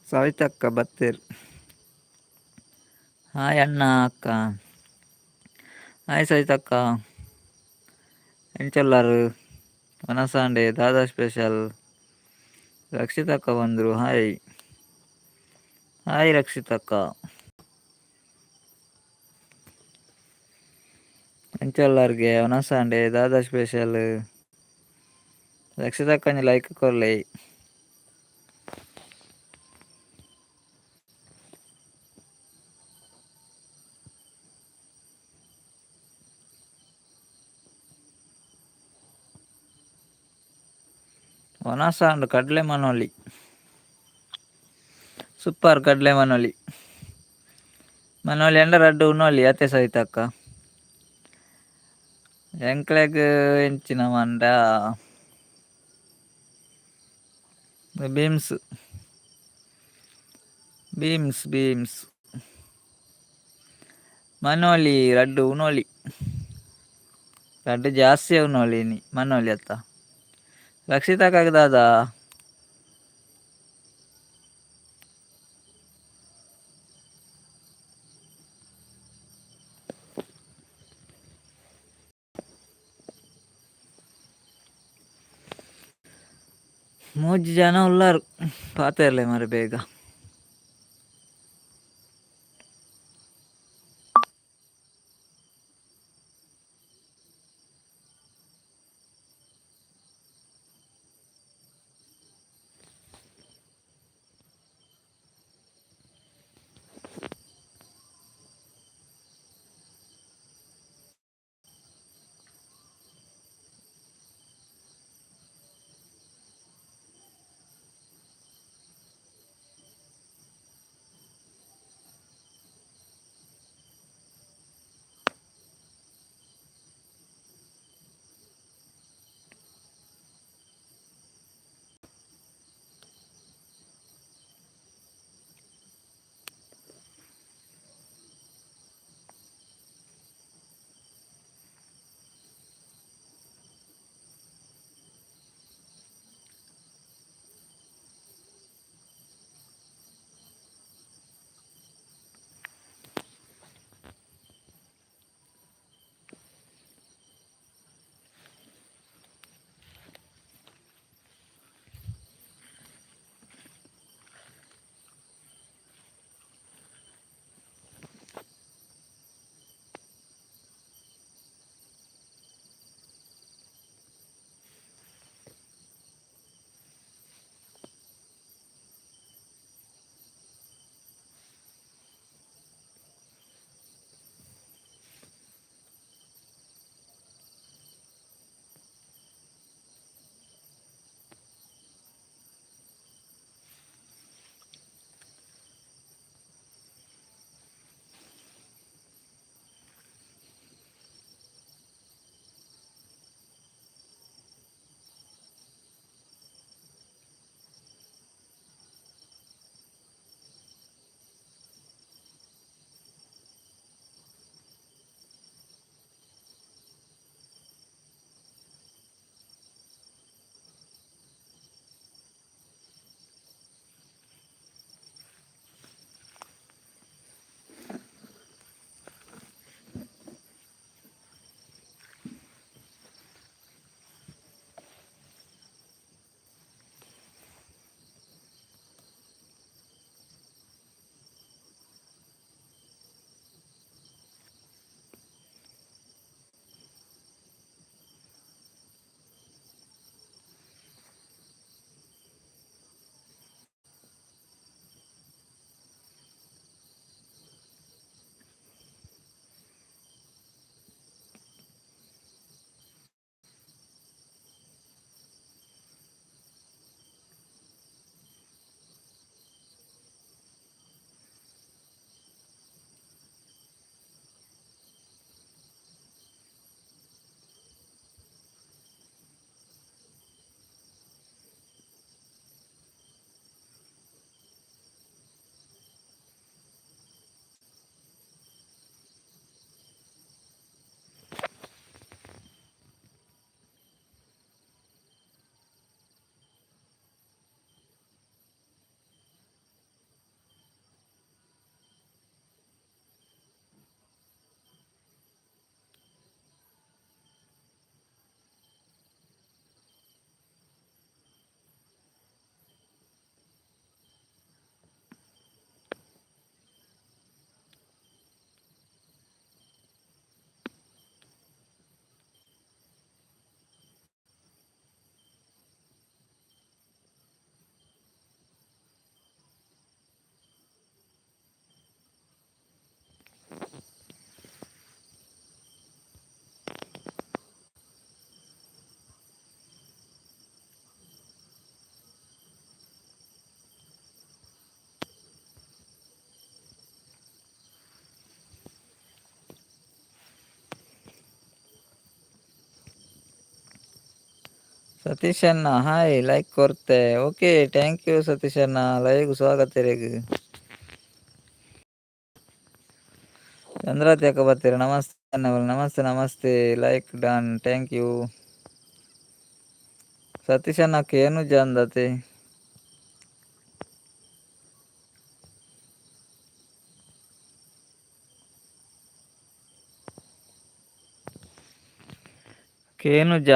ಸವಿತಕ್ಕ ಬತ್ತೆರ್. ಹಾಯ್ ಅಣ್ಣ ಅಕ್ಕ. ಹಾಯ್ ಸವಿತಕ್ಕ. ಎಂಚೊಲ್ಲಾರು ವನಸಾಂಡೆ ದಾದಾ ಸ್ಪೆಷಲ್. ರಕ್ಷಿತಕ್ಕ ಬಂದರು. Hi hi ರಕ್ಷಿತಕ್ಕ. ಎಂಚೊಲ್ಲಾರ್ಗೆ ವನಸಾಂಡೆ ದಾದಾ ಸ್ಪೆಷಲ್. ರಕ್ಷಿತಕ್ಕ ಒಂಜಿ ಲೈಕ್ ಕೊರ್ಲೆ. ವನಸಾಂಡ್ ಕಡಲೆ ಮನೋಲಿ. ಸೂಪರ್ ಕಡಲೆ ಮನೋಲಿ. ಮನೋಲಿ ಅಂಡ ರಡ್ಡು ಉನೋಲಿ ಅತೆ ಸವಿತಕ್ಕ. ಎಂಕ್ಲೆಗ್ ಎಂಚಿನ ಮಂಡ ಬೀಮ್ಸ್ ಬೀಮ್ಸ್ ಬೀಮ್ಸ್ ಮನೋಲಿ ರಡ್ಡು ಉನೋಲಿ. ರಡ್ಡು ಜಾಸ್ತಿ ಉನೋಲಿ ಇನಿ ಮನೋಲಿ ಅತ್ತ. ರಕ್ಷಿತಕ್ಕಾಗ ದಾದಾ. ಮೂಜಿ ಜನ ಉಲ್ಲಾರು ಪಾತೆರ್ಲೆ ಮಾರೆ ಬೇಗ. ಸತೀಶಣ್ಣ ಹಾಯ್, ಲೈಕ್ ಕೊರ್ತೆ. Okay, thank you ಸತೀಶಣ್ಣ, live ಸ್ವಾಗತ ಇರೆಗ್. ಚಂದ್ರಾವತಿ ಅಕ್ಕ ಬರ್ತೀರ, ನಮಸ್ತೆ ಅಣ್ಣ. ನಮಸ್ತೆ ನಮಸ್ತೆ, like done, thank you. ಸತೀಶಣ್ಣ ಕೇನು ಜಂದತೆ. ಕೇನುಜ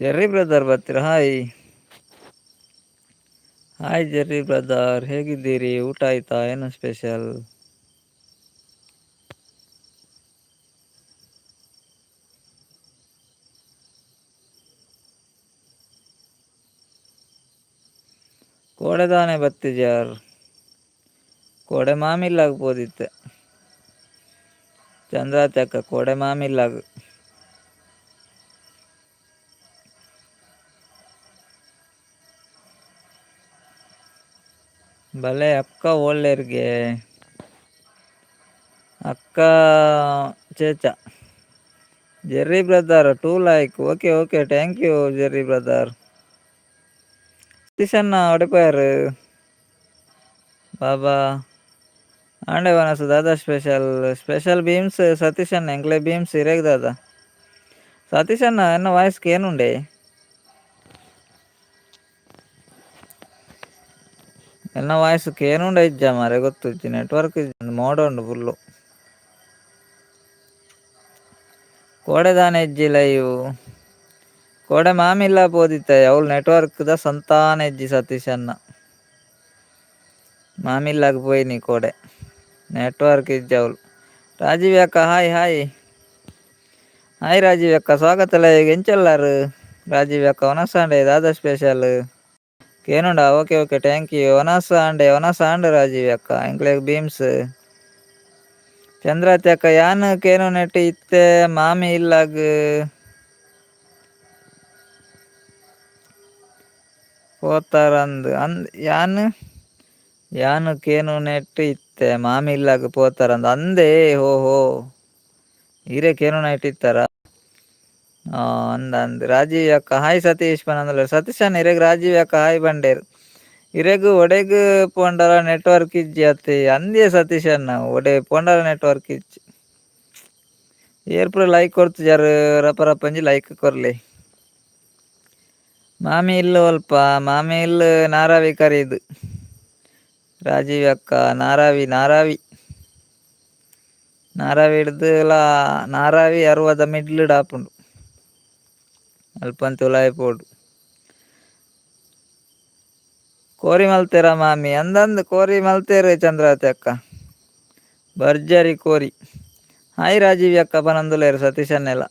ಜೆರ್ರಿ ಬ್ರದರ್ ಬರ್ತೀರಾ? Hi hi Jerry brother, ಹೇಗಿದ್ದೀರಿ? ಊಟ ಆಯ್ತಾ? ಏನು ಸ್ಪೆಷಲ್? ಕೋಡೆದಾನೆ ಬತ್ತಿಜಾರ್? ಕೋಡೆ ಮಾಮಿಲ್ಲಾಗ ಪೋದಿತ್ತೆ ಚಂದ್ರಾತಿ ಅಕ್ಕ, ಕೋಡೆ ಮಾಮಿಲ್ಲಾಗ. ಭಲೆ ಅಕ್ಕ ಒಳ್ಳೆರ್ಗೆ ಅಕ್ಕ ಚೇಚ. Jerry brother two like, okay okay, thank you Jerry brother. ಸತೀಶಣ್ಣ ಒಡೆಪಾಯರು Baba ಆಂಡೆ ವನಸು ದಾದಾ special? Special beans ಸತೀಶಣ್ಣ, ಎಂಕ್ಲೆ beans ಇರೇಗ್ ದಾದಾ. ಸತೀಶಣ್ಣ ಎನ್ನ ವಾಯ್ಸ್ ಕೇನುಂಡೆ? ಎನ್ನ ವಾಯ್ಸ್ ಕೇನುಂಡೆ ಇಜ್ಜ ಮಾರೆ, ಗೊತ್ತುಜ್ಜಿ. ನೆಟ್ವರ್ಕ್ ಮೋಡ ಉಂಡು ಫುಲ್ಲು. ಕೋಡೆ ದಾನೆ ಇಜ್ಜಿ ಲೈವ್? ಕೋಡೆ ಮಾಮಿಲ್ಲ ಪೋದಿತ್ತೆ, ಅವ್ಲು ನೆಟ್ವರ್ಕ್ ದ ಸಂತಾನ ಇಜ್ಜಿ ಸತೀಶಣ್ಣ. ಮಾಮಿಲ್ಲಾಗ ಪೋಯಿನಿ ಕೋಡೆ, ನೆಟ್ವರ್ಕ್ ಇಜ್ಜಿ ಅವ್ಲು. ರಾಜೀವ್ ಅಕ್ಕ hi hi hi Rajiv ಅಕ್ಕ, ಸ್ವಾಗತ ಲೈವ್. ಎಂಚಲ್ಲಾರು ರಾಜೀವ್ ಅಕ್ಕ? ವನಸಾಂಡೆ ದಾದಾ ಸ್ಪೆಷಲ್? ಕೇನುಂಡ? Okay okay, thank you. ವನಸ ಆಂಡೆ, ವನಸ ಆಂಡ್ ರಾಜೀವ್ ಅಕ್ಕ, ಎಂಕ್ಲೆಗ್ ಬೀಮ್ಸ್. ಚಂದ್ರಾತಿ ಅಕ್ಕ ಯಾನ್ ಕೇನು ನೆಟ್ ಇತ್ತೆ ಮಾಮಿ ಇಲ್ಲಾಗ ಪೋತಾರಂದ್ ಅಂದ್. ಯಾನ್ ಯಾನ್ ಕೇನು ನೆಟ್ ಇತ್ತೆ ಮಾಮಿ ಇಲ್ಲಾಗ ಪೋತಾರಂದ್ ಅಂದೇ. ಹೋ ಹೋ, ಈರೇ ಕೇನು ನೆಟ್ ಇತ್ತಾರ ಅಂದ ಅಂದ್. ರಾಜೀವ್ ಅಕ್ಕ ಹಾಯ್ ಸತೀಶ್ ಪನಂದಲ್ಲ. ಸತೀಶ್ ಅಣ್ಣ ಇರೆಗ್ ರಾಜೀವ್ ಅಕ್ಕ ಹಾಯ್ ಬಂಡೇರ್. ಇರೆಗ್ ಒಡೆಗ್ ಪೋಂಡಲ ನೆಟ್ವರ್ಕ್ ಇಜ್ಜಿ ಅತ್ತೆ ಅಂದೇ ಸತೀಶ್ ಅಣ್ಣ, ಒಡೆ ಪೋಂಡಲ ನೆಟ್ವರ್ಕ್ ಇಜ್ಜಿ. ಏರ್ ಪೂರ ಲೈಕ್ ಕೊಡ್ತಿಜಾರ್, ರಪ ರಪಂಜಿ ಲೈಕ್ ಕೊರ್ಲಿ. ಮಾಮಿ ಇಲ್ಲು ಅಲ್ಪ, ಮಾಮಿ ಇಲ್ಲು ನಾರಾವಿ ಕರೀದು ರಾಜೀವ್ ಅಕ್ಕ. ನಾರಾವಿ ನಾರಾವಿ ನಾರಾವಿ ಹಿಡ್ದುಲ ನಾರಾವಿ ಅರುವದ ಮಿಡ್ಲ್ ಡಾಪುಂಡು ಅಲ್ಪಂತ ಉಲಾಯಿ ಪೋಡು. ಕೋರಿ ಮಲ್ತೇರ ಮಾಮಿ ಅಂದಂದು? ಕೋರಿ ಮಲ್ತೇರು ಚಂದ್ರಾವತಿ ಅಕ್ಕ, ಭರ್ಜರಿ ಕೋರಿ. ಹಾಯ್ ರಾಜೀವ್ ಅಕ್ಕ ಪನಂದುಲೇರು ಸತೀಶ್ ಅನ್ನೆಲ್ಲ.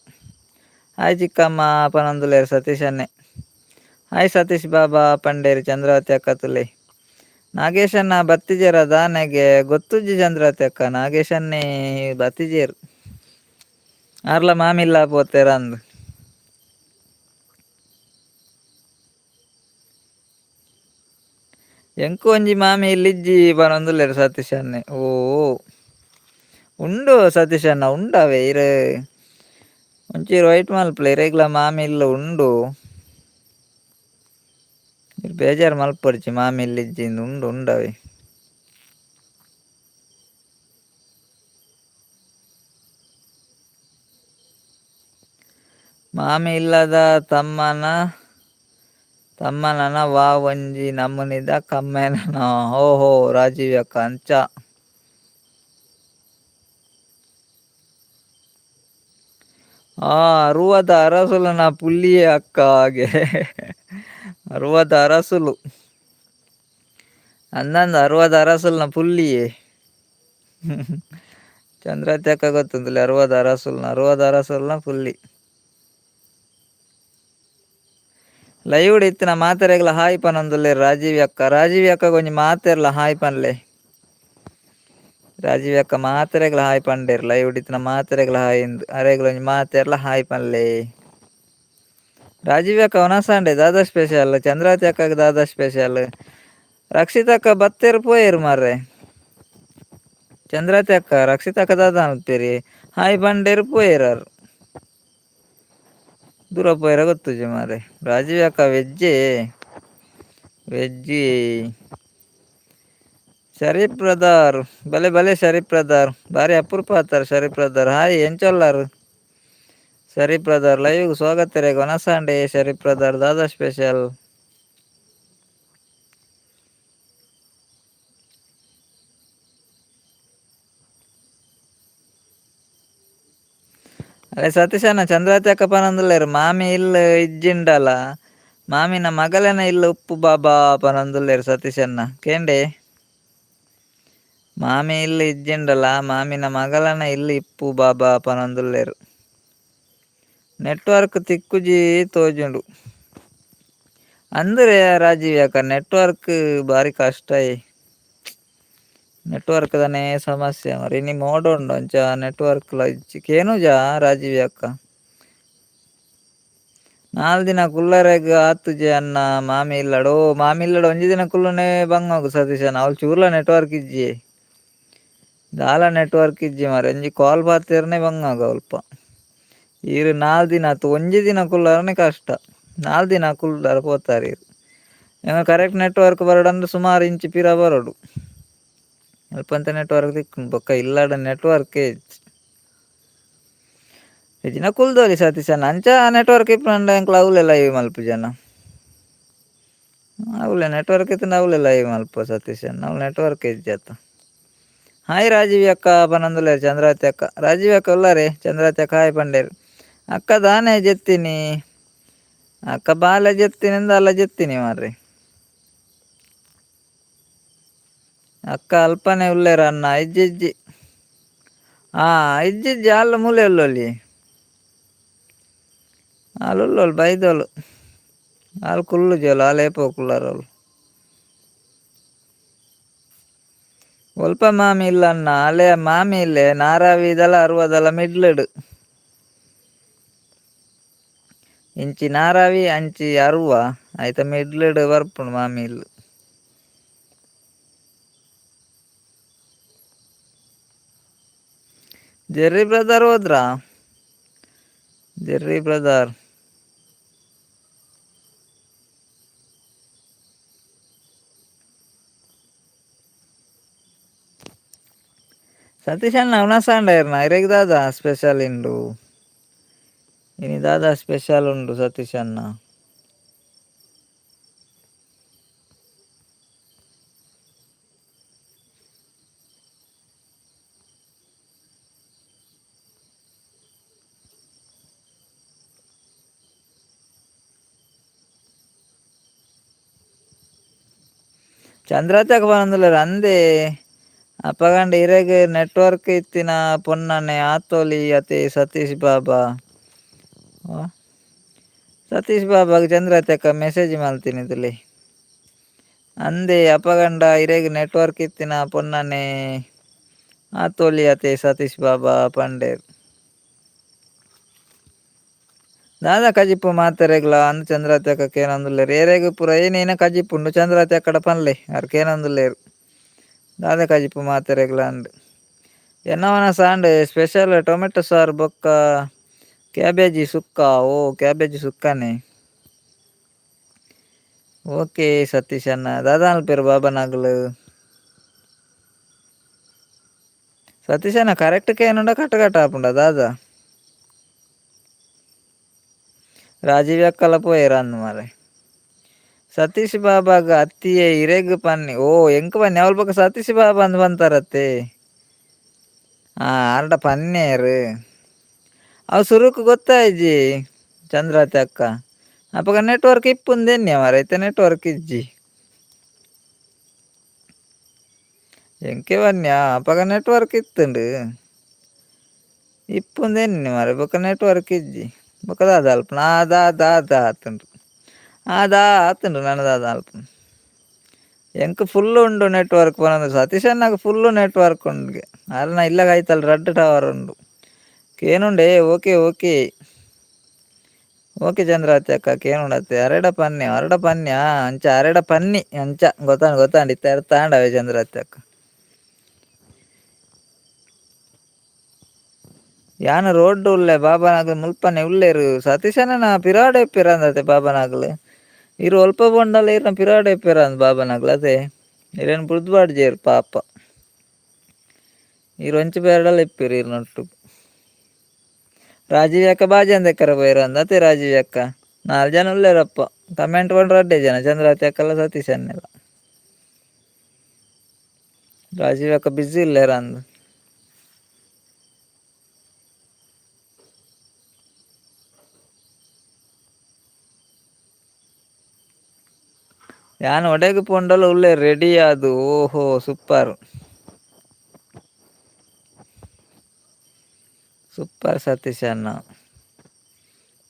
ಹಾಯ್ ಚಿಕ್ಕಮ್ಮ ಪನಂದುಲೇರು ಸತೀಶ್ ಅನ್ನೆ. ಹಾಯ್ ಸತೀಶ್ ಬಾಬಾ ಪಂಡೇರಿ ಚಂದ್ರಾವತಿ ಅಕ್ಕ ತುಲೆ. ನಾಗೇಶಣ್ಣ ಬತ್ತಿಜೇರ ದಾನೆಗೆ? ಗೊತ್ತುಜ್ಜಿ ಚಂದ್ರಾವತಿ ಅಕ್ಕ, ನಾಗೇಶನ್ನೇ ಬತ್ತಿಜೇರು ಆರ್ಲ ಮಾಮಿಲ್ಲ ಪೋತೇರ ಅಂದು. ಎಂಕು ಒಂಜಿ ಮಾಮಿ ಇಲ್ಲಿಜ್ಜಿ ಪನೊಂದುಲ್ಲೆರ್ ಸತೀಶ್ ಅಣ್ಣೆ. ಓ ಉಂಡು ಸತೀಶ್ ಅಣ್ಣ, ಉಂಡವೆ ಇರು ಒಂಚೂರು ವೈಟ್ ಮಲ್ಪಲೆ, ಇರೆಗ್ಲ ಮಾಮಿ ಇಲ್ಲ ಉಂಡು. ಇರ್ ಬೇಜಾರು ಮಲ್ಪೊಡ್ಚಿ, ಮಾಮಿ ಇಲ್ಲಿಜ್ಜಿ ಉಂಡು ಉಂಡವೆ. ಮಾಮಿ ಇಲ್ಲದ ತಮ್ಮನ ತಮ್ಮನನ ವಾ ಒಂಜಿ ನಮೂನಿದ ಕಮ್ಮೆನನ. ಓಹೋ ರಾಜೀವ್ ಅಕ್ಕ ಅಂಚ. ಆ ಅರುವದ ಅರಸುಲನ ಪುಲ್ಲಿಯೇ ಅಕ್ಕ ಹಾಗೆ ಅರುವದ ಅರಸುಲು ಅಂದಂದು ಅರುವದ ಅರಸುಲ್ನ ಪುಲ್ಲಿಯೇ. ಚಂದ್ರತಿ ಅಕ್ಕ ಗೊತ್ತುಂದಿಲ್ಲ ಅರುವದ ಅರಸುಲ್ನ, ಅರುವದ ಅರಸುಲ್ನ ಪುಲ್ಲಿ. ಲೈವ್ ಇತ್ತಿನ ಮಾತೆರೆಗ್ಲ ಹಾಯ್ ಪನೊಂದುಲ್ಲೆರ್ ರಾಜೀವ್ ಅಕ್ಕ. ರಾಜೀವ್ ಅಕ್ಕ ಒಂಜಿ ಮಾತೆರ್ಲ ಹಾಯ್ ಪನ್ಲೆ. ರಾಜೀವ್ ಅಕ್ಕ ಮಾತೆರೆಗ್ಲ ಹಾಯ್ ಪಂಡೇರ್, ಲೈವ್ ಇತ್ತಿನ ಮಾತೆರೆಗ್ಲ ಹಾಯ್ ಇಂದ್. ಅರೆಗ್ಲ ಒಂಜಿ ಮಾತೆರ್ಲ ಹಾಯ್ ಪನ್ಲೆ. ರಾಜೀವ್ ಅಕ್ಕ ವನಸಾಂಡೆ ದಾದಾ ಸ್ಪೆಷಲ್? ಚಂದ್ರಾವತಿ ಅಕ್ಕಗ್ ದಾದಾ ಸ್ಪೆಷಲ್? ರಕ್ಷಿತ್ ಅಕ್ಕ ಬತ್ತೇರ್ ಪೋಯೇರು ಮಾರ್ರೆ. ಚಂದ್ರಾತಿ ಅಕ್ಕ ರಕ್ಷಿತ ಅಕ್ಕ ದಾದ ಅನ್ಪೇರಿ ಹಾಯ್ ಬಂಡೇರು ಪೋಯೆರಾರು ದೂರ ಪೋಯೆರ ಗೊತ್ತುಜಿ ಮಾರೆ. ರಾಜೀವ್ ಅಕ್ಕ ವೆಜ್ಜೆ ವೆಜ್ಜಿ. ಶರೀಫ್ ಬ್ರದರ್ ಬಲೆ ಬಲೆ ಶರೀಫ್ ಬ್ರದರ್ ಬಾರಿ ಅಪರೂಪ ಆತಾರ ಶರೀಫ್ ಬ್ರದರ್. ಹಾಯ್ ಎಂಚೊಲ್ಲಾರು ಶರೀಫ್ ಬ್ರದರ್? ಲೈವ್ ಸ್ವಾಗತ ರೇ ಗೊನಸಾಂಡೆ ಶರೀಫ್ ಬ್ರದರ್. ದಾದಾ ಸ್ಪೆಷಲ್? ಅರೆ ಸತೀಶಣ್ಣ ಚಂದ್ರಾತಿ ಅಕ್ಕ ಪನೊಂದುಲ್ಲೆರ್ ಮಾಮಿ ಇಲ್ಲ್ ಇಜ್ಜಿಂಡಲ ಮಾಮಿನ ಮಗಲೆನ ಇಲ್ಲ್ ಉಪ್ಪು ಬಾಬಾ ಪನೊಂದುಲ್ಲೆರ್ ಸತೀಶಣ್ಣ ಕೇಂಡೆ. ಮಾಮಿ ಇಲ್ಲ್ ಇಜ್ಜಿಂಡಲ ಮಾಮಿನ ಮಗಲನ ಇಲ್ಲ್ ಇಪ್ಪು ಬಾಬಾ ಪನೊಂದುಲ್ಲೆರ್. ನೆಟ್ವರ್ಕ್ ತಿಕ್ಕುಜಿ ತೋಜುಂಡು ಅಂದ್ರೆ ರಾಜೀವ್ ಅಕ್ಕ ನೆಟ್ವರ್ಕ್ ಬಾರಿ ಕಷ್ಟ. ನೆಟ್ವರ್ಕ್ ದನೇ ಸಮಸ್ಯೆ ಮಾರ್ರೆ. ಇನಿ ಮೋಡ ಉಂಡು ಅಂಚ ನೆಟ್ವರ್ಕ್ ಲ ಇಜ್ಜಿ. ಕೇನುಜಾ ರಾಜೀವ್ ಅಕ್ಕ? ನಾಲ್ ದಿನ ಕುಲ್ಲರೆಗ್ ಆತುಜೆ ಅಣ್ಣ ಮಾಮಿ ಇಲ್ಲಡ್. ಓ ಮಾಮಿ ಇಲ್ಲಡ್ ಒಂಜಿ ದಿನ ಕುಲ್ಲುನೆ ಬಂಗೋಗು ಸತೀಶಣ್ಣ. ಅವ್ಲು ಚೂರ್ಲ ನೆಟ್ವರ್ಕ್ ಇಜ್ಜಿ, ದಾಲ ನೆಟ್ವರ್ಕ್ ಇಜ್ಜಿ ಮಾರ್ರೆ. ಒಂಜಿ ಕಾಲ್ ಪಾತೆರ್ನೆ ಬಂಗೋಗು ಅಲ್ಪ. ಈರ್ ನಾಲ್ ದಿನ ಅತ್ ಒಂಜಿ ದಿನ ಕುಲ್ಲರನೆ ಕಷ್ಟ, ನಾಲ್ ದಿನ ಕುಲ್ಲರ ಪೋತಾರೆ ಈರ್. ಕರೆಕ್ಟ್ ನೆಟ್ವರ್ಕ್ ಬರಡಂದ್ರೆ ಸುಮಾರು ಇಂಚಿ ಪಿರ ಬರಡು, ಅಲ್ಪಂತ ನೆಟ್ವರ್ಕ್ ತಿಕ್ಕುಂಡು. ಬೊಕ್ಕ ಇಲ್ಲಡ ನೆಟ್ವರ್ಕ್ ಇಜ್ಜಿ. ಇಜ್ಜಿನ ಕುಲ್ದೋಲಿ ಸತೀಶಣ್ಣ. ಅಂಚ ನೆಟ್ವರ್ಕ್ ಇಪ್ಪುಂಡ ಎಂಕ್ಲ ಅವ್ಲೆ ಲೈವ್ ಮಲ್ಪುಜನ. ಅವ್ಲೆ ನೆಟ್ವರ್ಕ್ ಇತ್ತಂಡ ಅವ್ಲೆ ಲೈವ್ ಮಲ್ಪ ಸತೀಶಣ್ಣ. ಅವ್ಲು ನೆಟ್ವರ್ಕ್ ಇಜ್ಜಿ ಅತ್ತ. ಹಾಯ್ ರಾಜೀವ್ ಅಕ್ಕ ಪನೊಂದುಲ್ಲೆರ್ ಚಂದ್ರಾವತಿ ಅಕ್ಕ. ರಾಜೀವ್ ಅಕ್ಕ ಉಲ್ಲಾರೆ? ಚಂದ್ರಾವತಿ ಅಕ್ಕ ಹಾಯ್ ಪಂಡೇರು. ಅಕ್ಕ ದಾನೆ ಜೆತ್ತಿನಿ ಅಕ್ಕ ಬಾಲೆ ಜೆತ್ತಿನಿ ಅಲ್ಲ ಜೆತ್ತಿನಿ ಮಾರ್ರೆ. ಅಕ್ಕ ಅಲ್ಪನೆ ಉಲ್ಲೇರ ಅಣ್ಣ? ಇಜ್ಜಿ ಇಜ್ಜಿ. ಹಾ ಇಜ್ಜಿ ಇಜ್ಜಿ ಅಲ್ಲ ಮೂಲೆ ಉಲ್ಲೊಲಿ ಆಲ್ ಉಲ್ಲೋಲು ಬೈದೋಲು. ಆಲ್ ಕುಲ್ಲುಜೋಲು, ಆಲ್ ಏಪೋ ಕುಲ್ಲರೋಲು. ಒಲ್ಪ ಮಾಮಿ ಇಲ್ಲ ಅಣ್ಣ? ಅಲೆ ಮಾಮಿ ಇಲ್ಲೇ ನಾರಾವಿದಲ ಅರುವದಲ ಮಿಡ್ಲಡ್. ಇಂಚಿ ನಾರಾವಿ ಅಂಚಿ ಅರುವ ಐತ ಮಿಡ್ಲಡ್ ಬರ್ಪುಂಡು ಮಾಮಿ ಇಲ್ಲು. ಜೆರ್ರಿ ಬ್ರದರ್ ಹೋದ್ರಾ? Jerry brother Satish ಅಣ್ಣ ಉಣಸಾಂಡ ಇರೆಗ್ ದಾದಾ ಸ್ಪೆಷಲ್ ಇಂಡು? ಇನಿ ದಾದಾ ಸ್ಪೆಷಲ್ ಉಂಡು ಸತೀಶ್ ಅಣ್ಣ? ಚಂದ್ರತಕ ಪನೊಂದುಲ್ಲೆರ್ ಅಂದೆ ಅಪಗಂಡ ಇರೆಗ್ ನೆಟ್ವರ್ಕ್ ಇತ್ತಿನ ಪೊನ್ನನೆ ಆತೋಲಿ ಅತೆ ಸತೀಶ್ ಬಾಬಾ. ಸತೀಶ್ ಬಾಬಾಗ್ ಚಂದ್ರತಕ ಮೆಸೇಜ್ ಮಲ್ತಿನಿ ತುಲೆ. ಅಂದೆ ಅಪಗಂಡ ಇರೆಗ್ ನೆಟ್ವರ್ಕ್ ಇತ್ತಿನ ಪೊನ್ನನೆ ಆತೋಲಿ ಅತೆ ಸತೀಶ್ ಬಾಬಾ ಪಂಡೇರ್. ದಾದಾ ಕಜಿಪು ಮಾತೆರೆಗ್ಲ ಅಂದ್ ಚಂದ್ರಾತಿ ಅಕ್ಕ ಕೇನೊಂದುಲ್ಲೆರ್. ಏರೆಗ್ ಪೂರ ಏನೇನ ಕಜಿಪುಂಡು ಚಂದ್ರಾತಿ ಅಕ್ಕಡ ಪನ್ಲೆ, ಆರ್ ಕೇನೊಂದುಲ್ಲೆರ್ ದಾದ ಕಜಿಪು ಮಾತೆರೆಗ್ಲ ಅಂದ್. ಎನ್ನವನ ಸಾಂಡ್ ಸ್ಪೆಷಲ್ ಟೊಮೆಟೊ ಸಾರು ಬೊಕ್ಕ ಕ್ಯಾಬೇಜಿ ಸುಕ್ಕ. ಓ ಕ್ಯಾಬೇಜಿ ಸುಕ್ಕನೆ. ಓಕೆ ಸತೀಶ್ ಅಣ್ಣ. ದಾದಾ ಅನ್ಪೇರು ಬಾಬಾ ನಾಗಲು? ಸತೀಶ್ ಅಣ್ಣ ಕರೆಕ್ಟ್ ಕೇನುಂಡ ಕಟ್ಟ ಕಟ್ಟ ಆಪುಂಡ ದಾದಾ? ರಾಜೀವ್ ಅಕ್ಕಲ ಪೋಯೆರ್ ಅಂದ್ ಮಾರ್ರೆ. ಸತೀಶ್ ಬಾಬಾಗ್ ಅತ್ತಿಯೇ ಇರೆಗ್ ಪನ್ನಿ. ಓ ಎಂಕ್ ಪನ್ನಿ ಅವ್ಲು ಬೊಕ ಸತೀಶ್ ಬಾಬಾ ಅಂದ್ ಪಂತಾರತ್ತೆ. ಆ ಆರ್ಡ ಪನ್ನೇರು ಅವು ಸುರುಕು ಗೊತ್ತಾಯ್ಜಿ ಚಂದ್ರಾತಿ ಅಕ್ಕ. ಅಪಗ ನೆಟ್ವರ್ಕ್ ಇಪ್ಪುಂದೆನ್ಯ ಮಾರ್ರೆ, ಇತ್ತೆ ನೆಟ್ವರ್ಕ್ ಇಜ್ಜಿ. ಎಂಕೆ ಪನ್ಯ ಅಪಗ ನೆಟ್ವರ್ಕ್ ಇತ್ತುಂಡು ಇಪ್ಪುಂದೆನ್ನಿ ಮಾರ್ರೆ, ಬೊಕ ನೆಟ್ವರ್ಕ್ ಇಜ್ಜಿ. ಬೊಕ ದಾದ ಅಲ್ಪುನ ಆ ದಾದ ಆತುಂಡು ಆ ದಾ ಆತುಂಡು ನನ ದಾದ ಅಲ್ಪುನ. ಎಂಕ್ ಫುಲ್ ಉಂಡು ನೆಟ್ವರ್ಕ್ ಪನೊಂದು ಸತೀಶ್ ಅಣ್ಣಗ್ ಫುಲ್ ನೆಟ್ವರ್ಕ್ ಉಂಡುಗೆ. ಅರ್ನ ಇಲ್ಲಗ್ ಐತಲ್ ರಡ್ಡ್ ಟವರ್ ಉಂಡು. ಕೇನುಂಡೆ okay okay okay Chandravathi ಅಕ್ಕ ಕೇನುಂಡತ್ತೆ. ಅರೆಡ ಪನ್ನಿ ಅರಡ ಪನ್ಯ ಅಂಚ ಅರೆಡ ಪನ್ನಿ ಅಂಚ ಗೊತ್ತಾಂಡ್ ಗೊತ್ತಾಂಡ್ ಇತ್ತೆ ಅರ್ಥ ಆಂಡವೆ ಚಂದ್ರಾವತಿ ಅಕ್ಕ. ಯಾನ ರೋಡ್ ಉಲ್ಲೆ ಬಾಬಾನಾಗಲು ಮುಲ್ಪನೆ ಉಲ್ಲೇರು ಸತೀಶನ ಪಿರಾಡೆ ಪಿರಂದತೆ ಬಾಬಾನಾಗಲು ಇರು ಒಲ್ಪ ಬೊಂಡಲ ಇರ್ನ ಪಿರಾಡೆ ಪಿರಂದ್ ಬಾಬಾನಾಗಲು ಅದೇ ಇರೇನು ಬುಡ್ದು ಪಾಪ ಇರು ಒಂಚಿ ಬೇರಡಲ ಇಪ್ಪಿರು ಇರ್ನೊಟ್ಟು ರಾಜೀವ್ ಅಕ್ಕ ಬಾಜಿ ಕರ ಪೋಯಿರು ಅಂದತೆ ರಾಜೀವ್ ಅಕ್ಕ ನಾಲ್ಕು ಜನ ಉಲ್ಲೇರಪ್ಪ ಕಮೆಂಟ್ ಪಂಡ್ರೆ ಅಡ್ಡೆ ಜನ ಚಂದ್ರಾವತಿ ಅಕ್ಕಲ್ಲ ಸತೀಶ್ ಅನ್ನೆಲ್ಲ ರಾಜೀವ್ ಅಕ್ಕ ಬಿಜಿ ಇಲ್ಲೇರ ಅಂದು. ಯಾನ್ ಒಡೆಗ್ ಪೋಂಡಲ ಉಲ್ಲೆ ರೆಡಿ ಅದು ಓಹೋ ಸೂಪರ್ ಸೂಪರ್ ಸತೀಶ್ ಅಣ್ಣ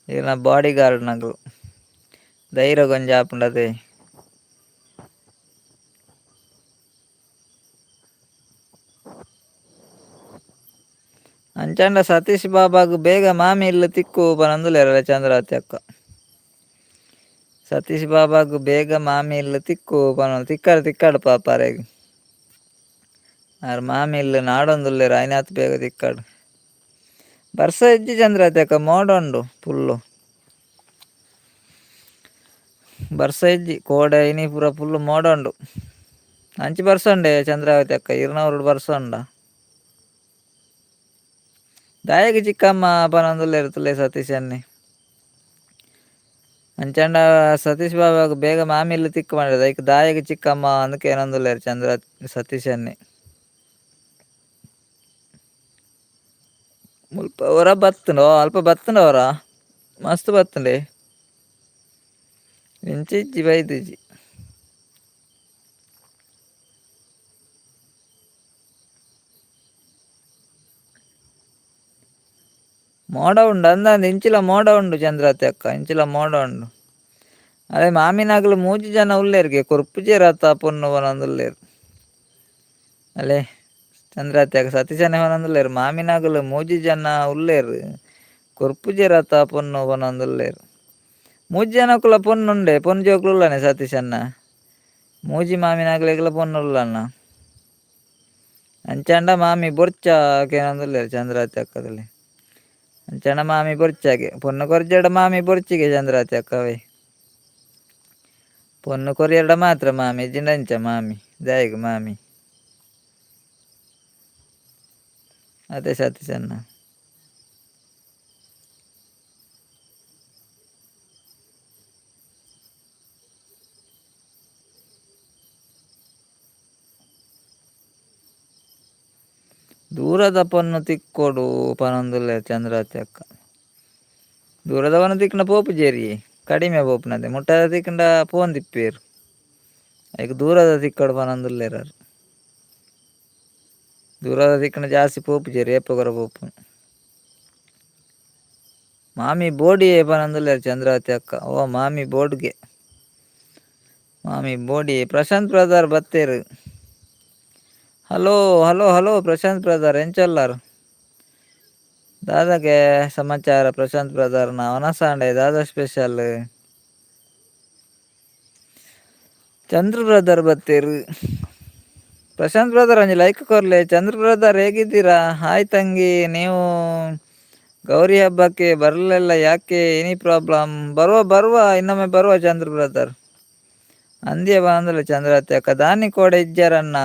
ಈರ್ನ ಬಾಡಿ ಗಾರ್ಡ್ ನಕುಲು ಧೈರ್ಯ ಗೊಂಜಿ ಆಪುಂಡು ಅತೆ. ಅಂಚಾಂಡ ಸತೀಶ್ ಬಾಬಾಗ್ ಬೇಗ ಮಾಮಿ ಇಲ್ಲು ತಿಕ್ಕು ಪನೊಂದುಲ್ಲೆರ್ ಚಂದ್ರಾವತಿ ಅಕ್ಕ. ಸತೀಶ್ ಬಾಬಾಗ್ ಬೇಗ ಮಾಮಿ ಇಲ್ಲು ತಿಕ್ಕು ಪನೊಂದು ತಿಕ್ಕಡ್ ತಿಕ್ಕಡ್ ಪಾಪ ಅರೆಗ್. ಆರ್ ಮಾಮಿ ಇಲ್ಲು ನಾಡೊಂದುಲ್ಲೆರ್ ಆಯ್ನಾತ್ ಬೇಗ ತಿಕ್ಕಡ್. ಬರ್ಸ ಇಜ್ಜಿ ಚಂದ್ರಾವತಿ ಅಕ್ಕ ಮೋಡ ಉಂಡು ಫುಲ್ಲು. ಬರ್ಸ ಇಜ್ಜಿ ಕೋಡೆ ಇನಿ ಪೂರ ಫುಲ್ಲು ಮೋಡ ಉಂಡು. ಅಂಚಿ ಬರ್ಸ ಉಂಡೆ ಚಂದ್ರಾವತಿ ಅಕ್ಕ ಇರ್ನ ಊರುಡು ಬರ್ಸ ಉಂಡ. ದಾಯೆಗ್ ಚಿಕ್ಕಮ್ಮ ಪನೊಂದುಲ್ಲೆರ್ ತುಲೆ ಸತೀಶ್ ಅನ್ನೆ. ಅಂಚಾಂಡ ಸತೀಶ್ ಬಾಬಾಗ್ ಬೇಗ ಮಾಮಿಲ್ಲು ತಿಕ್ಕು ಪಂಡೆರ್ ಐಕ್ ದಾಯೆಗ್ ಚಿಕ್ಕಮ್ಮ ಅಂದ್ ಕೇನೊಂದುಲ್ಲೆರ್ ಚಂದ್ರ ಸತೀಶ್ ಅನ್ನೆ. ಮುಲ್ಪ ಒರ ಬತ್ತುಂಡು ಅಲ್ಪ ಬತ್ತುಂಡು ಒರ ಮಸ್ತ್ ಬತ್ತುಂಡೆ. ಇಂಚಿ ಇಜ್ಜಿ ಬೈದಿಜಿ. ಮೋಡ ಉಂಡು ಅಂದಂದು ಇಂಚಿಲ ಮೋಡ ಉಂಡು ಚಂದ್ರಾವತಿ ಅಕ್ಕ ಇಂಚಿಲ ಮೋಡ ಉಂಡು. ಅರೆ ಮಾಮಿನಕುಲು ಮೂಜಿ ಜನ ಉಲ್ಲೆರ್ಗೆ ಕೊರ್ಪುಜೆರ್ ಅತ್ತ ಪೊಣ್ಣು ಪನೊಂದುಲ್ಲೆರ್. ಅಲೆ ಚಂದ್ರಾವತಿ ಅಕ್ಕ ಸತೀಶನ್ನೆ ಪನೊಂದುಲ್ಲೆರ್ ಮಾಮಿನಕುಲು ಮೂಜಿ ಜನ ಉಲ್ಲೆರ್ ಕೊರ್ಪುಜೆರ್ ಅತ್ತ ಪೊಣ್ಣು ಪನೊಂದುಲ್ಲೆರ್. ಮೂಜಿ ಜನಕ್ಕುಲ ಪೊಣ್ಣು ಉಂಡೆ ಪೊಣ್ಣು ಜೋಕುಲು ಉಲ್ಲನೆ ಸತೀಶಣ್ಣ. ಮೂಜಿ ಮಾಮಿನಕ್ಲೆಗ್ಲ ಪೊಣ್ಣು ಉಲ್ಲಣ್ಣ. ಅಂಚಾಂಡ ಮಾಮಿ ಬೊರ್ಚ ಕೇನೊಂದುಲ್ಲೆರ್ ಚಂದ್ರಾವತಿ ಅಕ್ಕದಲ್ಲಿ. ಅಂಚಾಂಡ ಮಾಮಿ ಬೊರ್ಚಾಗೆ ಪೊಣ್ಣು ಕೊರ್ಜೆಡ ಮಾಮಿ ಬೊರ್ಚಿಗೆ ಚಂದ್ರಾವತಿ ಅಕ್ಕವೇ. ಪೊಣ್ಣು ಕೊರಿಯರ್ಡ ಮಾತ್ರ ಮಾಮಿ ಇಜ್ಜಿಂಡ ಅಂಚ ಮಾಮಿ ದಾಯೆಗ್ ಮಾಮಿ. ಅದೇ ಸತೀಶಣ್ಣ. ದೂರದ ಪೊಣ್ಣು ತಿಕ್ಕೊಡು ಪನೊಂದುಲ್ಲೆರ್ ಚಂದ್ರಾವತಿ ಅಕ್ಕ. ದೂರದ ಪೊಣ್ಣು ತಿಕ್ಕುಂಡ ಪೋಪುಜೆರಿ ಕಡಿಮೆ ಪೋಪುನತೆ ಮುಟ್ಟದ ತಿಕ್ಕುಂಡ ಪೋಂದಿಪ್ಪೆರ್. ಐಕ್ ದೂರದ ತಿಕ್ಕೊಡು ಪನೊಂದುಲ್ಲೆರ್ ಆರ್. ದೂರದ ತಿಕ್ಕುಂಡ ಜಾಸ್ತಿ ಪೋಪುಜೆರ್ ಏಪೊಗೊರ ಪೋಪುನು. ಮಾಮಿ ಬೋಡಿಯೇ ಪನೊಂದುಲ್ಲೆರ್ ಚಂದ್ರಾವತಿ ಅಕ್ಕ. ಓ ಮಾಮಿ ಬೋಡ್ಗೆ ಮಾಮಿ ಬೋಡಿ ಪ್ರಶಾಂತ್ ಬ್ರದರ್ ಬತ್ತೆರ್. Hello hello hello Prashant brother ಎಂಚೊಲ್ಲರ್. ದಾದಾಗೆ ಸಮಾಚಾರ ಪ್ರಶಾಂತ್ ಬ್ರದರ್ ವನಸಾಂಡೆ ದಾದಾ ಸ್ಪೆಷಲ್. ಚಂದ್ರ ಬ್ರದರ್ ಬತ್ತೆರ್. ಪ್ರಶಾಂತ್ ಬ್ರದರ್ ಒಂಜಿ ಲೈಕ್ ಕೊರ್ಲೆ. ಚಂದ್ರ ಬ್ರದರ್ ಹೇಗಿದ್ದೀರಾ? ಹಾಯ್ ತಂಗಿ, ನೀವು ಗೌರಿ ಹಬ್ಬಕ್ಕೆ ಬರಲಿಲ್ಲ ಯಾಕೆ? Any problem? ಬರುವ ಬರುವ ಇನ್ನೊಮ್ಮೆ ಬರುವ ಚಂದ್ರ ಬ್ರದರ್. ಅಂದ್ಯ ಬಂದಲ್ಲ ಚಂದ್ರಾವತಿ ಅಕ್ಕ. ದಾನಿ ಕೋಡೆ ಇಜ್ಜಾರಣ್ಣ.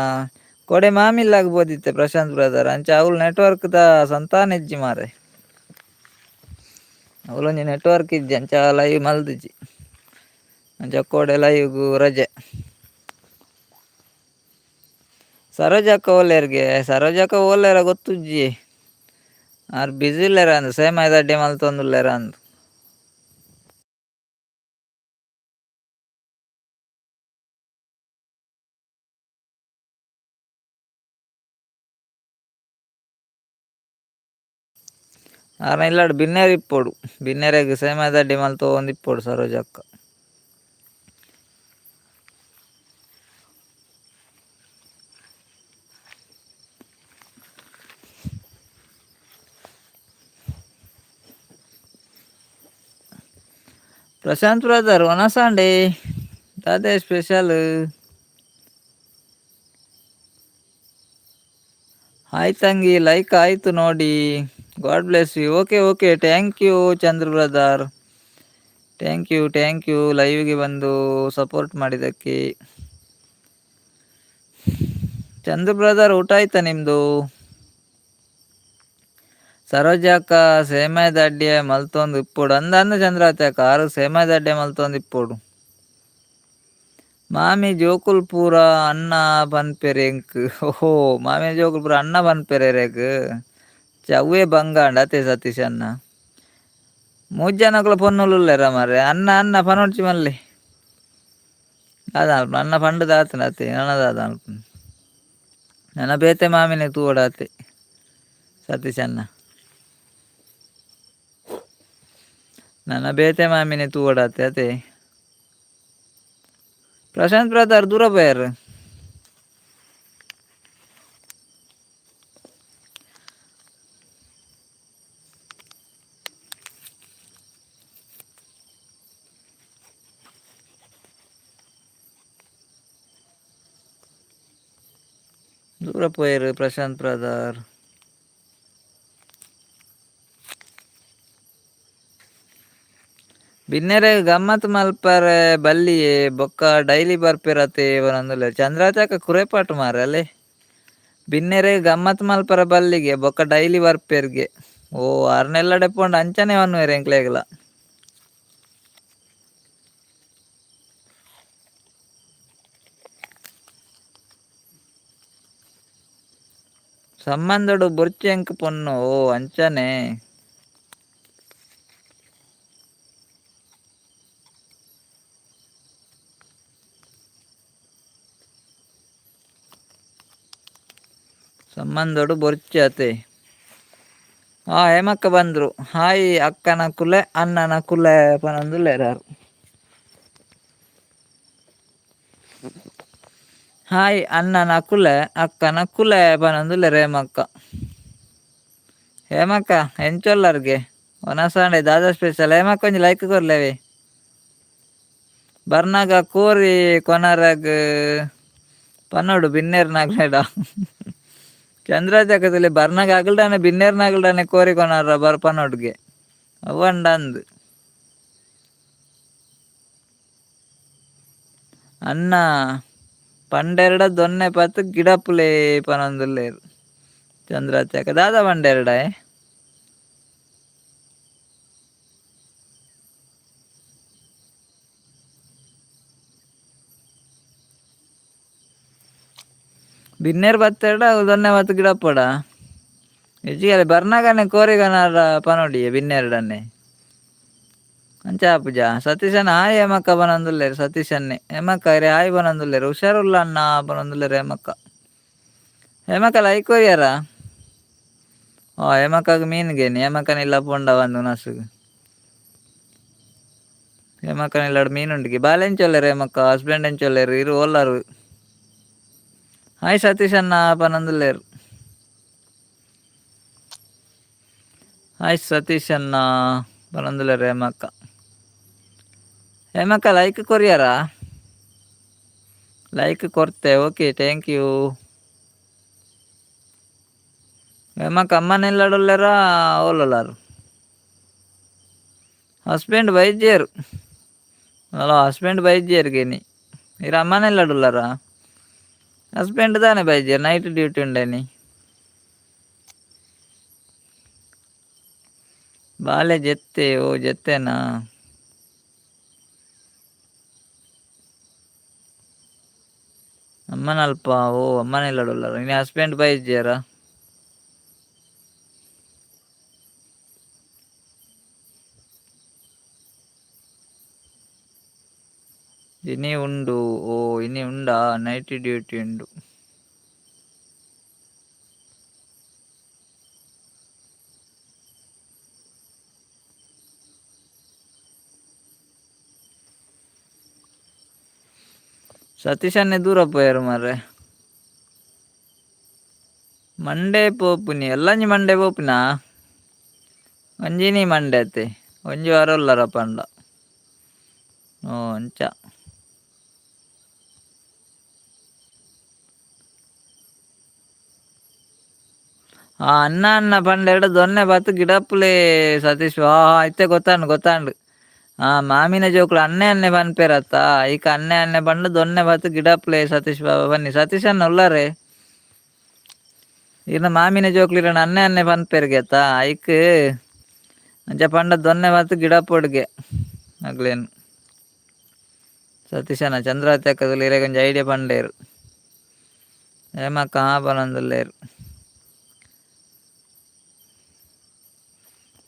ಕೋಡೆ ಮಾಮಿಲ್ಲಾಗ್ ಬೋದಿತ್ತೆ ಪ್ರಶಾಂತ್ ಬ್ರದರ್. ಅಂಚ ಅವ್ಲು ನೆಟ್ವರ್ಕ್ ದ ಸಂತಾನ ಇಜ್ಜಿ ಮಾರೆ. ಅವ್ಲೊಂಜಿ ನೆಟ್ವರ್ಕ್ ಇಜ್ಜಿ ಅಂಚ ಲೈವ್ ಮಲ್ದಿಜಿ. ಅಂಚ ಕೋಡೆ ಲೈವ್ಗ್ ರಜೆ. ಸರೋಜಕ್ಕ ಓಲೇರ್ಗೆ ಸರೋಜಕ್ಕ ಓಲೇರ ಗೊತ್ತುಜ್ಜಿ. ಆರ್ ಬಿಜಿ ಉಲ್ಲೆರ ಅಂದ್ ಸೇಮಾಯ್ದ ಅಡ್ಡೆ ಮಲ್ತೊಂದುಲ್ಲೆರ ಅಂದ್. ಆರ್ನ ಇಲ್ಲಡ್ ಬಿನ್ನೆರ್ ಇಪ್ಪೊಡು ಬಿನ್ನೆರೆಗ್ ಸೇಮಾಯ್ದ ಅಡ್ಡೆ ಮಲ್ತೊಂದು ಇಪ್ಪೊಡು ಸರೋಜಕ್ಕ. ಪ್ರಶಾಂತ್ ಬ್ರದರ್ ವನಸಾಂಡೆ ದಾದೆ ಸ್ಪೆಷಲ್. ಹಾಯ್ ತಂಗಿ ಲೈಕ್ ಆಯ್ತು ನೋಡಿ. God bless you. Okay okay, thank you Chandra brother. Thank you thank you ಲೈವ್ಗೆ ಬಂದು ಸಪೋರ್ಟ್ ಮಾಡಿದ್ದಕ್ಕೆ. ಚಂದ್ರ ಬ್ರದರ್, ಊಟ ಆಯ್ತಾ ನಿಮ್ಮದು? ಸರೋಜಕ್ಕ ಸೇಮದ ಅಡ್ಡೆ ಮಲ್ತೊಂದು ಇಪ್ಪೊಡು ಅಂದ ಅಂದ ಚಂದ್ರಾತಕ್ಕ ಆರು ಸೇಮದ ಅಡ್ಡೆ ಮಲ್ತೊಂದು ಇಪ್ಪೊಡು. ಮಾಮಿ ಜೋಕುಲ್ ಪೂರ ಅಣ್ಣ ಪನ್ಪೆರ್ ಎಂಕ್. ಓಹೋ, ಮಾಮಿ ಜೋಕುಲ್ ಪೂರ ಅಣ್ಣ ಪನ್ಪೆರ್ ಎರೆಗ್ ಚವ್ವೇ ಬಂಗಾಂಡ ಅತೆ ಸತೀಶ್ ಅಣ್ಣ. ಮೂಜಿ ಜನಕ್ಲ ಪೊನ್ನುಲು ಉಲ್ಲೆರ ಮಾರ್ರೆ. ಅಣ್ಣ ಅಣ್ಣ ಪನೊಡ್ಚಿ ಮಲ್ಲೆ ದಾದ ಅಣ್ಣ ಪಂಡುದು ಆತುಂಡು ಅತೆ ನನ ದಾದ ಮಲ್ಪುನು. ನನ ಬೇತೆ ಮಾಮಿನೆ ತೂವೊಡಾತೆ ಸತೀಶ್ ಅಣ್ಣ. ನನ ಬೇತೆ ಮಾಮಿನೆ ತೂವೊಡಾತೆ ಅತೆ. ಪ್ರಶಾಂತ್ ಬ್ರದರ್ ದೂರ ಪೋಯೆರ್. ದೂರ ಪೋಯೆರ್ ಪ್ರಶಾಂತ್ ಬ್ರದರ್. ಬಿನ್ನೆರೆ ಗಮ್ಮತ್ ಮಲ್ಪರೆ ಬಲ್ಲಿಯೇ ಬೊಕ್ಕ ಡೈಲಿ ಬರ್ಪೆರತೆ ಪನೊಂದುಲ್ಲೆರ್. ಚಂದ್ರಾಚಕ ಕುರೆಪಾಟ್ ಮಾರ್ರೆ ಅಲ್ಲೇ. ಬಿನ್ನೆರೆ ಗಮ್ಮತ್ ಮಲ್ಪರೆ ಬಲ್ಲಿಗೆ ಬೊಕ್ಕ ಡೈಲಿ ಬರ್ಪೆರ್ಗೆ. ಓ ಆರ್ನೆಲ್ಲಡೆ ಪೋಂಡ ಅಂಚನೆ ಪನ್ನುವೆರ್ ಎಂಕ್ಲೆಗ್ಲ. ಸಂಬಂಧಡು ಬೊರ್ಚಿ ಎಂಕ್ ಪೊನ್ನು. ಓ ಅಂಚನೆ. ಸಂಬಂಧಡು ಬೊರ್ಚಿ ಅತೆ. ಆ ಹೇಮಕ್ಕ ಬಂದ್ರು. ಹಾಯ್ ಅಕ್ಕನ ಕುಲೆ ಅಣ್ಣನ ಕುಲೆ ಪನೊಂದುಲ್ಲೆರ್ ಆರ್. ಹಾಯ್ ಅಣ್ಣನ ಕುಲೆ ಅಕ್ಕನ ಕುಲೆ ಪನೊಂದುಲ್ಲೆರ್ ಹೇಮಕ್ಕ. ಹೇಮಕ್ಕ ಎಂಚೊಲ್ಲರ್ಗೆ ವನಸಾಂಡೆ ದಾದ ಸ್ಪೆಷಲ್? ಹೇಮಕ್ಕ ಒಂಜಿ ಲೈಕ್ ಕೊರ್ಲೆವೆ. ಬರ್ನಾಗ ಕೋರಿ ಕೊನರಗ್ ಪನೊಡು ಬಿನ್ನೆರ್ನಾಗ್ಲೆಡ. ಚಂದ್ರಾಜಕದಲ್ಲಿ ಬರ್ನಾಗ ಅಗಲ್ಡಾನೆ ಬಿನ್ನೆರ್ನಾಗಲ್ಡಾನೆ ಕೋರಿ ಕೊನರ ಬರ್ ಪನೊಡ್ಗೆ. ಅವ್ವಂಡ ಅಂದ್. ಅಣ್ಣ ಪಂಡೆರಡ ದೊನ್ನೆ ಪತ್ ಗಿಡಪುಲೆ ಪನೊಂದುಲ್ಲೆರ್. ಚಂದ್ರಾಚಕ ದಾದ ಪಂಡೆರಡ? ಬಿನ್ನೆರ್ ಬತ್ತೆರ್ಡ ದೊನ್ನೆ ಪತ್ ಗಿಡಪ್ಪಡ. ಇಜ್ಜಿಗಲೆ ಬರ್ನಾಗನೆ ಕೋರಿಗನಾರ ಪನೊಡಿಯೆ ಬಿನ್ನೆರ್ಡನೆ. ಅಂಚ ಆಪುಜ. ಸತೀಶಣ್ಣ ಹಾಯ್ ಹೇಮಕ್ಕ ಪನೊಂದುಲ್ಲೆರ್ ಸತೀಶನ್ನೇ. ಹೇಮಕ್ಕ ಇರೆ ಹಾಯ್ ಪನೊಂದುಲ್ಲೆರ್. ಹುಷಾರುಲ್ಲ ಅಣ್ಣ ಪನೊಂದುಲ್ಲೆರ್ ಹೇಮಕ್ಕ. ಹೇಮಕ್ಕ ಲೈಕ್ ಕೊರಿಯರಾ? ಓ ಹೇಮಕ್ಕಗ್ ಮೀನ್ಗೇನಿ. ಹೇಮಕ್ಕನ ಇಲ್ಲ ಪೋಂಡ ಬಂದು ನಸುಗು. ಹೇಮಕ್ಕನ ಇಲ್ಲಡ್ ಮೀನ್ ಉಂಡುಗೆ. ಬಾಲೆ ಎಂಚೊಲ್ಲೆರ್ ಹೇಮಕ್ಕ? ಹಸ್ಬೆಂಡ್ ಎಂಚೊಲ್ಲೆರ್? ಇರು ಓಲಾರು? ಹಾಯ್ ಸತೀಶ್ ಅಣ್ಣ ಪನೊಂದುಲ್ಲೆರ್. ಹಾಯ್ ಸತೀಶ್ ಅಣ್ಣ ಪನೊಂದುಲ್ಲೆರ್ ಹೇಮಕ್ಕ. ಹೇಮಕ್ಕ ಲೈಕ್ ಕೊರಿಯರಾ? ಲೈಕ್ ಕೊರ್ತೆ, ಓಕೆ thank you. Hemaka ಅಮ್ಮನ ಇಲ್ಲಡುಲ್ಲೆರಾ ಓಲುಲ್ಲಾರು? ಹಸ್ಬೆಂಡ್ ಬೈದ್ಯರು. ಅಲ್ಲ ಹಸ್ಬೆಂಡ್ ಬೈದ್ಯರ್ಗೆನಿ. ಇರ್ ಅಮ್ಮನ ಇಲ್ಲಡುಲ್ಲಾರಾ? ಹಸ್ಬೆಂಡ್ ದಾನೆ ಬೈದ್ಯರ್, ನೈಟ್ ಡ್ಯೂಟಿ ಉಂಡೇನಿ. ಬಾಲೆ ಜೆತ್ತೆ. ಓ ಜೆತ್ತೆನಾ? ಅಮ್ಮನಲ್ಪ. ಓ ಅಮ್ಮನ ಇಲ್ಲಡುಲ್ಲಾರ. ಇನಿ ಹಸ್ಬೆಂಡ್ ಬೈದ್ಯರಾ? ಇನಿ ಉಂಡು. ಓ ಇನಿ ಉಂಡಾ? ನೈಟ್ ಡ್ಯೂಟಿ ಉಂಡು. ಸತೀಶನ್ನೇ ದೂರ ಪೋಯೆರ್ ಮಾರ್ರೆ. ಮಂಡೆ ಪೋಪುನಿ. ಎಲ್ಲಂಜಿ ಮಂಡೆ ಪೋಪುನಾ? ಒಂಜಿನಿ ಮಂಡೆ ಅತ್ತೆ. ಒಂಜಿ ವಾರ ಉಲ್ಲರ ಪಂಡ. ಓ ಅಂಚ. ಆ ಅಣ್ಣ ಅಣ್ಣ ಪಂಡೆರಡ ದೊನ್ನೆ ಬತ್ತು ಗಿಡಪ್ಪುಲೆ ಸತೀಶ್. ಆ ಇತ್ತೆ ಗೊತ್ತಾಂಡು ಗೊತ್ತಾಂಡು. ಆ ಮಾಮಿನ ಜೋಕುಲು ಅಣ್ಣೆ ಅಣ್ಣೆ ಪನ್ಪೇರತ್ತ, ಐಕ್ ಅಣ್ಣೆ ಅಣ್ಣೆ ಪಂಡ ದೊನ್ನೆ ಬತ್ತು ಗಿಡಪ್ಪುಲೆ ಸತೀಶ್ ಬಾಬಾ ಬನ್ನಿ. ಸತೀಶ್ ಅಣ್ಣ ಉಲ್ಲಾರೆ? ಇರ್ನ ಮಾಮಿನ ಜೋಕುಲು ಇರಣ ಅಣ್ಣೆ ಅಣ್ಣೆ ಪನ್ಪೇರ್ಗೆತ್ತ, ಐಕ್ ಅಂಚ ಪಂಡ ದೊನ್ನೆ ಬತ್ತು ಗಿಡಪ್ಪೊಡ್ಗೆ ಅಗ್ಲೇನು. ಸತೀಶನ ಚಂದ್ರಾವತಿ ಅಕ್ಕದಲ್ಲಿ ಇರೆಗೊಂಜಿ ಐಡಿಯಾ ಪಂಡೇರು. ಹೇಮಕ್ಕ ಹಾ ಪನೊಂದುಲ್ಲೇರು.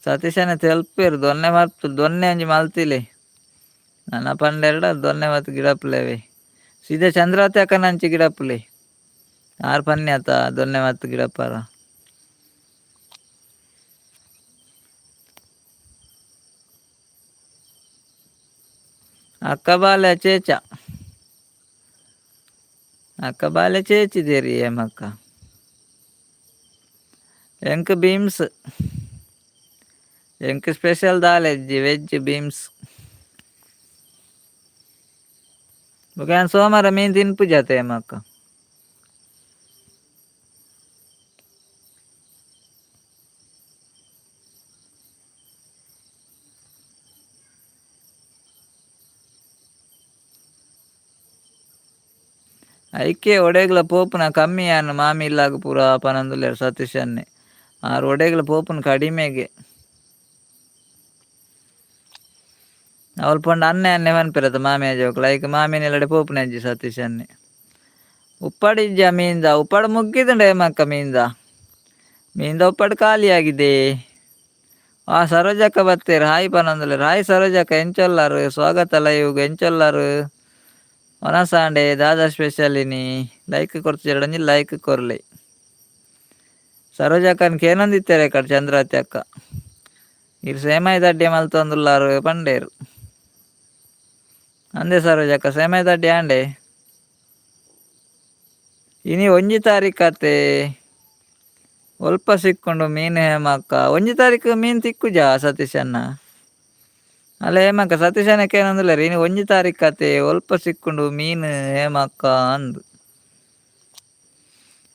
ಸತೀಶನ ತೆಲ್ಪೇರು ದೊನ್ನೆ ಮಲ್ತು ದೊನ್ನೆ ಒಂಜಿ ಮಲ್ತಿಲೆ ನನ ಪಂಡೆರಡ ದೊನ್ನೆ ಮತ್ ಗಿಡಪ್ಪುಲೆವೆ. ಸೀದಾ ಚಂದ್ರಾವತಿ ಅಕ್ಕನ ಅಂಚಿ ಗಿಡಪ್ಪುಲೆ. ಆರ್ ಪನ್ನಿ ಆತ ದೊನ್ನೆ ಮತ್ ಗಿಡಪ್ಪಾರ. ಅಕ್ಕ ಬಾಲೆ ಚೇಚ, ಅಕ್ಕ ಬಾಲೆ ಚೇಚಿದೇರಿ ಹೇಮಕ್ಕ. ಎಂಕ್ ಬೀಮ್ಸ್, ಎಂಕ್ ಸ್ಪೆಷಲ್ ದಾಲೆಜ್ಜಿ ವೆಜ್ ಬೀಮ್ಸ್. ಬೊಕ ಯಾನ್ ಸೋಮಾರ ಮೀನ್ ತಿನ್ಪುಜತೆ ಹೇಮಕ್ಕ. ಐಕೆ ಒಡೆಗ್ಲ ಪೋಪುನ ಕಮ್ಮಿ ಯಾನ್ ಮಾಮಿ ಇಲ್ಲಾಗ ಪೂರ ಪನೊಂದುಲ್ಲೆರ್ ಸತೀಶ್ ಅಣ್ಣೆ. ಆರ್ ಒಡೆಗ್ಲ ಪೋಪುನ ಕಡಿಮೆಗೆ. ಅವ್ಲು ಪಂಡ ಅಣ್ಣೆ ಅಣ್ಣೆ ಪನ್ಪೆರತ್ತ ಮಾಮಿಯ ಜೋಕುಲು, ಐಕ್ ಮಾಮಿನ ಇಲ್ಲಡೆ ಪೋಪುನ ಇಜ್ಜಿ ಸತೀಶ್ ಅಣ್ಣೆ. ಉಪ್ಪಾಡು ಇಜ್ಜ ಮೀನ್ದ? ಉಪ್ಪಾಡು ಮುಗ್ಗಿದುಂಡು ಹೇಮಕ್ಕ ಮೀನ್ದ. ಮೀನ್ದ ಉಪ್ಪಾಡು ಖಾಲಿ ಆಗಿದೆ. ಆ ಸರೋಜಕ್ಕ ಬತ್ತೇರು ಹಾಯ್ ಪನೊಂದುಲ್ಲೆರ್. ಹಾಯ್ ಸರೋಜಕ್ಕ, ಎಂಚೊಲ್ಲಾರು? ಸ್ವಾಗತ ಲೈವ್ಗ್. ಎಂಚೊಲ್ಲಾರು? ವನಸಾಂಡೆ ದಾದಾ ಸ್ಪೆಷಲ್ ಇನಿ. ಲೈಕ್ ಕೊರ್ತಿಜೆರ್ಡ ಒಂಜಿ ಲೈಕ್ ಕೊರ್ಲೆ. ಸರೋಜಕ್ಕನ್ ಕೇನೊಂದಿತ್ತೆರ್ ಕಡೆ ಚಂದ್ರಾವತಿ ಅಕ್ಕ. ಇರ್ ಸೇಮಾಯಿ ದಡ್ಡೆ ಮಲ್ತೊಂದುಲ್ಲಾರು ಪಂಡೇರು. ಅಂದೆ ಸರೋಜಕ್ಕ ಸೇಮಾಯಿ ದಡ್ಡೆ ಆಂಡೆ. ಇನಿ ಒಂಜಿ ತಾರೀಖಾತೆ ಒಲ್ಪ ಸಿಕ್ಕುಂಡು ಮೀನು ಹೇಮಕ್ಕ? ಒಂಜಿ ತಾರೀಕು ಮೀನು ತಿಕ್ಕುಜಾ ಸತೀಶ್ ಅಣ್ಣ? ಅಲ್ಲ ಹೇಮಕ್ಕ, ಸತೀಶ್ ಅಣ್ಣ ಕೇನೊಂದುಲ್ಲೆರ್ ಇನಿ ಒಂಜಿ ತಾರೀಖಾತೆ ಒಲ್ಪ ಸಿಕ್ಕುಂಡು ಮೀನು ಹೇಮಕ್ಕ ಅಂದ್.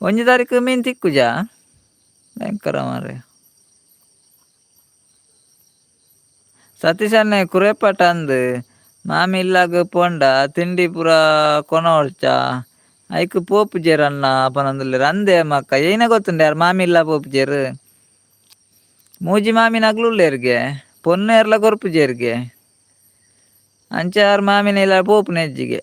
ಒಂಜಿ ತಾರೀಕು ಮೀನು ತಿಕ್ಕುಜಾ? ಭಯಂಕರ ಮಾರ್ರೆ. ಸತೀಶ್ ಅಣ್ಣೆ ಕುರೆಪಟ ಅಂದ್. ಮಾಮಿ ಇಲ್ಲಾಗ ಪೋಂಡ ತಿಂಡಿ ಪೂರ ಕೊನೊಡ್ಚ ಐಕ್ ಪೋಪುಜೆರ್ ಅಣ್ಣ ಪನೊಂದುಲ್ಲೆರ್. ಅಂದೆ ಹೇಮಕ್ಕ ಏನ ಗೊತ್ತುಂಡೆ ಯಾರ್ ಮಾಮಿ ಇಲ್ಲ ಪೋಪುಜೆರ್? ಮೂಜಿ ಮಾಮಿನಕ್ಲು ಉಲ್ಲೆರ್ಗೆ, ಪೊನ್ನು ಏರ್ಲ ಕೊರ್ಪುಜೆರ್ಗೆ. ಅಂಚ ಆರ್ ಮಾಮಿನ ಇಲ್ಲ ಪೋಪುನ ಹೆಜ್ಜಿಗೆ.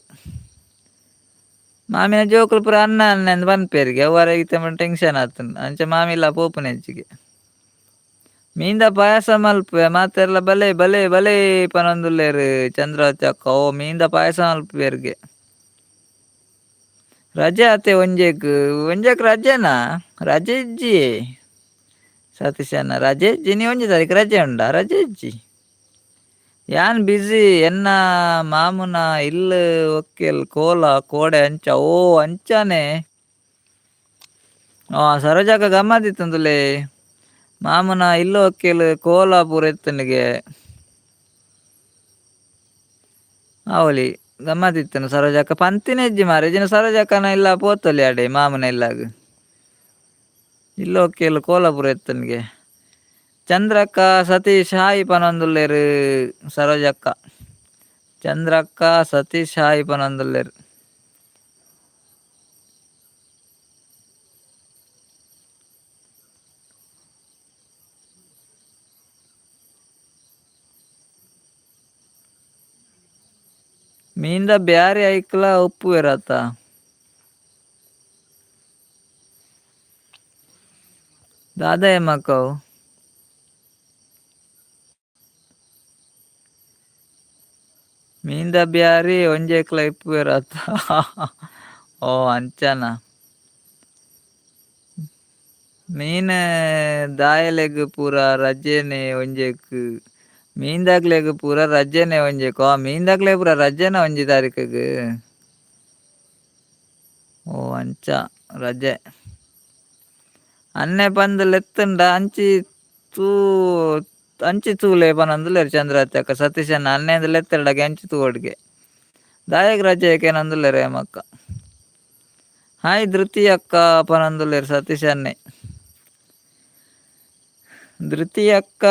ಮಾಮಿನ ಜೋಕುಲು ಪೂರ ಅಣ್ಣ ಅಣ್ಣ ಅಂದ್ ಪನ್ಪೆರ್ಗೆ, ಅವು ಇತ್ತೆ ಟೆನ್ಷನ್ ಆತುಂಡು. ಅಂಚ ಮಾಮಿ ಇಲ್ಲ ಪೋಪುನ ಹೆಜ್ಜಿಗೆ. ಮೀನ್ದ ಪಾಯಸ ಮಲ್ಪುವೆ ಮಾತೆರ್ಲ ಬಲೆ ಬಲೆ ಬಲೆ ಪನೊಂದುಲ್ಲೆರ್ ಚಂದ್ರಾವತಿ ಅಕ್ಕ. ಓ ಮೀನ್ದ ಪಾಯಸ ಮಲ್ಪುವೆರ್ಗೆ. ರಜೆ ಆತೆ ಒಂಜೆಕ್, ಒಂಜೆಕ್ ರಜೆನಾ? ರಜೆ ಇಜ್ಜಿ ಸತೀಶ್ ಅಣ್ಣ, ರಜೆ ಇಜ್ಜಿ. ಇನಿ ಒಂಜಿ ತಾರೀಕು ರಜೆ ಉಂಡಾ? ರಜೆ ಇಜ್ಜಿ. ಯಾನ್ ಬಿಜಿ ಎನ್ನ ಮಾಮುನ ಇಲ್ಲ್ ಒಕ್ಕೆಲ್ ಕೋಲ ಕೋಡೆ ಅಂಚ. ಓ ಅಂಚಾನೆ. ಆ ಸರೋಜಕ್ಕ ಗಮ್ಮತ್ತಿತ್ತುಂದುಲೇ. ಮಾಮುನ ಇಲ್ಲ್ ಒಕ್ಕೆಲ್ ಕೋಲ ಪೂರ ಇತ್ತುಂಡಿಗೆ. ಆವೊಲಿ ಗಮ್ಮತ್ತಿತ್ತುಂಡು ಸರೋಜಕ್ಕ ಪಂತಿನ ಇಜ್ಜಿ ಮಾರ್ರೆ. ಇಜ್ಜಿಂಡ ಸರೋಜಕ್ಕನ ಇಲ್ಲ ಪೋತೊಲಿ ಆಡೆ ಮಾಮುನ ಇಲ್ಲಾಗ್. ಇಲ್ಲ್ ಒಕ್ಕೆಲ್ ಕೋಲ ಪೂರ ಇತ್ತುಂಡಿಗೆ. ಚಂದ್ರಕ್ಕ ಸತೀಶ್ ಹಾಯ್ ಪನೊಂದುಲ್ಲೆರ್ ಸರೋಜಕ್ಕ. ಚಂದ್ರಕ್ಕ ಸತೀಶ್ ಹಾಯ್ ಪನೊಂದುಲ್ಲೆರ್. ಮೀನ್ದ ಬ್ಯಾರಿ ಐಕ್ಲ ಉಪ್ಪುವೆರತ್ತ. ದಾದ ಹೇಮಕ್ಕ ಅವು? ಮೀನ್ದ ಬ್ಯಾರಿ ಒಂಜೆಕ್ಲ ಇಪ್ಪುವೆರತ್ತ. ಓ ಅಂಚನ. ಮೀನ್ ದಾಯಲೆಗ್ ಪೂರ ರಜೆನೆ ಒಂಜೆಕ್. ಮೀನ್ದಕ್ಲೆಗ್ ಪೂರ ರಜೆನೆ ಒಂಜೆಕ್. ಓ ಮೀನ್ದಕ್ಲೆಗ್ ಪೂರ ರಜೆನ ಒಂಜಿ ತಾರೀಖಗ್? ಓ ಅಂಚ ರಜೆ. ಅಣ್ಣೆ ಪಂದ್ ಲೆತ್ತುಂಡ ಅಂಚಿ ತೂ ಅಂಚಿ ತೂಲೆ ಪನೊಂದುಲ್ಲೆರ್ ಚಂದ್ರಾವತಿ ಅಕ್ಕ. ಸತೀಶ್ ಅಣ್ಣ ಅಣ್ಣೆ ಅಂದ್ ಲೆತ್ತೆರ್ಡಗೆ ಅಂಚಿ ತೂವೊಡ್ಗೆ. ದಾಯೆಗ್ ರಜೆ ಕೇನೊಂದುಲ್ಲೆರ್ ಹೇಮಕ್ಕ. ಹಾಯ್ ಧೃತಿ ಅಕ್ಕ ಪನೊಂದುಲ್ಲೆರ್ ಸತೀಶ್ ಅಣ್ಣೆ. ಧೃತಿ ಅಕ್ಕ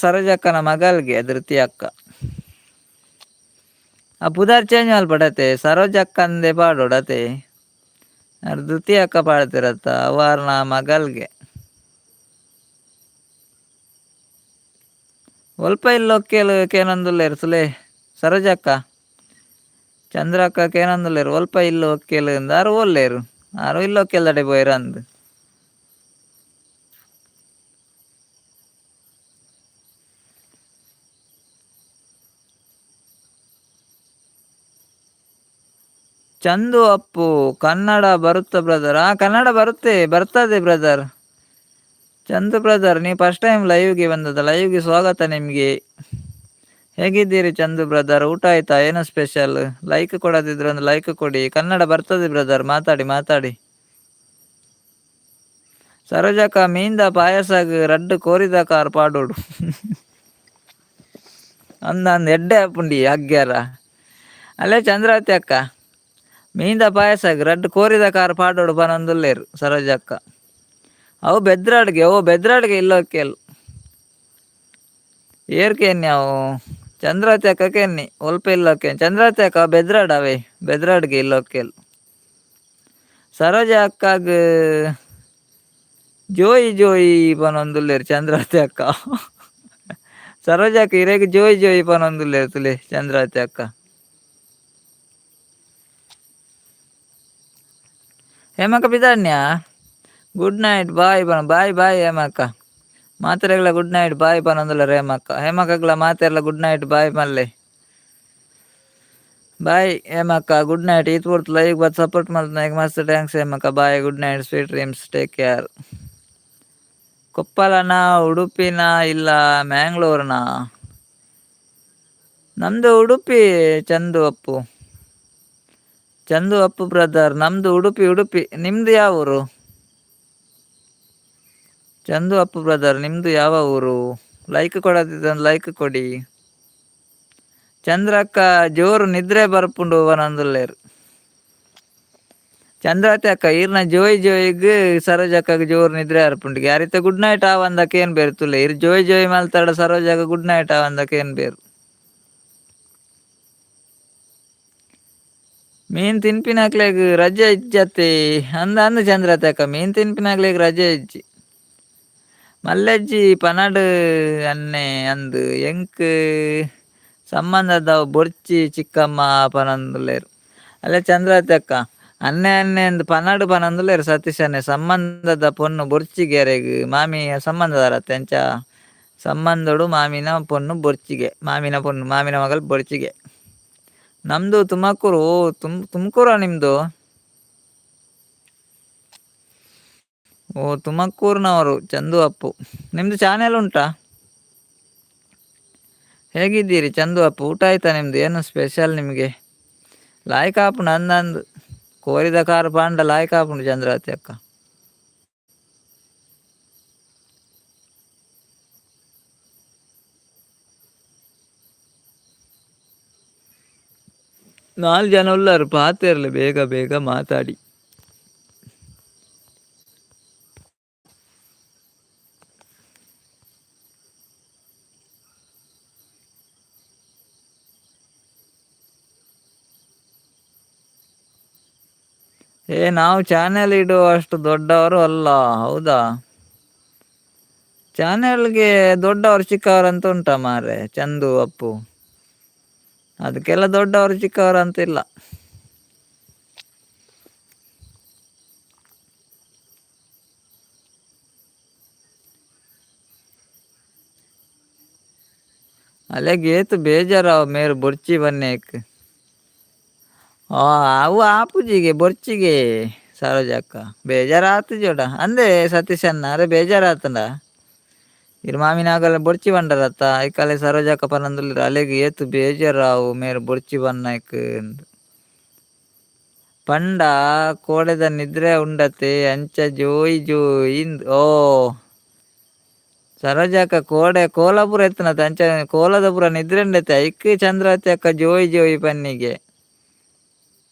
ಸರೋಜಕ್ಕನ ಮಗಲ್ಗೆ ಧೃತಿ ಅಕ್ಕ. ಆ ಪುದರ್ ಚೇಂಜ್ ಮಲ್ಪಡತೆ ಸರೋಜಕ್ಕ ಅಂದೆ ಪಾಡೋಡತೆ. ಧೃತಿ ಅಕ್ಕ ಪಾಡ್ತಿರತ್ತ ಅವಾರ್ನ ಮಗಲ್ಗೆ. ಒಲ್ಪ ಇಲ್ಲೊಕ್ಕೆಲು ಕೇನೊಂದುಲ್ಲೆರ್ ಸುಲೆ ಸರೋಜಕ್ಕ ಚಂದ್ರಕ್ಕ ಕೇನೊಂದುಲ್ಲೆರ್ ಒಲ್ಪ ಇಲ್ಲು ಒಕ್ಕೆಲು ಅಂದ್ ಆರು ಓಲ್ಲೇರು ಆರು ಇಲ್ಲೊಕ್ಕೆಲ್ದಡೆ ಪೋಯೆರ್ ಅಂದ್. ಚಂದು ಅಪ್ಪು ಕನ್ನಡ ಬರುತ್ತ ಬ್ರದರ್? ಆ ಕನ್ನಡ ಬರುತ್ತೆ, ಬರ್ತದೆ ಬ್ರದರ್. ಚಂದು ಬ್ರದರ್, ನೀವು ಫಸ್ಟ್ ಟೈಮ್ ಲೈವ್ಗೆ ಬಂದದ, ಲೈವ್ಗೆ ಸ್ವಾಗತ ನಿಮಗೆ. ಹೇಗಿದ್ದೀರಿ ಚಂದು ಬ್ರದರ್? ಊಟ ಆಯ್ತಾ? ಏನು ಸ್ಪೆಷಲ್? ಲೈಕ್ ಕೊಡದಿದ್ರೆ ಒಂದು ಲೈಕ್ ಕೊಡಿ. ಕನ್ನಡ ಬರ್ತದೆ ಬ್ರದರ್, ಮಾತಾಡಿ ಮಾತಾಡಿ. ಸರೋಜಕ್ಕ ಮೀಂದ ಪಾಯಸಗ್ ರಡ್ಡು ಕೋರಿದ ಕಾರ್ ಪಾಡೋಡು ಅಂದ ಅಂದ್ ಎಡ್ಡೆ ಆಪುಂಡಿ ಅಗ್ಗ್ಯಾರ. ಅಲ್ಲೇ ಚಂದ್ರಾವತಿ ಅಕ್ಕ ಮೀಂದ ಪಾಯಸಗ್ ರಡ್ಡು ಕೋರಿದ ಕಾರ್ ಪಾಡೋಡು ಪನೊಂದುಲ್ಲೇರು ಸರೋಜಕ್ಕ. ಅವು ಬೆದ್ರಾಡ್ಗೆ, ಓ ಬೆದ್ರಾಡ್ಗೆ ಇಲ್ಲೋಕೆಲ್ ಏರ್ಕೆನ್ನಿ ಅವು ಚಂದ್ರಾವತಿ ಅಕ್ಕ ಕೆನ್ನಿ ಒಲ್ಪ ಇಲ್ಲೋಕೆ ಚಂದ್ರಾವತಿ ಅಕ್ಕ ಬೆದ್ರಾಡ್ ಅವೇ ಬೆದ್ರಾಡ್ಗೆ ಇಲ್ಲೋಕೆಲ್. ಸರೋಜ ಅಕ್ಕಾಗ ಜೋಯಿ ಜೋಯಿ ಪನೊಂದುಲ್ಲೇರು ಚಂದ್ರಾವತಿ ಅಕ್ಕ. ಸರೋಜ ಅಕ್ಕ ಇರೆಗ್ ಜೋಯಿ ಜೋಯಿ ಪನೊಂದುಲ್ಲೇರು ತುಲೆ ಚಂದ್ರಾವತಿ ಅಕ್ಕ. ಹೇಮಕ್ಕ ಬಿದಾಡ್ನ್ಯಾ? ಗುಡ್ ನೈಟ್ ಬಾಯ್ ಪನ ಬಾಯ್ ಬಾಯ್ ಹೇಮಕ್ಕ. ಮಾತೆರೆಗ್ಲ ಗುಡ್ ನೈಟ್ ಬಾಯ್ ಪನೊಂದುಲ್ಲೆರ್ ಹೇಮಕ್ಕ. ಹೇಮಕ್ಕಗ್ಲ ಮಾತೆರ್ಲ ಗುಡ್ ನೈಟ್ ಬಾಯ್ ಮಲ್ಲೆ. ಬಾಯ್ ಹೇಮಕ್ಕ, ಗುಡ್ ನೈಟ್. ಈತ್ ಪೊರ್ತು ಲೈವ್ ಬತ್ ಸಪೋರ್ಟ್ ಮಲ್ತ್ನಾಕ್ ಮಸ್ತ್ thanks ಹೇಮಕ್ಕ. Bye, good night, sweet dreams, take care. ಕೊಪ್ಪಳನ ಉಡುಪಿನ ಇಲ್ಲ ಮ್ಯಾಂಗ್ಳೂರ್ನ? ನಮ್ದು ಉಡುಪಿ ಚಂದು ಅಪ್ಪು. ಚಂದು ಅಪ್ಪು ಬ್ರದರ್ ನಮ್ದು ಉಡುಪಿ ಉಡುಪಿ. ನಿಮ್ದು ಯಾವ ಊರು? ಚಂದು ಅಪ್ಪು ಬ್ರದರ್ ನಿಮ್ದು ಯಾವ ಊರು? ಲೈಕ್ ಕೊಡದಿದ್ರೆ ಒಂದು ಲೈಕ್ ಕೊಡಿ. ಚಂದ್ರಕ್ಕ ಜೋರು ನಿದ್ರೆ ಬರ್ಪುಂಡು ಪನೊಂದುಲ್ಲೆರ್. ಚಂದ್ರಾವತಿ ಅಕ್ಕ ಈರ್ನ ಜೋಯ್ ಜೋಯಿಗ್ ಸರೋಜಕ್ಕಗ್ ಜೋರು ನಿದ್ರೆ ಬರ್ಪುಂಡು. ಯಾರಿತ್ತ ಗುಡ್ ನೈಟ್ ಆವಂದಕ್ಕೆ ಏನ್ ಬೇರು ತುಲೆ ಇರ್ ಜೋಯ್ ಜೋಯ್ ಮಲ್ತಾಡ ಸರೋಜಕ್ಕ ಗುಡ್ ನೈಟ್ ಆವಂದಕ್ಕೆ ಏನ್ ಬೇರು. ಮೀನ್ ತಿನ್ಪಿನಕ್ಲೆಗ್ ರಜೆ ಇಜ್ಜತ್ತೆ ಅಂದ ಅಂದ ಚಂದ್ರತೆ ಅಕ್ಕ ಮೀನ್ ತಿನ್ಪಿನಕ್ಲೆಗ್ ರಜೆ ಇಜ್ಜಿ. ಮಲ್ಲೆಜ್ಜಿ ಪನಡು ಅನ್ನೆ ಅಂದ್ ಎಂಕ್ ಸಂಬಂಧದವು ಬೊರ್ಚಿ ಚಿಕ್ಕಮ್ಮ ಪನೊಂದುಲ್ಲೆರ್. ಅಲ್ಲೇ ಚಂದ್ರಾವತಿ ಅಕ್ಕ ಅನ್ನೆ ಅನ್ನೆ ಅಂದ್ ಪನಡು ಪನೊಂದುಲ್ಲೆರ್ ಸತೀಶ್ ಅನ್ನೆ ಸಂಬಂಧದ ಪೊನ್ನು ಬೊರ್ಚಿಗೆ ಅರೆಗ್ ಮಾಮಿ ಸಂಬಂಧದಾರತ್ತೆ ಅಂಚ ಸಂಬಂಧಡು ಮಾಮಿನ ಪೊನ್ನು ಬೊರ್ಚಿಗೆ ಮಾಮಿನ ಪೊನ್ನು ಮಾಮಿನ ಮಗಲ್ ಬೊರ್ಚಿಗೆ. ನಮ್ದು ತುಮಕೂರು. ತುಮಕೂರಾ ನಿಮ್ದು? ಓ ತುಮಕೂರಿನವರು ಚಂದು ಅಪ್ಪು. ನಿಮ್ದು ಚಾನೆಲ್ ಉಂಟಾ? ಹೇಗಿದ್ದೀರಿ ಚಂದು ಅಪ್ಪು? ಊಟ ಆಯ್ತಾ ನಿಮ್ದು? ಏನು ಸ್ಪೆಷಲ್ ನಿಮಗೆ? ಲಾಯ್ಕ್ ಆಪುಂಡು ಅಂದಂದು ಕೋರಿದ ಕಾರ್ ಪಾಂಡ ಲಾಯ್ಕ್ ಆಪುಂಡು ಚಂದ್ರಾವತಿ ಅಕ್ಕ. ನಾಲ್ ಜನ ಉಲ್ಲರು ಪಾತೆರ್ಲೆ ಬೇಗ ಬೇಗ ಮಾತಾಡಿ. ಏ ನಾವು ಚಾನೆಲ್ ಇಡುವಷ್ಟು ದೊಡ್ಡವರು ಅಲ್ಲ, ಹೌದಾ? ಚಾನೆಲ್ಗೆ ದೊಡ್ಡವರು ಚಿಕ್ಕವರು ಅಂತ ಉಂಟಾ ಮಾರ್ರೆ ಚಂದು ಅಪ್ಪು? ಅದಕ್ಕೆಲ್ಲ ದೊಡ್ಡವರು ಚಿಕ್ಕವರು ಅಂತಿಲ್ಲ. ಅಲೆಗ್ ಏತ್ ಬೇಜಾರಾವ್ ಮೇರ್ ಬೊರ್ಚಿ ಬನ್ನೇಕ್. ಆ ಅವು ಆಪುಜಿಗೆ ಬೊರ್ಚಿಗೆ ಸರೋಜಕ್ಕ ಬೇಜಾರಾತು ಜೋಡ ಅಂದೆ ಸತೀಶಣ್ಣ ಅರೆ ಬೇಜಾರಾತಂಡ. ಇರ್ ಮಾಮಿನಾಗಲ ಬೊರ್ಚಿ ಬಂಡರತ್ತ ಐಕಾಲೆ ಸರೋಜಕ್ಕ ಪನೊಂದುಲ್ಲೆರ್ ಅಲೆಗ್ ಏತ್ ಬೇಜಾರಾವು ಮೇರ್ ಬೊರ್ಚಿ ಬನ್ನೈಕ್ ಇಂದ್. ಪಂಡ ಕೋಡೆದ ನಿದ್ರೆ ಉಂಡತೆ ಅಂಚ ಜೋಯಿ ಜೋಯಿ ಇಂದ್. ಓ ಸರೋಜಕ್ಕ ಕೋಡೆ ಕೋಲ ಪೂರ ಎತ್ತುನತೆ ಅಂಚ ಕೋಲದ ಪೂರ ನಿದ್ರೆ ಉಂಡತೆ ಐಕ್ ಚಂದ್ರಾವತಿ ಅಕ್ಕ ಜೋಯಿ ಜೋಯಿ ಪನ್ನಿಗೆ.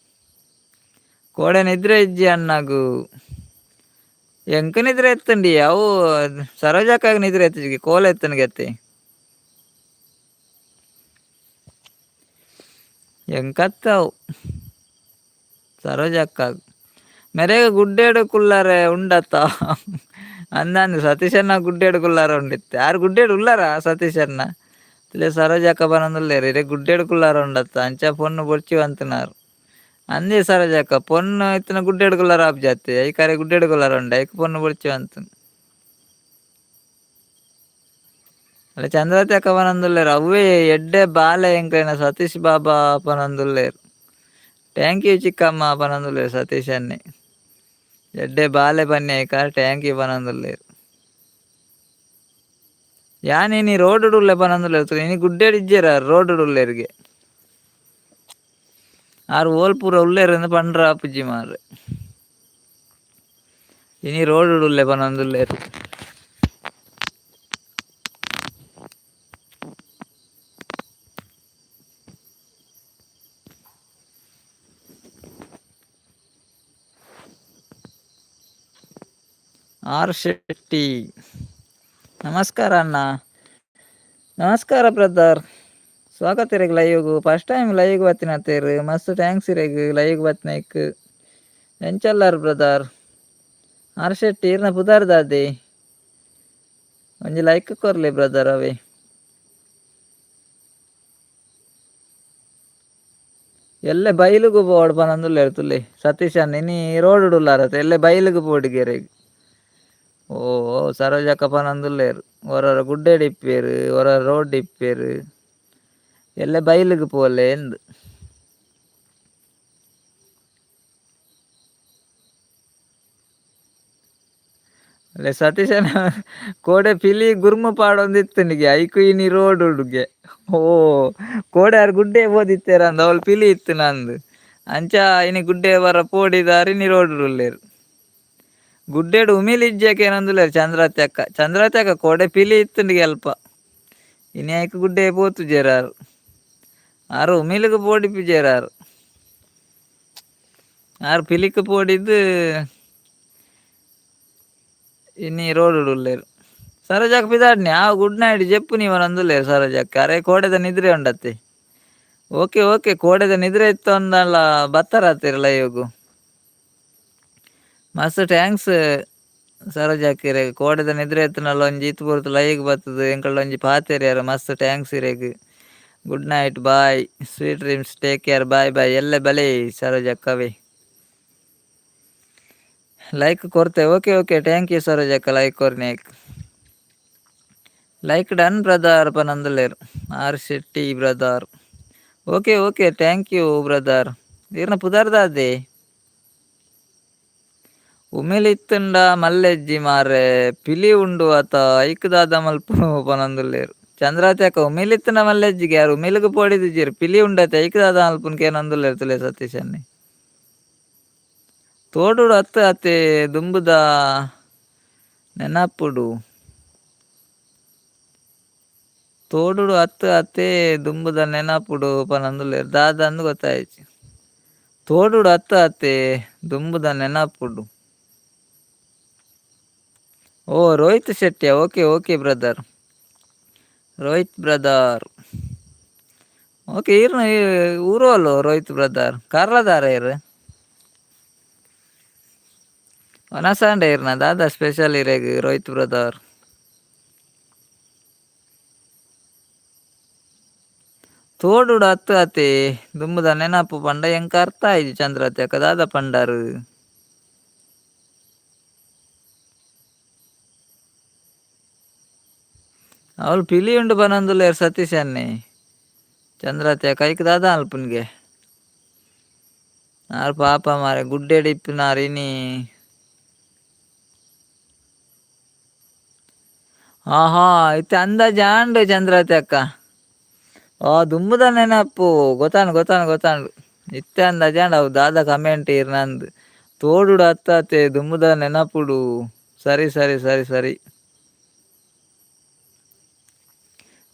ಕೋಡೆ ನಿದ್ರೆ ಇಜ್ಜಿ ಅಣ್ಣಗು. ಎಂಕ ನಿದ್ರೆ ಎತ್ತಂಡಿ ಅವು ಸರೋಜಕ್ಕಾಗ ನಿದ್ರೆ ಎತ್ತಿಗೆ ಕೋಲ ಎತ್ತನಿಗೆ ಎಂಕತ್ತವು ಸರೋಜಕ್ಕಾಗ ಮೆರೆಗ ಗುಡ್ಡೇಡು ಕುಲ್ಲಾರೆ ಉಂಡತ್ತ ಅಂದಂದು ಸತೀಶಣ್ಣ ಗುಡ್ಡೇಡು ಕುಲ್ಲಾರ ಉಂಡಿತ್ತೆ ಯಾರು ಗುಡ್ಡೇಡು ಉಲ್ಲಾರ ಸತೀಶಣ್ಣ ತುಲೆ ಸರೋಜಕ್ಕ ಬನಂದುಲ್ಲೇರು ಇರೆ ಗುಡ್ಡೇಡು ಕುಲ್ಲಾರ ಉಂಡತ್ತ ಅಂಚ ಪೊನ್ನು ಬೊರ್ಚಿ ಅಂತನಾರು ಅಂದೇ ಸರೋಜಕ್ಕ ಪೊನ್ನು ಇತ್ತಿನ ಗುಡ್ಡೇಡು ಕುಲ್ಲಾರ ಆಪ್ ಜಾತಿ ಐಕಾರೆ ಗುಡ್ಡೇಡು ಕುಲ್ಲಾರ ಉಂಡೆ ಐಕ್ ಪೊನ್ನು ಬೊರ್ಚಿ ಅಂತ ಅಲ್ಲ ಚಂದ್ರತಿ ಅಕ್ಕ ಪನಂದುಲ್ಲೇರು ಅವೇ ಎಡ್ಡೆ ಬಾಲೆ ಎಂಕ್ಲೇನ ಸತೀಶ್ ಬಾಬಾ ಪನಂದುಲ್ಲೇರು thank you ಚಿಕ್ಕಮ್ಮ ಪನಂದುಲ್ಲೇರು ಸತೀಶ್ ಅನ್ನೆ ಎಡ್ಡೆ ಬಾಲೆ ಬನ್ನಿ ಐಕಾರ thank you ಪನಂದುಲ್ಲೇರು ಯಾನ್ ಇನಿ ರೋಡ್ ಉಲ್ಲೆ ಪನಂದುಲ್ಲೇರು ಇನಿ ಗುಡ್ಡೇಡು ಇಜ್ಜೆರ ರೋಡ್ ಉಲ್ಲೇರಿಗೆ ಆರು ಓಲ್ ಪೂರ ಉಲ್ಲೇರು ಪಂಡ್ರ ಆಪುಜಿ ಮಾರ್ರೆ ಇನಿ ರೋಡ್ ಉಲ್ಲೆ ಪನಂದುಲ್ಲೇರು. ಆರ್ ಶೆಟ್ಟಿ ನಮಸ್ಕಾರ ಅಣ್ಣ. ನಮಸ್ಕಾರ ಬ್ರದರ್, ಸ್ವಾಗತ ಇರೆಗ್ ಲೈವ್ಗು. ಫಸ್ಟ್ ಟೈಮ್ ಲೈವ್ಗ್ ಬತ್ತಿನ ತೇರು, ಮಸ್ತ್ thanks ಇರೆಗ್ ಲೈವ್ಗ್ ಬತ್ತಿನೈಕ್. ಎಂಚಲ್ಲಾರ್ ಬ್ರದರ್? ಆರ್ ಶೆಟ್ಟಿ ಇರ್ನ ಪುದರ್ ದಾದೆ? ಒಂಜಿ ಲೈಕ್ ಕೊರ್ಲೆ ಬ್ರದರ್ ಅವೇ. ಎಲ್ಲೆ ಬೈಲುಗು ಪೋವಡ್ ಪನೊಂದುಲ್ಲೆರ್ ತುಲೆ ಸತೀಶ್ ಅಣ್ಣ ಇನಿ ರೋಡ್ ಉಲ್ಲಾರತ ಎಲ್ಲೆ ಬೈಲುಗು ಪೋಡಿಗೆರೆಗ್. ಓ ಸರೋಜಕ್ಕ ಪನೊಂದುಲ್ಲೆರ್ ಒರೊರ ಗುಡ್ಡೆಡ್ ಇಪ್ಪೆರ್ ಒರೊರ ರೋಡ್ ಇಪ್ಪೆರ್ ಎಲ್ಲೆ ಬೈಲುಗು ಪೋಲೆ ಇಂದ್. ಅಲ್ಲೇ ಸತೀಶನ ಕೋಡೆ ಪಿಲಿ ಗುರ್ಮ ಪಾಡೊಂದಿತ್ತನಿಗೆ ಐಕು ಇನಿ ರೋಡ್ ಉಡುಗೆ. ಓ ಕೋಡೆ ಆರ್ ಗುಡ್ಡೆ ಪೋದಿತ್ತೆರ್ ಅಂದ್ ಅವಳು ಪಿಲಿ ಇತ್ತು ನಂದು ಅಂಚ ಇನಿ ಗುಡ್ಡೆ ಬರ ಪೋಡಿದಾರ್ ಇನಿ ರೋಡ್ ಉಲ್ಲೆರ್. ಗುಡ್ಡೆಡ್ ಉಮಿಲ್ ಇಜ್ಜೆಕೆ ಏನಂದುಲ್ಲೆರ್ ಚಂದ್ರತ್ಯಕ್ಕ ಅಕ್ಕ ಚಂದ್ರತ್ಯಕ್ಕ ಕೋಡೆ ಪಿಲಿ ಇತ್ತುಂಡಿಗೆ ಅಲ್ಪ ಇನಿ ಐಕ್ ಗುಡ್ಡೆ ಪೋತುಜೆರ್ ಆರ್ ಆರ್ ಉಮಿಲಿಗೆ ಪೋಡಿಪುಜೆರ್ ಆರ್ ಆರ್ ಪಿಲಿಕ್ ಪೋಡಿದ್ ಇನಿ ರೋಡ್ ಉಲ್ಲೆರ್. ಸರೋಜಕ್ಕ ಪಿದಾಡ್ನಿ ಆ ಗುಡ್ ನೈಟ್ ಜೆಪ್ಪು ನೀವನಂದುಲ್ಲೆರ್ ಸರೋಜಕ್ಕ ಅರೆ ಕೋಡೆದ ನಿದ್ರೆ ಉಂಡತ್ತೆ. ಓಕೆ ಓಕೆ ಕೋಡೆದ ನಿದ್ರೆ ಇತ್ತು ಅಂದಲ್ಲ ಬತ್ತರಾತಿರ್ ಲೈವ್ಗು. ಮಸ್ತ್ thanks ಸರೋಜಕ್ಕ ಇರೆಗ್ ಕೋಡೆದ ನಿದ್ರೆ ಇತ್ತುನಲ್ಲ ಒಂಜಿ ಇತ್ ಪೊರ್ತು ಲೈವ್ಗ್ ಬತ್ತುದು ಎಂಕಲ್ಡ ಒಂಜಿ ಪಾತೆರ್ಯರ ಮಸ್ತ್ thanks ಇರೆಗ್. Good night bye sweet dreams take care bye bye ಎಲ್ಲೆ ಬಲೆ ಸರೋಜಕ್ಕವೇ. ಲೈಕ್ ಕೊರ್ತೆ okay okay thank you ಸರೋಜಕ್ಕ like ಕೊರ್ನೇಕ್. Like done brother ಪನಂದುಲ್ಲೆರ್ R Shetty brother. Okay okay thank you brother. ಇರ್ನ ಪುದರ್ ದಾದೆ? ಉಮಿಲ್ ಇತ್ತುಂಡ ಮಲ್ಲೆಜ್ಜಿ ಮಾರ್ರೆ ಪಿಲಿ ಉಂಡು ಅತ ಐಕ್ ದಾದ ಮಲ್ಪುನು ಪನೊಂದುಲ್ಲೆರ್. ಚಂದ್ರಾತಿ ಅಕ್ಕ ಉಮಿಲ್ ಇತ್ತುಂಡ ಮಲ್ಲೆಜ್ಜಿಗೆ ಯಾರ್ ಉಮಿಲ್ಗ್ ಪೋಡಿದಿಜೆರ್ ಪಿಲಿ ಉಂಡತೆ ಐಕ್ ದಾದ ಮಲ್ಪುನು ಕೇನೊಂದುಲ್ಲೆರ್ ತುಲೆ ಸತೀಶ್ ಅಣ್ಣೆ. ತೋಡುಡು ಅತ್ ಅತೆ ದುಂಬುದ ನೆನಪುಡು. ತೋಡುಡು ಅತ್ ಅತೆ ದುಂಬುದ ನೆನಪುಡು ಪನೊಂದುಲ್ಲೆರ್ ದಾದ ಅಂದ್ ಗೊತ್ತಾಯಿಜಿ. ತೋಡುಡು ಅತ್ ಅತೆ ದುಂಬುದ ನೆನಪುಡು. ಓ Rohit Shetty okay okay brother. Rohit brother okay ಈರ್ನ ಊರು ರೋಹಿತ್ ಬ್ರದರ್ ಕಾರ್ಲದಾರ ಇರ್? ವನಸಾಂಡ ಇರ್ನ ದಾದಾ ಸ್ಪೆಷಲ್ ಇರೆಗ್ ರೋಹಿತ್ ಬ್ರದರ್? ತೋಡುಡು ಅತ್ ಅತೆ ದುಂಬುದ ನೆನಪು ಪಂಡ ಎಂಕ್ ಅರ್ಥ ಆಯಿಜಿ ಚಂದ್ರತೆ ಅಕ್ಕ ದಾದ ಪಂಡರ್. ಅವಳು ಪಿಲಿ ಉಂಡು ಪನೊಂದುಲ್ಲೆರ್ ಸತೀಶ್ ಅಣ್ಣೆ. ಚಂದ್ರತೆ ಕೈಕ್ ದಾದ ಅಲ್ಪುನ್ಗೆ. ಆರ್ ಪಾಪ ಮಾರ್ರೆ ಗುಡ್ಡೆಡ್ ಇಪ್ಪುನಾರ್ ಇನಿ. ಆಹಾ ಇತ್ತೆ ಅಂದಾಜ್ ಆಂಡ್ ಚಂದ್ರತೆ ಅಕ್ಕ. ಆ ದುಂಬುದ ನೆನಪು ಗೊತ್ತಾಂಡ್ ಗೊತ್ತಾಂಡ್ ಗೊತ್ತಾಂಡ್ ಇತ್ತೆ ಅಂದಾಜ್ ಆಂಡ್ ಅವು ದಾದ ಕಮೆಂಟ್ ಇರ್ನಂದ್. ತೋಡುಡು ಅತ್ತತೆ ದುಂಬುದ ನೆನಪುಡು. ಸರಿ ಸರಿ ಸರಿ ಸರಿ.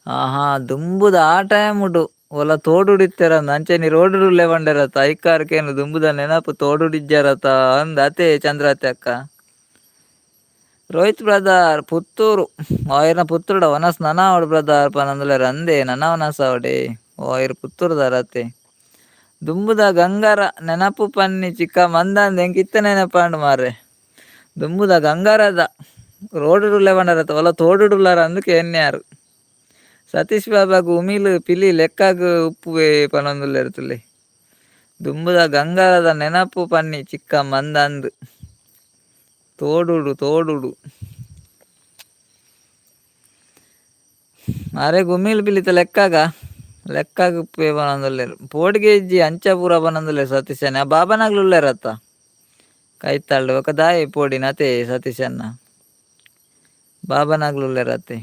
ಆಹಾ ದುಂಬುದ ಆ ಟೈಮುಡು ಒಲ ತೋಡುಡು ಇತ್ತೆರಂದ್ ಅಂಚನೆ ರೋಡುಡು ಉಲ್ಲೆ ಪಂಡೆರತ ಐಕಾರ್ಕೇನು ದುಂಬುದ ನೆನಪು ತೋಡುಡು ಇಜ್ಜರತ ಅಂದ್ ಅತೆ ಚಂದ್ರತೆ ಅಕ್ಕ. Rohit brother Puttur ಆಯರ್ನ ಪುತ್ತೂರುಡ ವನಸ್ ನನ ಅವಡು ಬ್ರದರ್ ಪನಂದುಲ್ಲೆರ್ ಅಂದೆ ನನ ವನಸ್ ಅವಡೆ ಓ ಐರ್ ಪುತ್ತೂರುದಾರತೆ. ದುಂಬುದ ಗಂಗರ ನೆನಪು ಪನ್ನಿ ಚಿಕ್ಕ ಮಂದಂದ್ ಎಂಕ್ ಇತ್ತೆ ನೆನಪಾಂಡ್ ಮಾರ್ರೆ. ದುಂಬುದ ಗಂಗರದ ರೋಡುಡುಲ್ಲೆ ಪಂಡರತ್ತ ಒಲ ತೋಡುಡುಲ್ಲರ ಅಂದ್ ಕೇನ್ಯಾರ್. ಸತೀಶ್ ಬಾಬಾಗ್ ಉಮಿಲ್ ಪಿಲಿ ಲೆಕ್ಕಾಗ್ ಉಪ್ಪುವೆ ಪನೊಂದುಲ್ಲೆರ್ ತೂಲೆ. ದುಂಬುದ ಗಂಗರದ ನೆನಪು ಪನ್ನಿ ಚಿಕ್ಕ ಮಂದಂದ್. ತೋಡುಡು ತೋಡುಡು. ಅರೆಗ್ ಉಮಿಲ್ ಪಿಲಿತ ಲೆಕ್ಕಾಗ ಲೆಕ್ಕಾಗ್ ಉಪ್ಪುವೆ ಪನೊಂದುಲ್ಲೆರ್. ಪೋಡಿಗೆ ಇಜ್ಜಿ ಅಂಚ ಪೂರ ಪನೊಂದುಲ್ಲೆರ್ ಸತೀಶಣ್ಣ. ಆ ಬಾಬಾನಾಗ್ಲು ಉಲ್ಲೆರತ್ತ ಕೈತಾಲ್ಡ್ ಬೊಕ ದಾಯೆ ಪೋಡಿನ ಅತೆ ಸತೀಶಣ್ಣ. ಬಾಬಾನಾಗ್ಲು ಉಲ್ಲೆರತ್ತೆ.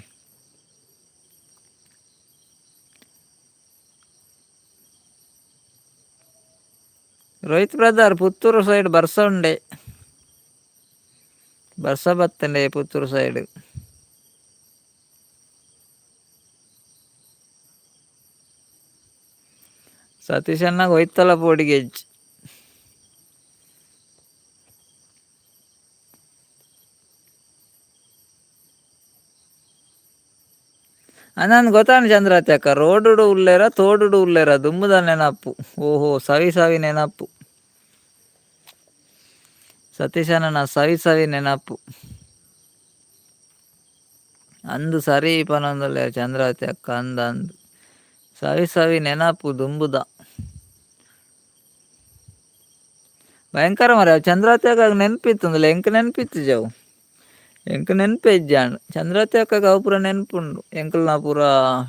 ರೋಹಿತ್ ಬ್ರದರ್ ಪುತ್ತೂರು ಸೈಡ್ ಬರ್ಸ ಉಂಡೆ. ಬರ್ಸ ಬತ್ತಂಡೆ ಪುತ್ತೂರು ಸೈಡ್. ಸತೀಶಣ್ಣಗ್ ಒಯ್ತಲ ಪೋಡಿಗೆ ಇಜ್ಜಿ. ಅಂದಂದ್ ಗೊತ್ತಾಂಡ್ ಚಂದ್ರಾತಿ ಅಕ್ಕ ರೋಡುಡು ಉಲ್ಲೆರ ತೋಡುಡು ಉಲ್ಲೆರ ದುಂಬುದ ನೆನಪು. ಓಹೋ ಸವಿ ಸವಿ ನೆನಪು. ಸತೀಶಣ್ಣನ ಸವಿ ಸವಿ ನೆನಪು. ಅಂದ್ ಸರಿ ಪನೊಂದುಲ್ಲೆರ್ ಚಂದ್ರಾವತಿ ಅಕ್ಕ ಅಂದ್ ಅಂದ್. ಸವಿ ಸವಿ ನೆನಪು ದುಂಬುದ. ಭಯಂಕರ ಮಾರ್ರೆ ಅವು ಚಂದ್ರಾವತಿ ಅಕ್ಕಗ್ ನೆನಪಿತ್ತುಂದುಲ್ಲ ಎಂಕ್ ನೆನಪಿತ್ತಿಜಿ ಅವು. ಎಂಕ್ ನೆನಪೇ ಇಜ್ಜಾಂಡ್. ಚಂದ್ರಾವತಿ ಅಕ್ಕಗ್ ಅವು ಪೂರ ನೆನಪುಂಡು ಎಂಕಲ್ನ ಪೂರ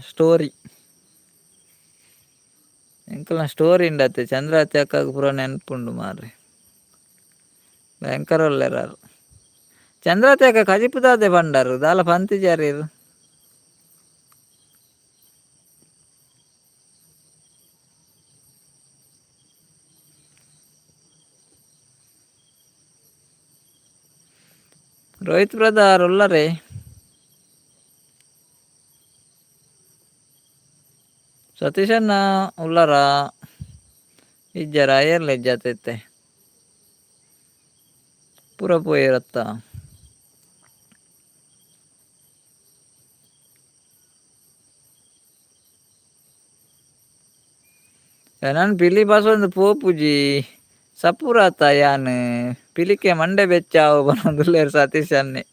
ಸ್ಟೋರಿ. ಎಂಕಲ್ನ ಸ್ಟೋರಿ ಉಂಡತ್ತೆ ಚಂದ್ರಾವತಿ ಅಕ್ಕಗ್ ಪೂರ ನೆನಪುಂಡು ಮಾರ್ರೆ. ಭಯಂಕರ ಉಲ್ಲೆರ್ ಆರ್. ಚಂದ್ರಾವತಿ ಅಕ್ಕ ಕಜಿಪು ದಾದೆ ಪಂಡರ್ ದಾಲ ಪಂತಿಜಾರ್ ಈರ್. ರೋಹಿತ್ ಬ್ರದರ್ ಉಲ್ಲರೆ. ಸತೀಶಣ್ಣ ಉಲ್ಲರಾ ಇಜ್ಜಾರ ಏರ್ಲ ಇಜ್ಜಾತ ಇತ್ತೆ. ಪೂರ ಪೋಯೆರತ್ತ. ಎನನ್ ಪಿಲಿ ಪಸೊಂದು ಪೋಪುಜಿ ಸಪುರಾತ ಯಾನ್ ಪಿಲಿಕೆ ಮಂಡೆ ಬೆಚ್ಚ ಆವು ಪನೊಂದುಲ್ಲೆರ್ ಸತೀಶ್ ಅಣ್ಣೆ.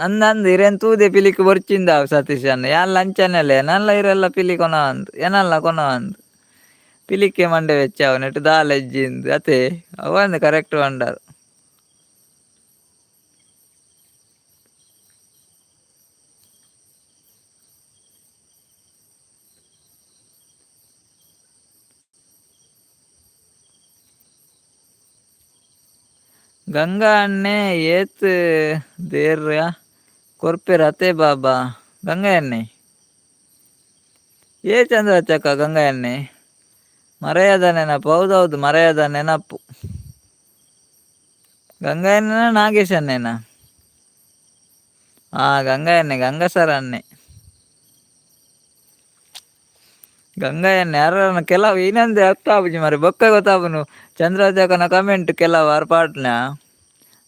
ಅಂದ್ ಅಂದ್ ಇರೆನ್ ತೂದೆ ಪಿಲಿಕ್ ಬೊರ್ಚಿಂದಾವು ಸತೀಶ್ ಅಣ್ಣೆ ಯಾನ್ಲ ಅಂಚನೆಲೆ ಎನನ್ಲ ಇರೆಲ್ಲ ಪಿಲಿ ಕೊನವಂದ್ ಎನನ್ಲ ಕೊನವಂದ್. ಪಿಲಿಕ್ಕೆ ಮಂಡೆ ಬೆಚ್ಚ ಆವು ನೆಟ್ ದಾಲ ಇಜ್ಜಿಂದ್ ಅತೆ ಅವು ಅಂದ್ ಕರೆಕ್ಟ್ ಪಂಡರ್. ಗಂಗಾ ಅಣ್ಣೆ ಏತ್ ದೇರ್ಯ ಕೊರ್ಪೆರ್ ಅತೆ ಬಾಬಾ ಗಂಗಾ ಅಣ್ಣೆ. ಏ ಚಂದ್ರಚಕ್ಕ ಗಂಗಾ ಅಣ್ಣೆ ಮರೆಯದ ನೆನಪು ಹೌದೌದು ಮರೆಯದ ನೆನಪು. ಗಂಗಾ ಅಣ್ಣನ ನಾಗೇಶ್ ಅಣ್ಣೇನಾ? ಆ ಗಂಗಾ ಅಣ್ಣೆ ಗಂಗಸರ ಅಣ್ಣೆ. ಗಂಗಯ್ಯನ ಯಾರನ ಕೆಲವು ಇನ್ನೊಂದು ಅರ್ಥ ಆಪುಜಿ ಮಾರ್ರೆ ಬೊಕ್ಕ ಗೊತ್ತಾಪುನು ಚಂದ್ರಚಕನ ಕಮೆಂಟ್ ಕೆಲವು ಆರ್ ಪಾಡ್ನ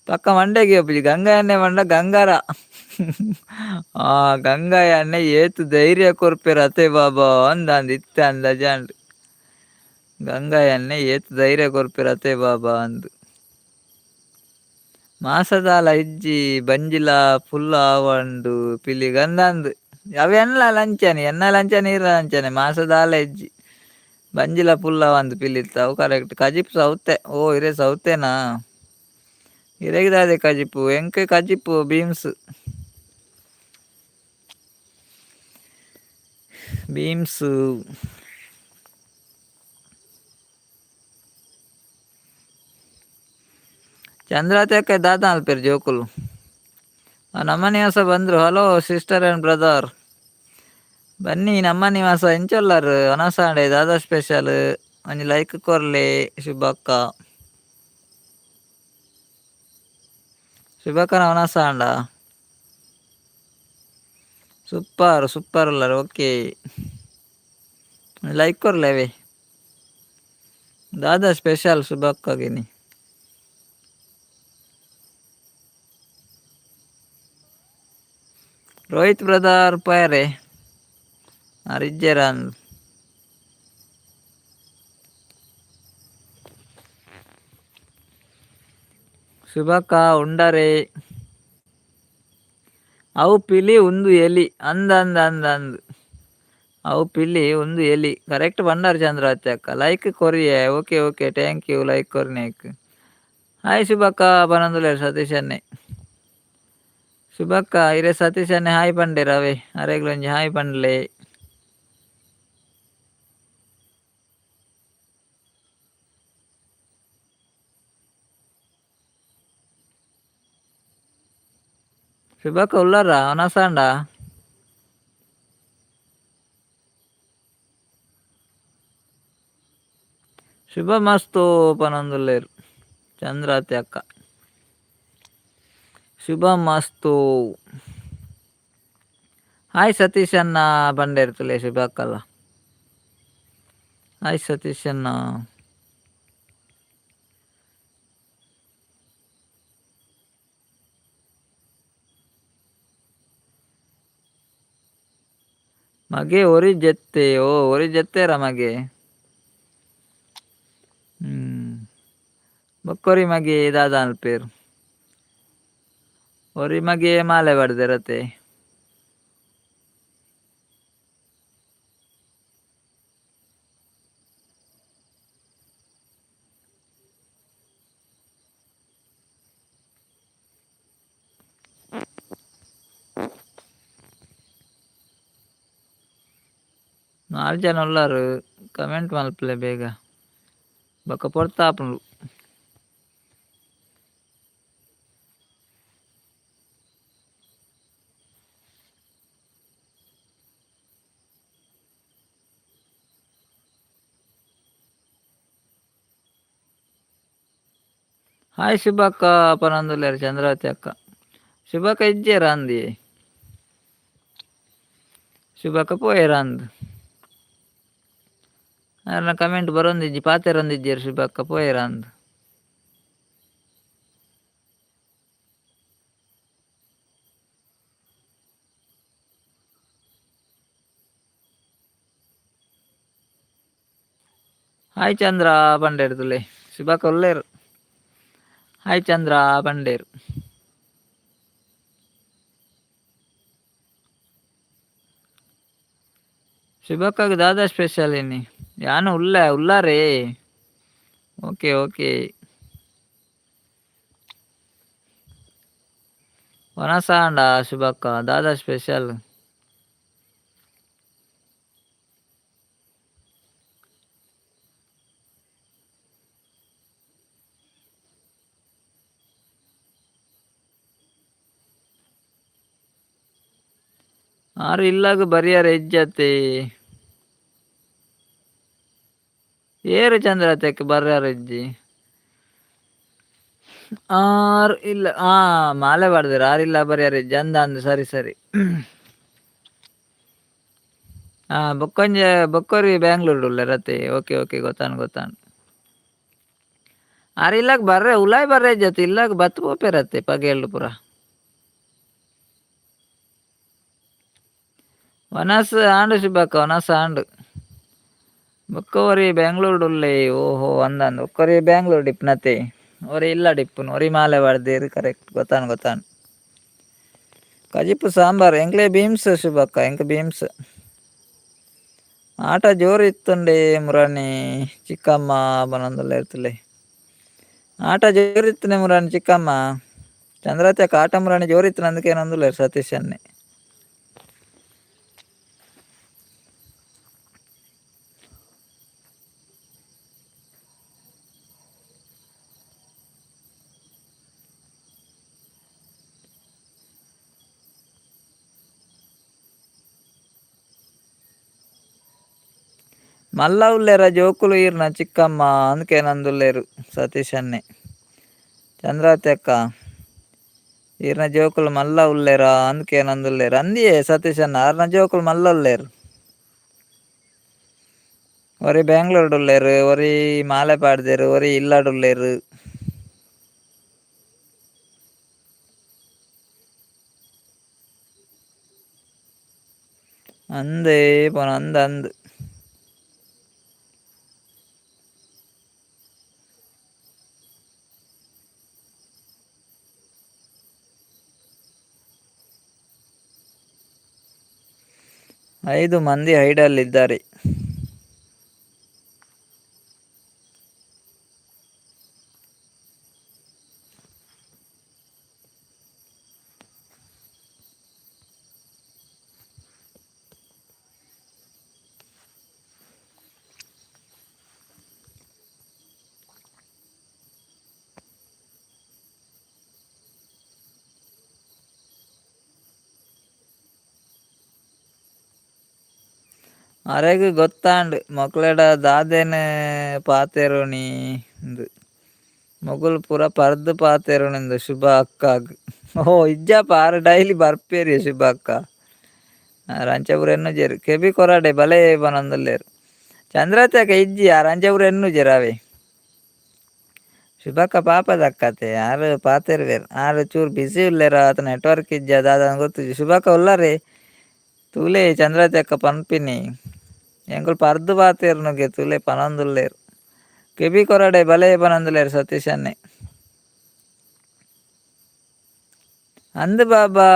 ಪಕ್ಕ ಮಂಡೆಗ್ ಆಪುಜಿ ಗಂಗಯ್ಯನ್ನೇ ಪಂಡ ಗಂಗಾರ. ಆ ಗಂಗಯ್ಯನ್ನೇ ಏತ್ ಧೈರ್ಯ ಕೊರ್ಪೆರ್ ಅತೆ ಬಾಬಾ ಅಂದ್ ಇತ್ತೆ ಅಂದಾಜಾಂಡ್. ಗಂಗಯ್ಯನ್ನೇ ಏತ್ ಧೈರ್ಯ ಕೊರ್ಪೆರ್ ಅತೆ ಬಾಬಾ ಅಂದ್. ಮಾಸದಾಲ ಇಜ್ಜಿ ಬಂಜಿಲ ಫುಲ್ ಆವಂಡು ಪಿಲಿಗ್ ಅಂದಂದ್. ಅವು ಎನ್ಲ ಲಂಚನೆ ಎನ್ನ ಲಂಚನೆ ಈರ್ನ ಲಂಚನೆ ಮಾಸದಾಲ ಇಜ್ಜಿ. ಬಂಜಿಲ ಫುಲ್ ಆವಂದ್ ಪಿಲಿತ್ತ ಅವು ಕರೆಕ್ಟ್ ಕಜಿಪು ಸೌತೆ ಓ ಇರೆ ಸೌತೆನಾ. ಇರೆಗ್ ದಾದೆ ಕಜಿಪು ಎಂಕ್ ಕಜಿಪು ಬೀನ್ಸ್. ಬೀನ್ಸ್. ಚಂದ್ರಾವತಿ ಅಕ್ಕ ದಾದ ಮಲ್ಪೆರ್ ಜೋಕುಲು. ನಮ್ಮ ನಿವಾಸ ಬಂದ್ರು hello sister and brother. ಬನ್ನಿ ನಮ್ಮ ನಿವಾಸ ಎಂಚ ಉಲ್ಲರ್ ವನಸಾಂಡೆ ದಾದಾ ಸ್ಪೆಷಲ್ ಒಂಜಿ ಲೈಕ್ ಕೊರ್ಲೆ ಶುಭಕ್ಕ. ಶುಭಕ್ಕನ ವನಸಾಂಡ. ಸೂಪರ್ ಸೂಪರ್ ಉಲ್ಲರ್ ಓಕೆ. ಲೈಕ್ ಕೊರ್ಲೆ ದಾದಾ ಸ್ಪೆಷಲ್ ಶುಭಕ್ಕಗ್ ಇನಿ. ರೋಹಿತ್ ಬ್ರದರ್ ಪೋಯರೆ ಆರ್ ಇಜ್ಜೆರ ಅಂದ್. ಶುಭಕ್ಕ ಉಂಡರೆ. ಅವು ಪಿಲಿ ಉಂದು ಎಲಿ ಅಂದ್ ಅಂದ್ ಅಂದ್ ಅಂದ್. ಅವು ಪಿಲಿ ಉಂದು ಎಲಿ ಕರೆಕ್ಟ್ ಪಂಡರ್ ಚಂದ್ರಾವತಿ ಅಕ್ಕ. ಲೈಕ್ ಕೊರಿಯೆ okay okay thank you like ಕೊರ್ನೇಕ್. Hi ಶುಭಕ್ಕ ಪನೊಂದುಲ್ಲೆರ್ ಸತೀಶ್ ಅಣ್ಣೆ. ಶುಭಕ್ಕ ಇರೆ ಸತೀಶ್ ಅಣ್ಣೆ ಹಾಯ್ ಪಂಡೆರ್ ಅವೇ ಅರೆಗ್ಲೊಂಜಿ ಹಾಯ್ ಪಂಡ್ಲೆ. ಶುಭಕ್ಕ ಉಲ್ಲರಾ ವನಸಾಂಡ? ಶುಭ ಮಸ್ತು ಪನೊಂದುಲ್ಲೆರ್ ಚಂದ್ರಾವತಿ ಅಕ್ಕ. ಶುಭ ಮಸ್ತು. ಹಾಯ್ ಸತೀಶ್ ಅಣ್ಣ ಪಂಡೆರ್ ತೂಲೆ ಶುಭಕ್ಕಲ. ಹಾಯ್ ಸತೀಶ್ ಅಣ್ಣ. ಮಗೆ ಒರಿ ಜೆತ್ತೆ ಓ ಒರಿ ಜೆತ್ತೆರ ಮಗೆ. ಬೊಕ್ಕೊರಿ ಮಗೆ ದಾದ ಮನ್ಪೆರ್. ಒರಿ ಮಗೆ ಮಾಲೆ ಪಾಡ್ದೆರತೆ. ನಾಲ್ ಜನ ಉಲ್ಲರ್ ಕಮೆಂಟ್ ಮಲ್ಪುಲೆ ಬೇಗ. ಬೊಕ ಪೊರ್ತಾಪುಂಡು. ಹಾಯ್ ಶುಭಕ್ಕ ಪನೊಂದುಲ್ಲೆರ್ ಚಂದ್ರಾವತಿ ಅಕ್ಕ. ಶುಭಕ್ಕ ಇಜ್ಜೆರ್ ಅಂದಿಯೆ. ಶುಭಕ್ಕ ಪೋಯೆರ್ ಅಂದ್. ಆರ್ನ ಕಮೆಂಟ್ ಬರೊಂದಿಜ್ಜಿ ಪಾತೆರೊಂದಿಜ್ಜೆರ್ ಶುಭಕ್ಕ ಪೋಯೆರ್ ಅಂದ್. ಹಾಯ್ ಚಂದ್ರ ಪಂಡೆರ್ ತೂಲೆ ಶುಭಕ್ಕ ಉಲ್ಲೆರ್. ಹಾಯ್ ಚಂದ್ರ ಪಂಡೆರ್. ಶುಭಕ್ಕಗ್ ದಾದ ಸ್ಪೆಷಲ್ ಇನಿ ಯಾನ್ ಉಲ್ಲೆ ಉಲ್ಲಾರೇ. Okay okay. ವನಸಾಂಡ ಶುಭಕ್ಕ ದಾದ ಸ್ಪೆಷಲ್. ಆರ್ ಇಲ್ಲಗ್ ಬರಿಯರೆ ಇಜ್ಜತೆ. ಏರ್ ಚಂದ್ರತೆಕ್ ಬರ್ಯರೆ ಇಜ್ಜಿ. ಆರ್ ಇಲ್ಲ ಆ ಮಾಲೆ ಪಾಡ್ದೆರ್ ಆರ್ ಇಲ್ಲ ಬರಿಯರೆ ಇಜ್ಜಿ ಅಂದ್ ಅಂದ್ ಸರಿ ಸರಿ. ಆ ಬೊಕ್ಕೊಂಜೆ ಬೊಕ್ಕೊರಿ ಬ್ಯಾಂಗ್ಳೂರ್ಡ್ ಉಲ್ಲೆರ್ ಅತೆ ಓಕೆ ಓಕೆ ಗೊತ್ತಾಂಡ್ ಗೊತ್ತಾಂಡ್. ಆರ್ ಇಲ್ಲಗ್ ಬರ್ರೆ ಉಲಾಯ್ ಬರ್ರೆ ಇಜ್ಜತೆ ಇಲ್ಲಗ್ ಬತ್ತ್ ಪೋಪೆರತ್ತೆ ಪಗೆಲ್ಡ್ ಪೂರ. ವನಸ್ ಆಂಡ್ ಶುಭಕ್ಕ ವನಸ್ ಆಂಡ್. ಬೊಕ್ಕ ಒರಿ ಬ್ಯಾಂಗ್ಳೂರ್ಡ್ ಉಲ್ಲೆ ಓಹೋ ಅಂದ್ ಅಂದ್ ಬೊಕ್ಕೊರಿ ಬ್ಯಾಂಗ್ಳೂರ್ಡ್ ಇಪ್ಪುನತೆ ಒರಿ ಇಲ್ಲಡ್ ಇಪ್ಪುನು ಒರಿ ಮಾಲೆ ಪಾಡ್ದೆರ್ ಕರೆಕ್ಟ್ ಗೊತ್ತಾಂಡ್ ಗೊತ್ತಾಂಡ್. ಕಜಿಪು ಸಾಂಬಾರ್ ಎಂಕ್ಲೆ ಬೀಮ್ಸ್ ಶುಭಕ್ಕ ಎಂಕ್ ಬೀಮ್ಸ್. ಆಟ ಜೋರು ಇತ್ತುಂಡೆ ಮುರಾನಿ ಚಿಕ್ಕಮ್ಮ ಪನೊಂದುಲ್ಲೆರ್ ತೂಲೆ. ಆಟ ಜೋರು ಇತ್ತುಂಡೆ ಮುರಾನಿ ಚಿಕ್ಕಮ್ಮ. ಚಂದ್ರತ್ಯಕ್ಕ ಆಟ ಮುರಾನಿ ಜೋರು ಇತ್ತುಂಡು ಅಂದ್ ಕೇನೊಂದುಲ್ಲೆರ್ ಸತೀಶ್ ಅಣ್ಣೆ. ಮಲ್ಲ ಉಲ್ಲೆರ ಜೋಕುಲು ಈರ್ನ ಚಿಕ್ಕಮ್ಮ ಅಂದ್ ಕೇನೊಂದುಲ್ಲೆರ್ ಸತೀಶ್ ಅಣ್ಣೆ. ಚಂದ್ರಾವತಿ ಅಕ್ಕ ಈರ್ನ ಜೋಕುಲು ಮಲ್ಲ ಉಲ್ಲೆರಾ ಅಂದ್ ಕೇನೊಂದುಲ್ಲೆರ್ ಅಂದಿಯೇ ಸತೀಶ್ ಅಣ್ಣ ಆರ್ನ ಜೋಕುಲು ಮಲ್ಲ ಉಲ್ಲೆರ್. ಒರಿ ಬ್ಯಾಂಗ್ಳೂರ್ಡ್ ಉಲ್ಲೆರ್ ಒರಿ ಮಾಲೆ ಪಾಡ್ದೆರ್ ಒರಿ ಇಲ್ಲಡ್ ಉಲ್ಲೆರ್. ಅಂದೇ ಪನ ಅಂದ್ ಅಂದ್. ಐದು ಮಂದಿ ಹೈಡಲ್ಲಿದ್ದಾರೆ. ಅರೆಗ್ ಗೊತ್ತಾಂಡ್ ಮೊಕ್ಲೆಡ ದಾದೆನ್ ಪಾತೆರೊನಿ ಇಂದ್. ಮೊಗುಲು ಪೂರ ಪರ್ದ್ ಪಾತೆರುನಿಂದ್ ಶುಭ ಅಕ್ಕಾಗ್. ಓ ಇಜ್ಜಪ್ಪ ಆರ್ ಡೈಲಿ ಬರ್ಪೇರಿ ಶುಭ ಅಕ್ಕ. ಆರ್ ಅಂಚೆ ಪೂರ ಎನ್ನುಜೆರ್ ಕೆಬಿ ಕೊರಾಡೆ ಬಲೆ ಪನೊಂದುಲ್ಲೆರ್. ಚಂದ್ರತೆ ಅಕ್ಕ ಇಜ್ಜಿ ಆರ್ ಅಂಚೆ ಪೂರ ಎನ್ನುಜೆರ್ ಅವೇ. ಶುಭಕ್ಕ ಪಾಪದಕ್ಕತೆ ಆರ್ ಪಾತೆರುವೆರ್ ಆರ್ ಚೂರು ಬಿಸಿ ಉಲ್ಲೆರ ಅತ್ ನೆಟ್ವರ್ಕ್ ಇಜ್ಜ ದಾದ ಗೊತ್ತುಜಿ. ಶುಭಕ್ಕ ಉಲ್ಲರೆ ತೂಲೆ ಚಂದ್ರತೆ ಅಕ್ಕ ಪನ್ಪಿನಿ ಎಂಕುಲು ಪರ್ದ್ ಪಾತೆರ್ನುಗೆ ತೂಲೆ ಪನೊಂದುಲ್ಲೆರ್. ಕೆಬಿ ಕೊರಡೆ ಬಲೆ ಪನೊಂದುಲ್ಲೆರ್ ಸತೀಶ್ ಅಣ್ಣೆ. ಅಂದ್ ಬಾಬಾ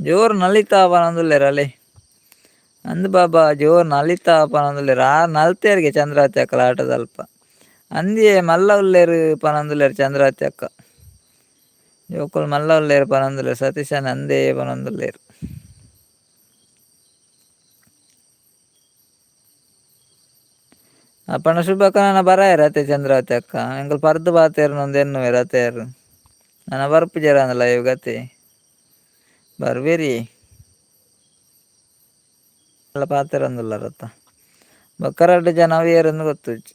ಜೋರು ನಲಿತಾ ಪನೊಂದುಲ್ಲೆರ್ ಅಲೆ. ಅಂದ್ ಬಾಬಾ ಜೋರು ನಲಿತಾ ಪನೊಂದುಲ್ಲೆರ್ ಆರ್ ನಲ್ತೆರ್ಗೆ ಚಂದ್ರಾವತಿ ಅಕ್ಕಲ ಆಟದಲ್ಪ. ಅಂದಿಯೇ ಮಲ್ಲ ಉಲ್ಲೆರ್ ಪನೊಂದುಲ್ಲೆರ್ ಚಂದ್ರಾವತಿ ಅಕ್ಕ. ಜೋಕುಲು ಮಲ್ಲ ಉಲ್ಲೆರ್ ಪನೊಂದುಲ್ಲೆರ್ ಸತೀಶ್ ಅಣ್ಣೆ ಅಂದೇ ಪನೊಂದುಲ್ಲೆರ್. ಅಪಂಡ ಶುಭಕ್ಕ ನನ ಬರಾಯೆರ್ ಅತೆ ಚಂದ್ರಾವತಿ ಅಕ್ಕ. ಎಂಕುಲು ಪರ್ದ್ ಪಾತೆರ್ನೊಂದು ಎನ್ನುವೆರ್ ಅತೆ ಆರ್. ನನ ಬರ್ಪುಜೆರ್ ಲೈವ್ ಗತೆ. ಬರ್ವೇರಿ. ಪಾತೆರೊಂದುಲ್ಲರತ್ತ. ಬೊಕ್ಕ ರಡ್ಡ್ ಜನ ಅವು ಏರುಂದು ಗೊತ್ತುಜ್ಜಿ.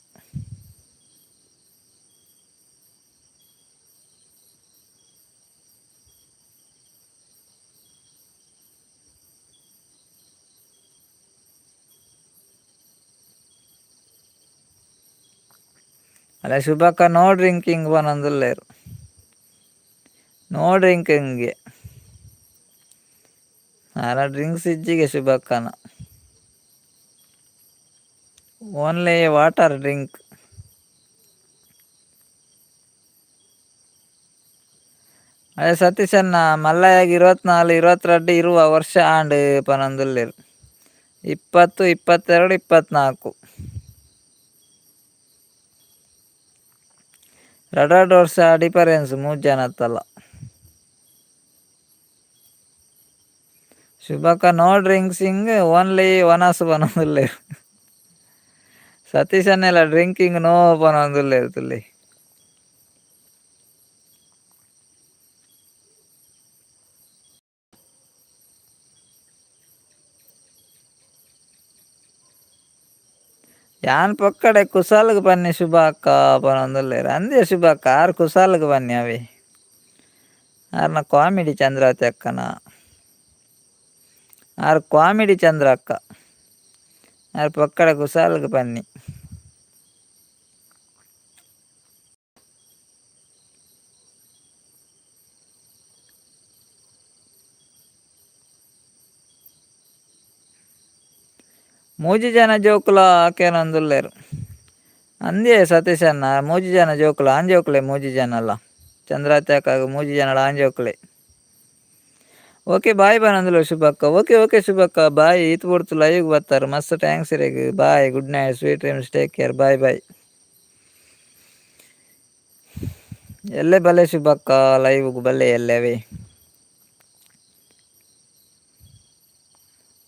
ಅಲ್ಲ ಶುಭಕ್ಕ ನೋ ಡ್ರಿಂಕಿಂಗ್ ಪನೊಂದುಲ್ಲೆರ್. ನೋ ಡ್ರಿಂಕಿಂಗ್ ಆರ ಡ್ರಿಂಕ್ಸ್ ಇಜ್ಜಿಗೆ ಶುಭಕ್ಕನ. Only water drink. ಅದೇ ಸತೀಶಣ್ಣ ಮಲ್ಲಯ್ಯಗ್ 24 22 ಇರುವ ವರ್ಷ ಆಂಡ್ ಪನೊಂದುಲ್ಲೆರ್. 20 22 24. ರಡ್ಡ್ ರಡ್ಡ್ ವರ್ಷ ಡಿಫರೆನ್ಸ್ ಮೂಜಿ ಜನತ್ತಲ್ಲ. ಶುಭಕ್ಕ ನೋ ಡ್ರಿಂಕ್ಸಿಂಗ್ ಓನ್ಲಿ ವನಸ್ ಪನೊಂದುಲ್ಲೆರ್. ಸತೀಶ್ ಅಣ್ಣೆಲ ಡ್ರಿಂಕಿಂಗ್ ನೋ ಪನೊಂದುಲ್ಲೆರ್ ತುಲೆ. ಯಾನ್ ಪೊಕ್ಕಡೆ ಕುಸಾಲ್ಗ್ ಪನ್ನಿ ಶುಭ ಅಕ್ಕ ಪನೊಂದುಲ್ಲೆರ್. ಅಂದೇ ಶುಭ ಅಕ್ಕ ಆರ್ ಕುಸಾಲ್ಗ್ ಪನ್ನಿ ಅವೇ. ಆರ್ನ ಕಾಮಿಡಿ ಚಂದ್ರಾವತಿ ಅಕ್ಕನ. ಆರ್ ಕಾಮಿಡಿ ಚಂದ್ರ ಅಕ್ಕ. ಆರ್ ಪೊಕ್ಕಡೆ ಕುಸಾಲ್ಗ್ ಪನ್ನಿ. ಮೂಜಿ ಜನ ಜೋಕುಲ ಕೇನೊಂದುಲ್ಲೆರ್. ಅಂದೇ ಸತೀಶಣ್ಣ ಮೂಜಿ ಜನ ಜೋಕುಲು ಆಂಜೋಕುಲೆ ಮೂಜಿ ಜನಲ. ಚಂದ್ರಾವತಿ ಅಕ್ಕಗ್ ಮೂಜಿ ಜನಲ ಆಂಜೋಕುಲೆ. ಓಕೆ ಬಾಯ್ ಪನೊಂದುಲ್ಲೆರ್ ಶುಭಕ್ಕ. ಓಕೆ ಓಕೆ ಶುಭಕ್ಕ ಬಾಯ್. ಈತ್ ಪೊರ್ತು ಲೈವ್ ಬತ್ತಾರೆ ಮಸ್ತ್ thanks ಇರೆಗ್. Bye good night sweet dreams take care bye bye. ಎಲ್ಲೆ ಬಲೆ ಶುಭಕ್ಕ ಲೈವ್ಗ್ ಬಲ್ಲೆ ಎಲ್ಲವೇ.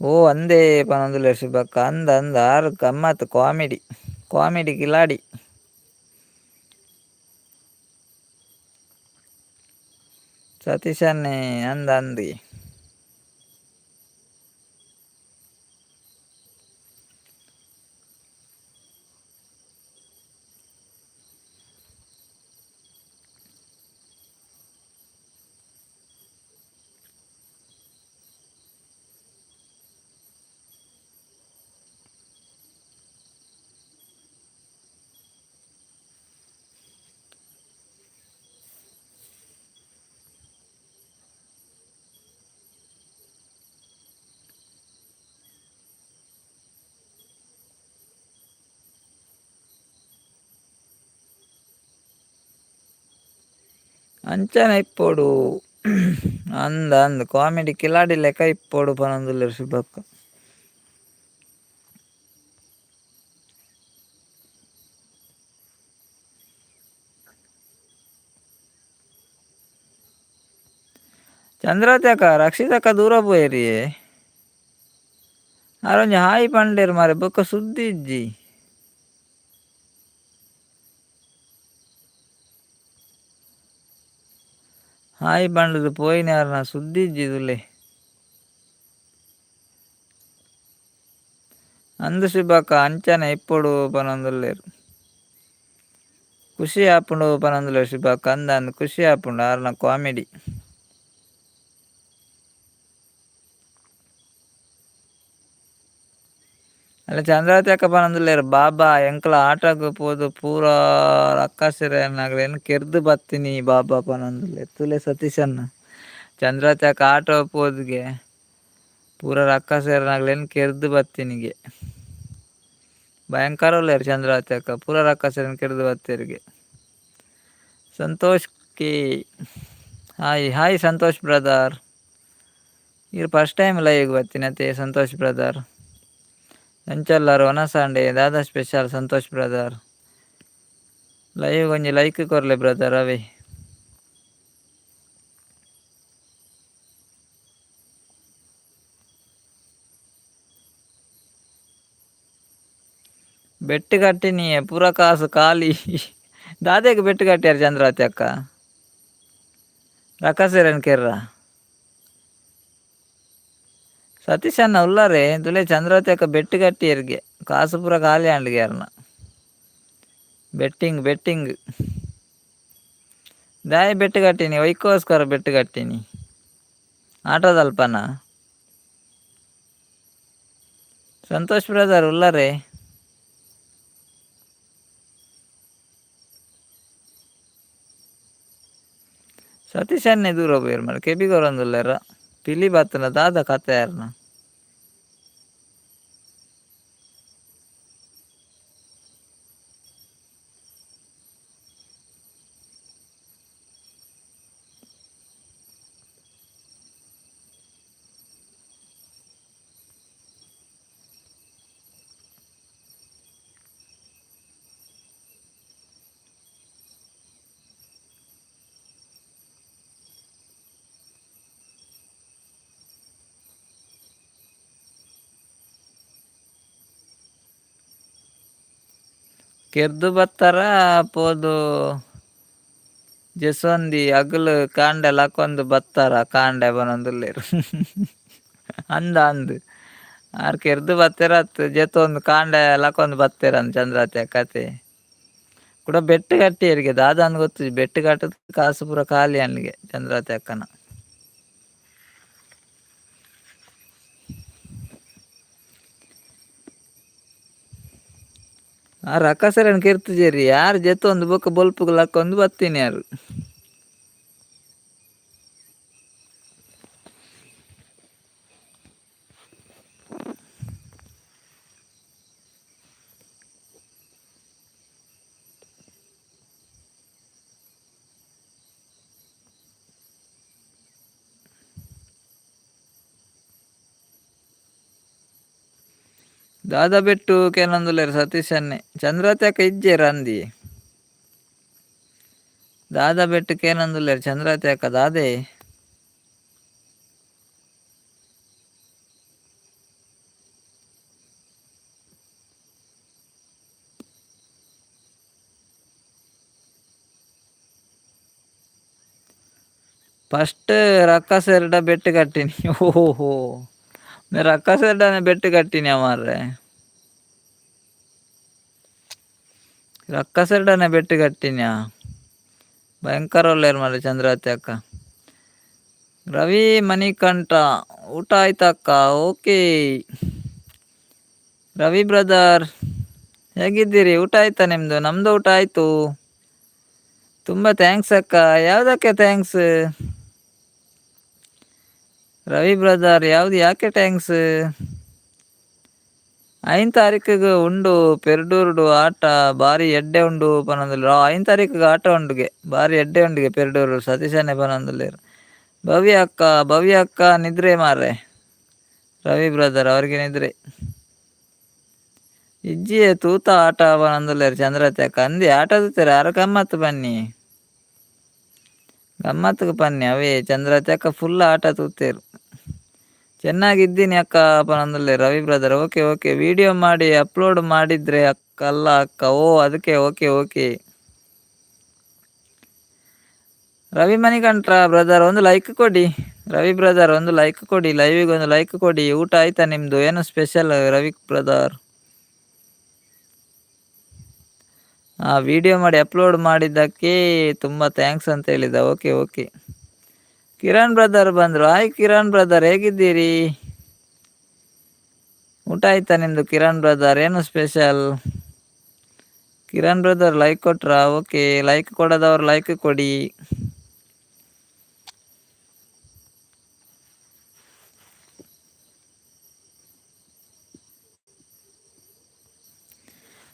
ಓ ಅಂದೇ ಪನೊಂದುಲ್ಲೆರ್ ಶುಭಕ್ಕ. ಅಂದ್ ಅಂದ್ ಆರ್ ಗಮ್ಮತ್ ಕಾಮಿಡಿ ಕಾಮಿಡಿ ಕಿಲಾಡಿ. ಸತೀಶಣ್ಣೆ ಅಂದ್ ಅಂದ್. ಅಂಚನೆ ಇಪ್ಪೊಡು. ಅಂದ್ ಅಂದ್ ಕಾಮಿಡಿ ಕಿಲಾಡಿ ಲೆಕ್ಕ ಇಪ್ಪೊಡು ಪನೊಂದುಲ್ಲೆರ್ ಶುಭಕ್ಕ. ಚಂದ್ರತಕ ರಕ್ಷಿತಕ್ಕ ದೂರ ಪೋಯೆರಿಯೇ. ಆರೊಂಜಿ ಹಾಯ್ ಪಂಡೇರು ಮಾರೆ ಬೊಕ್ಕ ಸುದ್ದಿ ಇಜ್ಜಿ. ಹಾಯ್ ಪಂಡುದು ಪೋಯಿನಾರ್ನ ಸುದ್ದಿ ಇಜ್ಜಿ ತುಲೆ. ಅಂದ್ ಶುಭಕ್ಕ ಅಂಚನೆ ಇಪ್ಪೊಡು ಪನೊಂದುಲ್ಲೆರ್. ಖುಷಿ ಆಪುಂಡು ಪನೊಂದುಲ್ಲೆರ್ ಶುಭಕ್ಕ. ಅಂದ್ ಅಂದ್ ಖುಷಿ ಆಪುಂಡು ಆರ್ನ ಕಾಮಿಡಿ. ಅಲ್ಲ ಚಂದ್ರಾವತಿ ಅಕ್ಕ ಪನೊಂದುಲ್ಲೆರ್ ಬಾಬಾ ಎಂಕ್ಲ ಆಟಗ್ ಪೋದು ಪೂರ ರಕ್ಕಸೆರೆನಗಲೆನ್ ಕೆರ್ದ್ ಬತ್ತಿನಿ ಬಾಬಾ ಪನೊಂದುಲ್ಲೆರ್. ತೂಲೆ ಸತೀಶಣ್ಣ ಚಂದ್ರಾವತಿ ಅಕ್ಕ ಆಟೋ ಪೋದುಗೆ ಪೂರ ರಕ್ಕಸೆರೆನಗಲೆನ್ ಕೆರ್ದ್ ಬತ್ತಿನಿಗೆ. ಭಯಂಕರ ಉಲ್ಲೆರ್ ಚಂದ್ರಾವತಿ ಅಕ್ಕ ಪೂರ ರಕ್ಕಸೆರೆನ್ ಕೆರ್ದ್ ಬತ್ತೆರ್ಗೆ. Santosh K hi hi Santosh brother. ಈರ್ ಫಸ್ಟ್ ಟೈಮ್ ಲೈವ್ಗ್ ಬತ್ತಿನತೆ ಸಂತೋಷ್ ಬ್ರದರ್. ಎಂಚಲ್ಲಾರ್ ವನಸಾಂಡೆ ದಾದಾ ಸ್ಪೆಷಲ್ ಸಂತೋಷ್ ಬ್ರದರ್. ಲೈವ್ ಒಂಜಿ ಲೈಕ್ ಕೊರ್ಲೆ ಬ್ರದರ್ ಅವೇ. ಬೆಟ್ಟು ಕಟ್ಟಿನಿ ಪೂರ ಕಾಸು ಖಾಲಿ. ದಾದೆಗ್ ಬೆಟ್ಟು ಕಟ್ಟಿಯಾರ್ ಚಂದ್ರಾವತಿ ಅಕ್ಕ? ರಕ್ಕಸೆರೆನ್ ಕೆರ್ರ? ಸತೀಶ್ ಅಣ್ಣ ಉಲ್ಲಾರೆ ತುಲೆ ಚಂದ್ರಾವತಿ ಅಕ್ಕ ಬೆಟ್ಟು ಕಟ್ಟಿಯರ್ಗೆ ಕಾಸು ಪೂರ ಖಾಲಿ ಆಂಡ್ಗೆ ಅರ್ನ. ಬೆಟ್ಟಿಂಗ್ ಬೆಟ್ಟಿಂಗ್ ದಾಯೆ ಬೆಟ್ಟು ಕಟ್ಟಿನಿ ಒಯ್ಕೋಸ್ಕರ ಬೆಟ್ಟು ಕಟ್ಟಿನಿ ಆಟೋದಲ್ಪನ? ಸಂತೋಷ್ ಬ್ರದರ್ ಉಲ್ಲಾರೆ? ಸತೀಶ್ ಅಣ್ಣೆ ದೂರ ಪೋಯೆರ್ ಮಾರ್ರೆ ಕೆಬಿ ಕೊರೊಂದುಲ್ಲೆರ. ಪಿಲಿ ಬತ್ತುಂಡ ದಾದ ಕತೆ ಆರ್ನ. ಕೆರ್ದ್ ಬತ್ತರ ಪೋದು ಜೆಸೊಂದಿ ಅಗಲು ಕಾಂಡೆ ಲಕ್ಕೊಂದು ಬತ್ತಾರ ಕಾಂಡೆ ಪನೊಂದುಲ್ಲೆರ್. ಅಂದ್ ಅಂದ್ ಆರ್ ಕೆರ್ದ್ ಬತ್ತೆರತ್ ಜೆತ್ತೊಂದು ಕಾಂಡೆ ಲಕ್ಕೊಂದು ಬತ್ತೆರಂದ್ ಚಂದ್ರಾವತಿ ಅಕ್ಕ ಅತೆ. ಕುಡ ಬೆಟ್ಟು ಕಟ್ಟಿಯೆರ್ಗೆ ದಾದಾಂದ್ ಗೊತ್ತುಜಿ ಬೆಟ್ಟು ಕಟ್ಟುದು ಕಾಸು ಪೂರ ಖಾಲಿ ಆಂಡ್ಗೆ ಚಂದ್ರಾವತಿ ಅಕ್ಕನ. ಆ ರಕ್ಕಸೆರೆನ್ ಕೆರ್ತುಜೆರ್ ಯಾರ್ ಜೆತ್ತೊಂದು ಬೊಕ್ಕ ಬೊಲ್ಪುಗು ಲಕ್ಕೊಂದು ಬತ್ತಿನಿ ಯಾರ್. ದಾದ ಬೆಟ್ಟು ಕೇನೊಂದುಲ್ಲೆರ್ ಸತೀಶ್ ಅಣ್ಣೆ. ಚಂದ್ರಾವತಿ ಅಕ್ಕ ಇಜ್ಜೆರ್ ಅಂದಿ. ದಾದ ಬೆಟ್ಟು ಕೇನೊಂದುಲ್ಲೆರ್ ಚಂದ್ರಾವತಿ ಅಕ್ಕ ದಾದೆ? ಫಸ್ಟ್ ರಕ್ಕಸೆರ್ಡ ಬೆಟ್ಟು ಕಟ್ಟಿನಿ. ಓಹೋ ರಕ್ಕಸೆರ್ಡನೆ ಬೆಟ್ಟು ಕಟ್ಟಿನಿ ಮಾರ್ರೆ. ರಕ್ಕಸೆರ್ಡನೆ ಬೆಟ್ಟು ಕಟ್ಟಿನ್ಯಾ. ಭಯಂಕರ ಉಲ್ಲೆರ್ ಮಾರ್ರೆ ಚಂದ್ರಾವತಿ ಅಕ್ಕ. ರವಿ ಮಣಿಕಂಠ ಊಟ ಆಯ್ತಕ್ಕ? ಓಕೆ. ರವಿ ಬ್ರದರ್ ಹೇಗಿದ್ದೀರಿ? ಊಟ ಆಯ್ತಾ ನಿಮ್ದು? ನಮ್ದು ಊಟ ಆಯ್ತು. ತುಂಬ thanks ಅಕ್ಕ. ಯಾವುದಕ್ಕೆ thanks? Ravi brother ಯಾವ್ದು ಯಾಕೆ thanks? ಐನ್ ತಾರೀಕಿಗೆ ಉಂಡು ಪೆರ್ಡೂರುಡು ಆಟ ಬಾರಿ ಎಡ್ಡೆ ಉಂಡು ಪನೊಂದುಲ್ಲೆರ್. 5 ತಾರೀಕಿಗೆ ಆಟ ಉಂಡುಗೆ ಬಾರಿ ಎಡ್ಡೆ ಉಂಡುಗೆ ಪೆರ್ಡೂರು ಸತೀಶನೇ ಪನೊಂದುಲ್ಲೆರ್. ಭವ್ಯ ಅಕ್ಕ, ಭವ್ಯ ಅಕ್ಕ ನಿದ್ರೆ ಮಾರ್ರೆ. ರವಿ ಬ್ರದರ್ ಅವ್ರಿಗೆ ನಿದ್ರೆ. ಇಜ್ಜಿಯೇ ತೂತ ಆಟ ಪನೊಂದುಲ್ಲೆರ್ ಚಂದ್ರತೆ ಅಕ್ಕ. ಅಂದೆ ಆಟ ತೂತೆರ್ ಆರ್ ಗಮ್ಮತ್ ಬನ್ನಿ. ಗಮ್ಮತ್ಗ್ ಪನ್ನಿ ಅವೇ ಚಂದ್ರತೆ ಅಕ್ಕ ಫುಲ್ ಆಟ ತೂತೆರ್. ಚೆನ್ನಾಗಿದ್ದೀನಿ ಅಕ್ಕ ಪನೊಂದುಲ್ಲೆರ್ Ravi brother. Okay okay, video ಮಾಡಿ ಅಪ್ಲೋಡ್ ಮಾಡಿದ್ರೆ ಅಕ್ಕ ಅಲ್ಲ ಅಕ್ಕ. ಓ ಅದಕ್ಕೆ ಓಕೆ ಓಕೆ. ರವಿ ಮಣಿಕಂಠ ಬ್ರದರ್ ಒಂದು ಲೈಕ್ ಕೊಡಿ. ರವಿ ಬ್ರದರ್ ಒಂದು ಲೈಕ್ ಕೊಡಿ, ಲೈವಿಗೆ ಒಂದು ಲೈಕ್ ಕೊಡಿ. ಊಟ ಆಯ್ತಾ ನಿಮ್ಮದು? ಏನು ಸ್ಪೆಷಲ್ ರವಿ ಬ್ರದರ್? ಆ ವಿಡಿಯೋ ಮಾಡಿ ಅಪ್ಲೋಡ್ ಮಾಡಿದ್ದಕ್ಕೆ ತುಂಬ thanks ಅಂತ ಹೇಳಿದ. Okay okay. ಕಿರಣ್ ಬ್ರದರ್ ಬಂದರು. ಹಾಯ್ ಕಿರಣ್ ಬ್ರದರ್, ಹೇಗಿದ್ದೀರಿ? ಊಟ ಆಯ್ತಾ ನಿಮ್ಮದು ಕಿರಣ್ ಬ್ರದರ್? ಏನು ಸ್ಪೆಷಲ್ ಕಿರಣ್ ಬ್ರದರ್? ಲೈಕ್ ಕೊಟ್ರಾ? ಓಕೆ, ಲೈಕ್ ಕೊಡದವರು ಲೈಕ್ ಕೊಡಿ.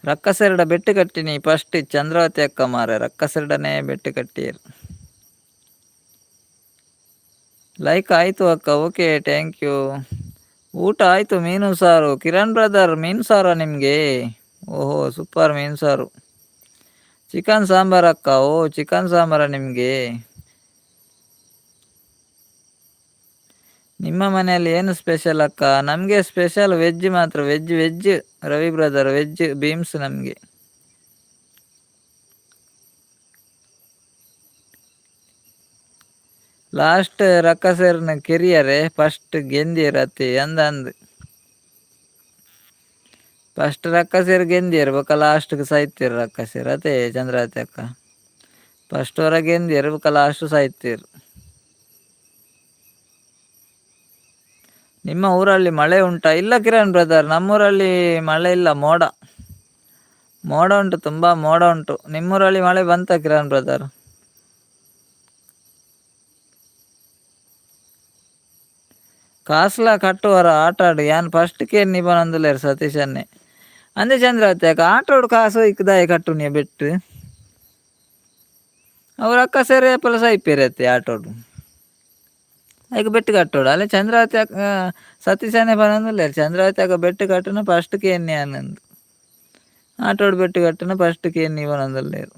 ರಕ್ಕಸೆರಡ ಬೆಟ್ಟು ಕಟ್ಟಿನಿ ಫಸ್ಟ್ ಚಂದ್ರಾವತಿ ಅಕ್ಕ ಮಾರೆ. ರಕ್ಕಸೆರಡನೇ ಬೆಟ್ಟು ಕಟ್ಟಿಯರು. ಲೈಕ್ ಆಯಿತು ಅಕ್ಕ, ಓಕೆ thank you. ಊಟ ಆಯಿತು, ಮೀನು ಸಾರು. ಕಿರಣ್ ಬ್ರದರ್ ಮೀನು ಸಾರಾ ನಿಮಗೆ? ಓಹೋ ಸೂಪರ್ ಮೀನು ಸಾರು. ಚಿಕನ್ ಸಾಂಬಾರ್ ಅಕ್ಕ. ಓ ಚಿಕನ್ ಸಾಂಬಾರ ನಿಮಗೆ? ನಿಮ್ಮ ಮನೆಯಲ್ಲಿ ಏನು ಸ್ಪೆಷಲ್ ಅಕ್ಕ? ನಮಗೆ ಸ್ಪೆಷಲ್ ವೆಜ್ ಮಾತ್ರ, veg veg Ravi brother, veg beans ನಮಗೆ. ಲಾಸ್ಟ್ ರಕ್ಕಸೆರ್ನ ಕೆರಿಯರೆ ಫಸ್ಟ್ ಗೆಂದಿಯರ್ ಅತ್ತೆ ಅಂದ ಅಂದ್. ಫಸ್ಟ್ ರಕ್ಕಸೆರ್ ಗೆಂದಿಯರ್ ಬೊಕ ಲಾಸ್ಟ್ಗೆ ಸಾಯ್ತೀರ್ ರಕ್ಕಸೆರ್ ಅತೆ ಚಂದ್ರಾವತಿ ಅಕ್ಕ. ಫಸ್ಟ್ ಹೊರ ಗೆಂದಿಯರ್ ಬೊಕ ಲಾಸ್ಟ್ ಸಾಯ್ತೀರ್. ನಿಮ್ಮ ಊರಲ್ಲಿ ಮಳೆ ಉಂಟಾ? ಇಲ್ಲ ಕಿರಣ್ ಬ್ರದರ್, ನಮ್ಮೂರಲ್ಲಿ ಮಳೆ ಇಲ್ಲ, ಮೋಡ ಮೋಡ ಉಂಟು, ತುಂಬ ಮೋಡ ಉಂಟು. ನಿಮ್ಮೂರಲ್ಲಿ ಮಳೆ ಬಂತ ಕಿರಣ್ ಬ್ರದರ್? ಕಾಸ್ಲ ಕಟ್ಟುವರ ಆಟ ಆಡು ಯಾನ್ ಫಸ್ಟ್ ಕೇರ್ ನಿಬನಂದುಲ್ಲೆರ್ ಸತೀಶನ್ನೇ. ಅಂದೆ ಚಂದ್ರಾವತಿ ಅಕ್ಕ ಆಟೋಡು ಕಾಸು ಇಕ್ಕದಾಯ ಕಟ್ಟುನಿಯ ಬೆಟ್ಟು. ಅವ್ರ ಅಕ್ಕ ಸೇರಿ ಏಪಲ ಸೈಪೇರತ್ತೆ ಆಟೋಡು. ಐಕ್ ಬೆಟ್ಟು ಕಟ್ಟೋಡು ಅಲ್ಲೇ ಚಂದ್ರಾವತಿ ಅಕ್ಕ ಸತೀಶನೇ ಪನೊಂದುಲ್ಲೆರ್. ಚಂದ್ರಾವತಿ ಅಕ್ಕ ಬೆಟ್ಟು ಕಟ್ಟುನ ಫಸ್ಟ್ ಕೇನ್ನಿ ಆನಂದ್. ಆಟೋಡು ಬೆಟ್ಟು ಕಟ್ಟುನ ಫಸ್ಟ್ ಕೇನ್ನಿ ಪನೊಂದುಲ್ಲೆರ್.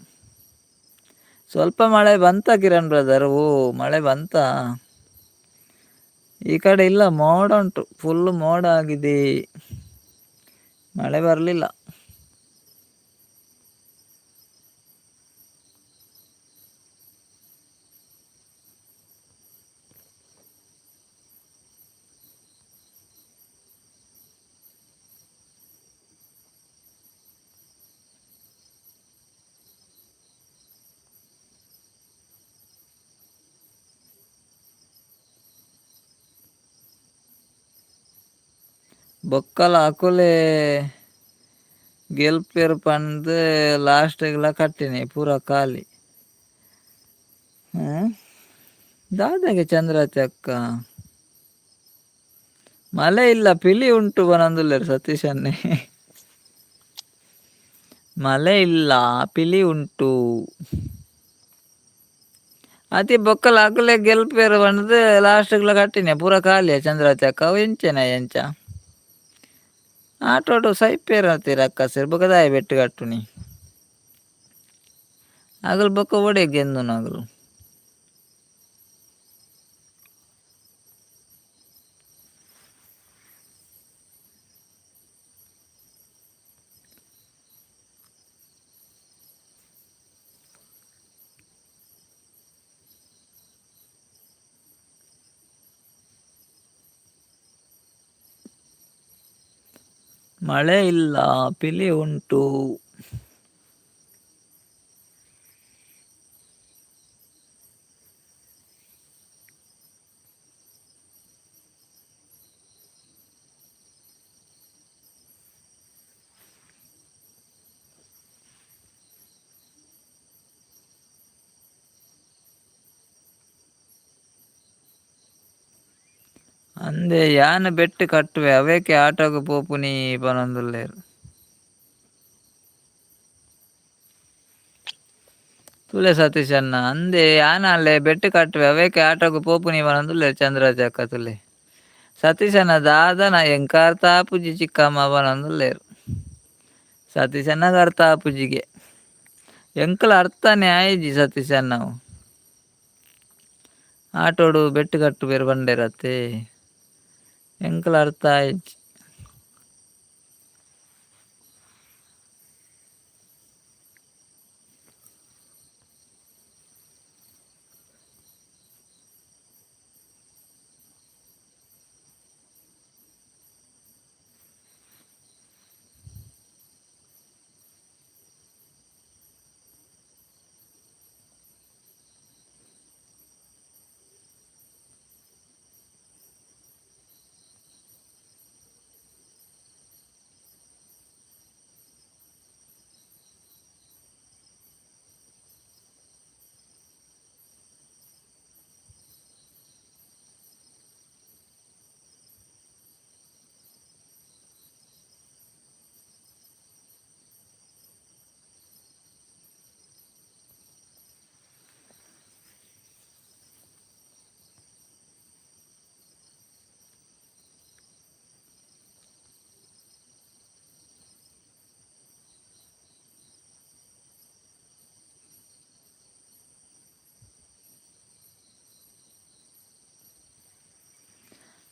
ಸ್ವಲ್ಪ ಮಳೆ ಬಂತ ಕಿರಣ್ ಬ್ರದರ್? ಓ ಮಳೆ ಬಂತ? ಈ ಕಡೆ ಇಲ್ಲ, ಮೋಡ ಉಂಟು, ಫುಲ್ ಮೋಡ ಆಗಿದೆ, ಮಳೆ ಬರಲಿಲ್ಲ. ಬೊಕ್ಕಲ ಅಕುಲೆ ಗೆಲ್ಪೆರ್ ಪಂದ್ ಲಾಸ್ಟ್ಗ್ಲ ಕಟ್ಟಿನಿ ಪೂರ ಖಾಲಿ. ದಾದಾಗೆ ಚಂದ್ರಾವತಿ ಅಕ್ಕ? ಮಳೆ ಇಲ್ಲ, ಪಿಲಿ ಉಂಟು ಪನೊಂದುಲ್ಲೆರ್ ಸತೀಶನ್ನೇ. ಮಳೆ ಇಲ್ಲ, ಪಿಲಿ ಉಂಟು. ಅತಿ ಬೊಕ್ಕಲ ಅಕುಲೆ ಗೆಲ್ಪೆರ್ ಪಂದ್ ಲಾಸ್ಟ್ಗ್ಲ ಕಟ್ಟಿನಿ ಪೂರ ಖಾಲಿಯ ಚಂದ್ರಾವತಿ ಅಕ್ಕ. ಅವು ಎಂಚನ ಎಂಚ ಆಟೋಡು ಸೈಪೇರ್ ಅತ್ತೀರ ಅಕ್ಕ ಬೊಕ ದಾಯೆ ಬೆಟ್ಟು ಕಟ್ಟುನಿ? ಅಗಲ್ ಬೊಕ ಓಡೆ ಗೆಂದುನು ಅಗಲು. ಮಳೆ ಇಲ್ಲ, ಪಿಲಿ ಉಂಟು. ಅಂದೆ ಯಾನ್ ಬೆಟ್ಟು ಕಟ್ಟುವೆ ಅವೇಕೆ ಆಟಗ್ ಪೋಪುನಿ ಪನೊಂದುಲ್ಲೆರ್. ತೂಲೆ ಸತೀಶ್ ಅಣ್ಣ ಅಂದೆ ಯಾನ್ ಅಲ್ಲೇ ಬೆಟ್ಟು ಕಟ್ಟುವೆ ಅವೇಕೆ ಆಟಗ್ ಪೋಪುನಿ ಪನೊಂದುಲ್ಲೆರ್ ಚಂದ್ರಾಜ್ ಅಕ್ಕ ತೂಲೆ. ಸತೀಶಣ್ಣ ದಾದನ ಎಂಕ್ ಅರ್ಥ ಆಪುಜಿ ಚಿಕ್ಕಮ್ಮ ಪನೊಂದುಲ್ಲೆರ್. ಸತೀಶಣ್ಣಗ್ ಅರ್ಥ ಆಪುಜಿಗೆ. ಎಂಕಲ ಅರ್ಥನೇ ಆಯಿಜಿ ಸತೀಶಣ್ಣ ಅವು. ಆಟೋಡು ಬೆಟ್ಟು ಕಟ್ಟುವೆರ್ ಪಂಡೆರತ್ತೆ ಎಂಕಲ ಅರ್ಥ ಆಯಿಜಿ.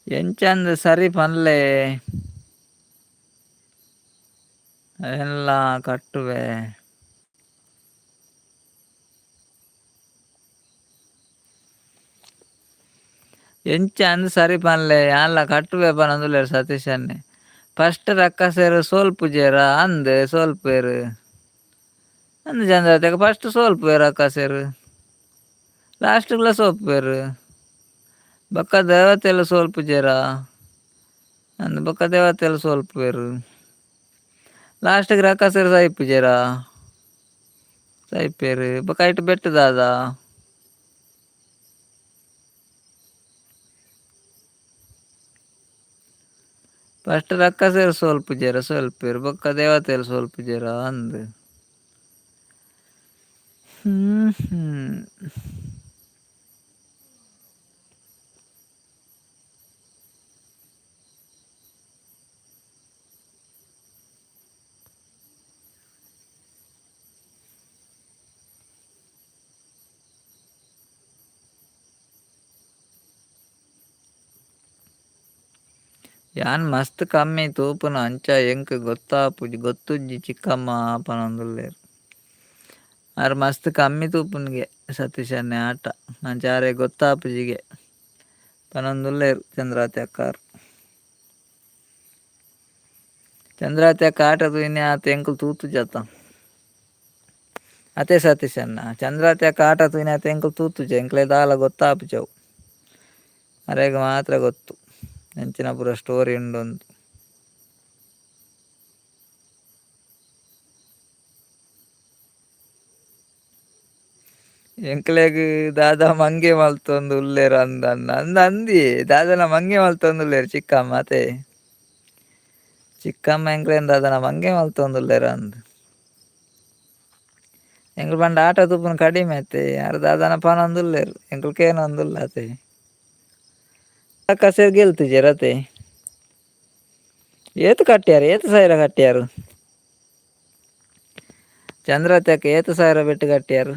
ಎಂಚಂದ್ ಸರಿ ಪನ್ಲೆ. ಅವೆನ್ಲ ಕಟ್ಟುವೆ. ಎಂಚಂದ್ ಸರಿ ಪನ್ಲೆ ಯಾನ್ಲ ಕಟ್ಟುವೆ ಪನೊಂದುಲ್ಲೆರ್ ಸತೀಶ್ ಅಣ್ಣೆ. ಫಸ್ಟ್ ರಕ್ಕಸೆರ್ ಸೋಲ್ಪುಜೆರಾ ಅಂದ್ ಸೋಲ್ಪುವೆರ್. ಅಂದ್ ಚಂದ್ರತೆಗ್ ಫಸ್ಟ್ ಸೋಲ್ಪುವೆರ್ ರಕ್ಕಸೆರ್. ಲಾಸ್ಟ್ ಗ್ಲ ಸೋಲ್ಪುವೆರ್. ಬೊಕ್ಕ ದೇವತೆಲು ಸೋಲ್ಪುಜೆರಾ ಅಂದ್ ಬೊಕ್ಕ ದೇವತೆಲು ಸೋಲ್ಪುವೆರ್. ಲಾಸ್ಟ್ ಗ್ ರಕ್ಕಸೆರ್ ಸೈಪುಜೆರಾ ಸೈಪೆರ್ ಬೊಕ್ಕ ಐಟ್ ಬೆಟ್ಟು ದಾದ. ಫಸ್ಟ್ ರಕ್ಕಸೆರ್ ಸೋಲ್ಪುಜೆರ್ ಸೋಲ್ಪುವೆರ್ ಬೊಕ್ಕ ದೇವತೆಲು ಸೋಲ್ಪುಜೆರಾ ಅಂದ್. ಹ್ಮ್ ಹ್ಮ್. ಯಾನ್ ಮಸ್ತ್ ಕಮ್ಮಿ ತೂಪುನ ಅಂಚ ಎಂಕ್ ಗೊತ್ತಾಪುಜಿ ಗೊತ್ತುಜ್ಜಿ ಚಿಕ್ಕಮ್ಮ ಪನೊಂದುಲ್ಲೆರ್. ಆರ್ ಮಸ್ತ್ ಕಮ್ಮಿ ತೂಪುನಿಗೆ ಸತೀಶ್ ಅಣ್ಣೆ ಆಟ ಅಂಚ ಆರೆಗ್ ಗೊತ್ತಾಪುಜಿಗೆ ಪನೊಂದುಲ್ಲೆರ್ ಚಂದ್ರಾವತಿ ಅಕ್ಕಾರ್. ಚಂದ್ರಾವತಿ ಅಕ್ಕ ಆಟ ತೂಯಿನಿ ಆತ್ ಎಂಕುಲು ತೂತುಜತ್ತ. ಅತೆ ಸತೀಶ್ ಅಣ್ಣ ಚಂದ್ರಾವತಿ ಅಕ್ಕ ಆಟ ತೂಯಿನಿ ಆತ್ ಎಂಕುಲು ತೂತುಜ ಎಂಕ್ಲೆ ದಾಲ ಗೊತ್ತಾಪುಜವು. ಅರೆಗ್ ಮಾತ್ರ ಗೊತ್ತು ಎಂಚಿನ ಪೂರ ಸ್ಟೋರಿ ಉಂಡುಂದು. ಎಂಕ್ಲೆಗ್ ದಾದ ಮಂಗೆ ಮಲ್ತೊಂದು ಉಲ್ಲೆರ್ ಅಂದ್ ಅಣ್ಣ ಅಂದ್ ಅಂದಿಯೇ ದಾದನ ಮಂಗೆ ಮಲ್ತೊಂದು ಉಲ್ಲೆರ್ ಚಿಕ್ಕಮ್ಮ ಅತೆ. ಚಿಕ್ಕಮ್ಮ ಎಂಕ್ಲೆನ್ ದಾದನ ಮಂಗೆ ಮಲ್ತೊಂದು ಉಲ್ಲೆರ್ ಅಂದ್. ಎಂಕುಲು ಪಂಡ ಆಟ ತೂಪುನ ಕಡಿಮೆ ಅತ್ತೆ ಆರ್ ದಾದನ ಪನೊಂದುಲ್ಲೆರ್ ಎಂಕುಲು ಕೇನೊಂದುಲ್ಲ ಅತೆ. ರಕ್ಕಸೆರ್ ಗೆಲ್ತುಜೆರ್ ಅತೆ. ಏತ್ ಕಟ್ಟ್ಯಾರ್ ಏತ್ ಸಾವಿರ ಕಟ್ಟ್ಯಾರ್. ಚಂದ್ರಾವತಿ ಅಕ್ಕ ಏತ್ ಸಾವಿರ ಬೆಟ್ಟು ಕಟ್ಟ್ಯಾರ್.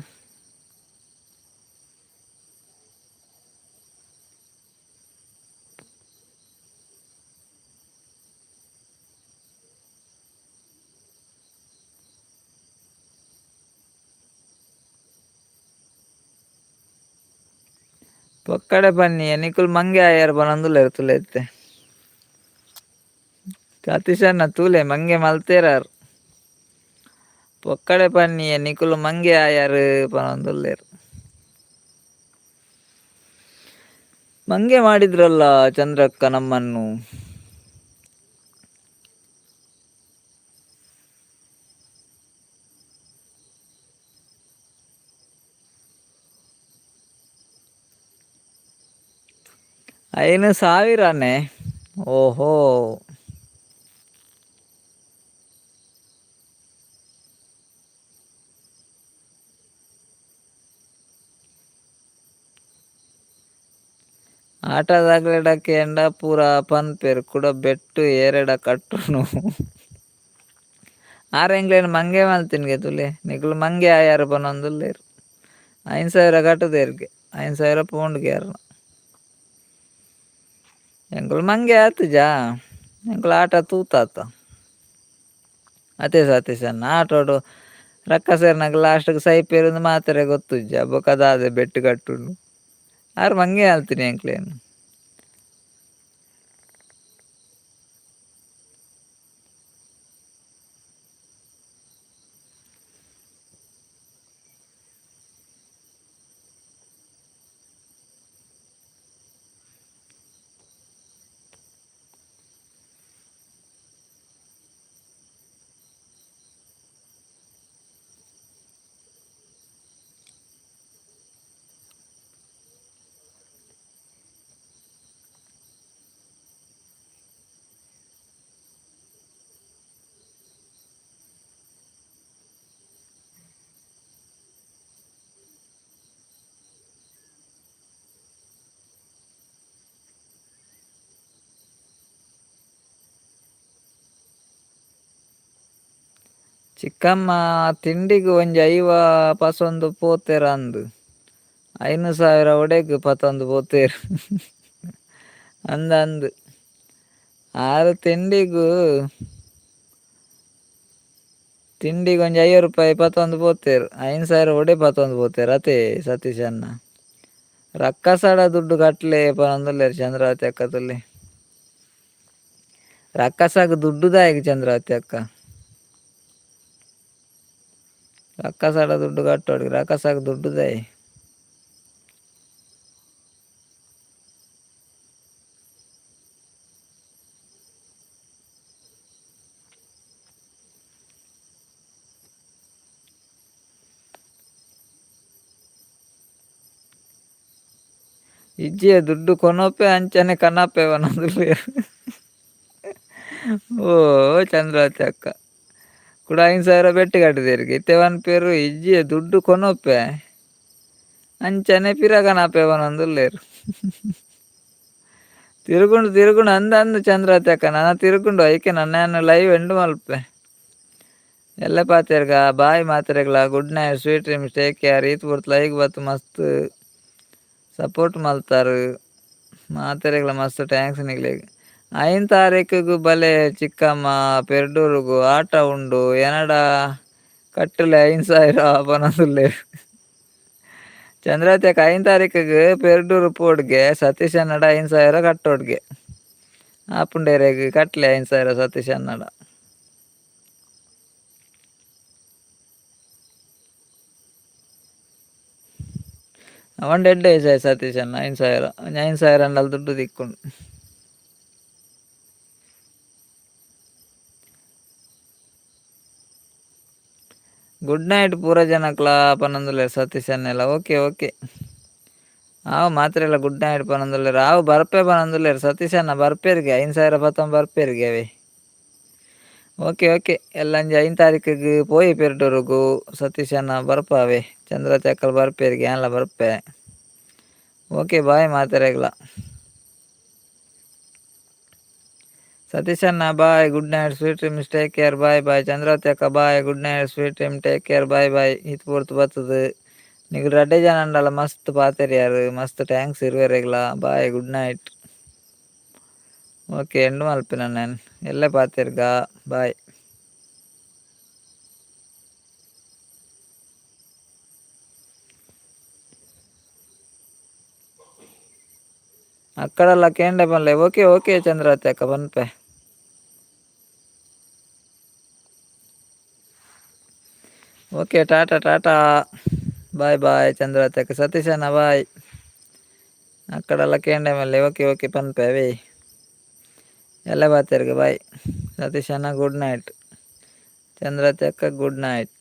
ಪೊಕ್ಕಡೆ ಪನ್ನಿ ನಿಕುಲು ಮಂಗೆ ಆಯೆರ್ ಪನೊಂದುಲ್ಲೆರ್ ತೂಲೆ ಇತ್ತೆ. ಸತೀಶಣ್ಣ ತೂಲೆ ಮಂಗೆ ಮಲ್ತೇರಾರ್. ಪೊಕ್ಕಡೆ ಪನ್ನಿ ನಿಕುಲು ಮಂಗೆ ಆಯೆರ್ ಪನೊಂದುಲ್ಲೆರ್. ಮಂಗೆ ಮಾಡಿದ್ರಲ್ಲ ಚಂದ್ರಕ್ಕ ನಮ್ಮನ್ನು. 5,000ನೇ. ಓಹೋ. ಆಟದಾಗ್ಲೆಡ ಕೇಂಡ ಪೂರ ಪನ್ಪೆರ್ ಕುಡ ಬೆಟ್ಟು ಏರೆಡ ಕಟ್ಟುನು. ಆರ್ ಎಂಕ್ಲೆನ್ ಮಂಗೆ ಮಲ್ತಿನ್ಗೆ ತೂಲೆ ನಿಕುಲು ಮಂಗೆ ಆಯಾರ ಪನೊಂದುಲ್ಲೆರ್. 5,000 ಕಟ್ಟುದೆರ್ಗೆ 5,000 ಪೋಂಡುಗೆ ಅರ್ನ. ಎಂಕುಲು ಮಂಗೆ ಆತುಜಾ ಎಂಕುಲು ಆಟ ತೂತಾತ. ಅತೆ ಸತೀಶ್ ಅಣ್ಣ ಆಟೋಡು ರಕ್ಕಸೆರ್ನಗ್ ಲಾಸ್ಟ್ಗ್ ಸೈಪೆರ್ ಮಾತೆರೆ ಗೊತ್ತುಜ್ಜ ಬೊಕ ದಾದೆ ಬೆಟ್ಟು ಕಟ್ಟುನು. ಆರ್ ಮಂಗೆ ಮಲ್ತಿನಿ ಎಂಕ್ಲೆನ್. ಚಿಕ್ಕಮ್ಮ ತಿಂಡಿಗ್ ಒಂಜಿ 50 ಪಸೊಂದು ಪೋತೆರಂದ್. 5,000 ಒಡೆಗ್ ಪತೊಂದು ಪೋತೆರ್. ಅಂದ್ ಅಂದ್. ಆರ್ ತಿಂಡಿಗ್ ತಿಂಡಿಗ್ ಒಂಜಿ 50 ರೂಪಾಯಿ ಪತೊಂದು ಪೋತೆರ್. 5,000 ಒಡೆ ಪತೊಂದು ಪೋತೆರ್ ಅತೇ ಸತೀಶ್ ಅಣ್ಣ. ರಕ್ಕಸಡ ದುಡ್ಡು ಕಟ್ಲೆ ಪನೊಂದುಲ್ಲೆರ್ ಚಂದ್ರಾವತಿ ಅಕ್ಕ ತೂಲೆ. ರಕ್ಕಸಗ್ ದುಡ್ಡು ದಾಯೆಗ್ ಚಂದ್ರಾವತಿ ಅಕ್ಕ. ರಕ್ಕಸಡ ದುಡ್ಡು ಕಟ್ಟೋಡು ರಕ್ಕಸಗ್ ದುಡ್ಡು ದಾಯೆ. ಇಜ್ಜಿಯ ದುಡ್ಡು ಕೊನೊಪೆ ಅಂಚನೆ ಕನಪೆ ಪನೊಂದುಲ್ಲೆರ್. ಓ ಚಂದ್ರಾವತಿ ಅಕ್ಕ. ಕುಡ 5,000 ಬೆಟ್ಟು ಕಟ್ಟುದೆರ್ಗೆ ಇತ್ತೆ ಪನ್ಪೆರ್ ಇಜ್ಜಿಯ ದುಡ್ಡು ಕೊನೊಪೆ ಅಂಚನೆ ಪಿರ ಕನಪೆ ಪನೊಂದುಲ್ಲೆರ್. ತಿರುಗುಂಡು ತಿರುಗುಂಡು ಅಂದ್ ಅಂದ್ ಚಂದ್ರಾವತಿ ಅಕ್ಕ ನನ ತಿರುಗುಂಡು ಐಕೆ ನನ್ನ ಲೈವ್ ಎಂಡ್ ಮಲ್ಪೆ. ಎಲ್ಲ ಪಾತೆರ್ಗ boy ಮಾತೆರೆಗ್ಲ good night sweet dreams take care. ಈತ್ ಪೊರ್ತು ಲೈಕ್ ಬತ್ತ್ ಮಸ್ತ್ ಸಪೋರ್ಟ್ ಮಲ್ತಾರ್ ಮಾತೆರೆಗ್ಲ ಮಸ್ತ್ thanks ನಿಕ್ಲೆಗ್. 5 ತಾರೀಕುಗು ಬಲೆ ಚಿಕ್ಕಮ್ಮ ಪೆರ್ಡೂರುಗು ಆಟ ಉಂಡು ಎನಡ ಕಟ್ಟಲೆ 5,000 ಪನೊಂದುಲ್ಲೆರ್. ಚಂದ್ರಾವತಿ ಅಕ್ಕ 5 ತಾರೀಕುಗು ಪೆರ್ಡೂರು ಪೋಡ್ಗೆ ಸತೀಶ್ ಅಣ್ಣಡ 5,000 ಕಟ್ಟೋಡ್ಗೆ. ಆಪುಂಡೇರೆಗ್ ಕಟ್ಲೆ 5,000 ಸತೀಶ್ ಅಣ್ಣಡ. ಒಂಡ್ ಎಡ್ಡೆ ಸತೀಶ್ ಅಣ್ಣ 5,000 5,000 ಅಂಡಲ ದುಡ್ಡು ತಿಕ್ಕುಂಡು. ಗುಡ್ ನೈಟ್ ಪೂರ ಜನಕ್ಲ ಪನೊಂದುಲ್ಲೆರ್ ಸತೀಶ್ ಅಣ್ಣೆಲ. ಓಕೆ ಓಕೆ ಆವು ಮಾತ್ರೆಲ ಗುಡ್ ನೈಟ್ ಪನೊಂದುಲ್ಲೆರ್. ಆವು ಬರ್ಪೆ ಪನೊಂದುಲ್ಲೆರ್ ಸತೀಶ್ ಅಣ್ಣ ಬರ್ಪೆರ್ಗೆ 5,000 ಪತ್ತೊಂದು ಬರ್ಪೆರ್ಗೆ ಅವೇ. ಓಕೆ ಓಕೆ ಎಲ್ಲಂಜಿ 5 ತಾರೀಕಿಗೆ ಪೋಯಿ ಪೆರ್ಡೂರುಗು ಸತೀಶ್ ಅಣ್ಣ ಬರ್ಪಾವೆ. ಚಂದ್ರಾವತಿ ಅಕ್ಕಲ್ ಬರ್ಪೆರ್ಗೆ ಯಾನ್ಲ ಬರ್ಪೆ. Okay bye ಮಾತೆರೆಗ್ಲ. ಸತೀಶ್ ಅಣ್ಣ bye good night sweet dreams take care bye bye. Chandravati ಅಕ್ಕ bye good night sweet dream take care bye bye. ಈತ್ ಪೊರ್ತು ಬತ್ತುದು ನಿಕುಲು ರಡ್ಡೆ ಜನ ಅಂಡಲ ಮಸ್ತ್ ಪಾತೆರಿಯಾರ್ ಮಸ್ತ್ thanks ಇರುವೆರೆಗ್ಲ bye good night. Okay end ಮಲ್ಪಿನ ನಾನು ಎಲ್ಲೆ ಪಾತೆರ್ಗ ಬಾಯ್. ಅಕ್ಕಡಲ್ಲ ಕೇಂಡೆ ಪನ್ಲೆ. ಓಕೆ ಓಕೆ ಚಂದ್ರಾವತಿ ಅಕ್ಕ ಪನ್ಪೆ. Okay tata tata bye bye Chandravati ಅಕ್ಕ. ಸತೀಶ್ ಅಣ್ಣ ಬಾಯ್. ಅಕ್ಕಡಲ್ಲ ಕೇಂಡೆ ಮಲ್ಲೆ. ಓಕೆ ಓಕೆ ಪನ್ಪೆ ಅವೇ. ಎಲ್ಲ ಪಾತೆರ್ಗ ಬಾಯ್. ಸತೀಶ್ ಅಣ್ಣ ಗುಡ್ ನೈಟ್. ಚಂದ್ರಾವತಿ ಅಕ್ಕ ಗುಡ್ ನೈಟ್.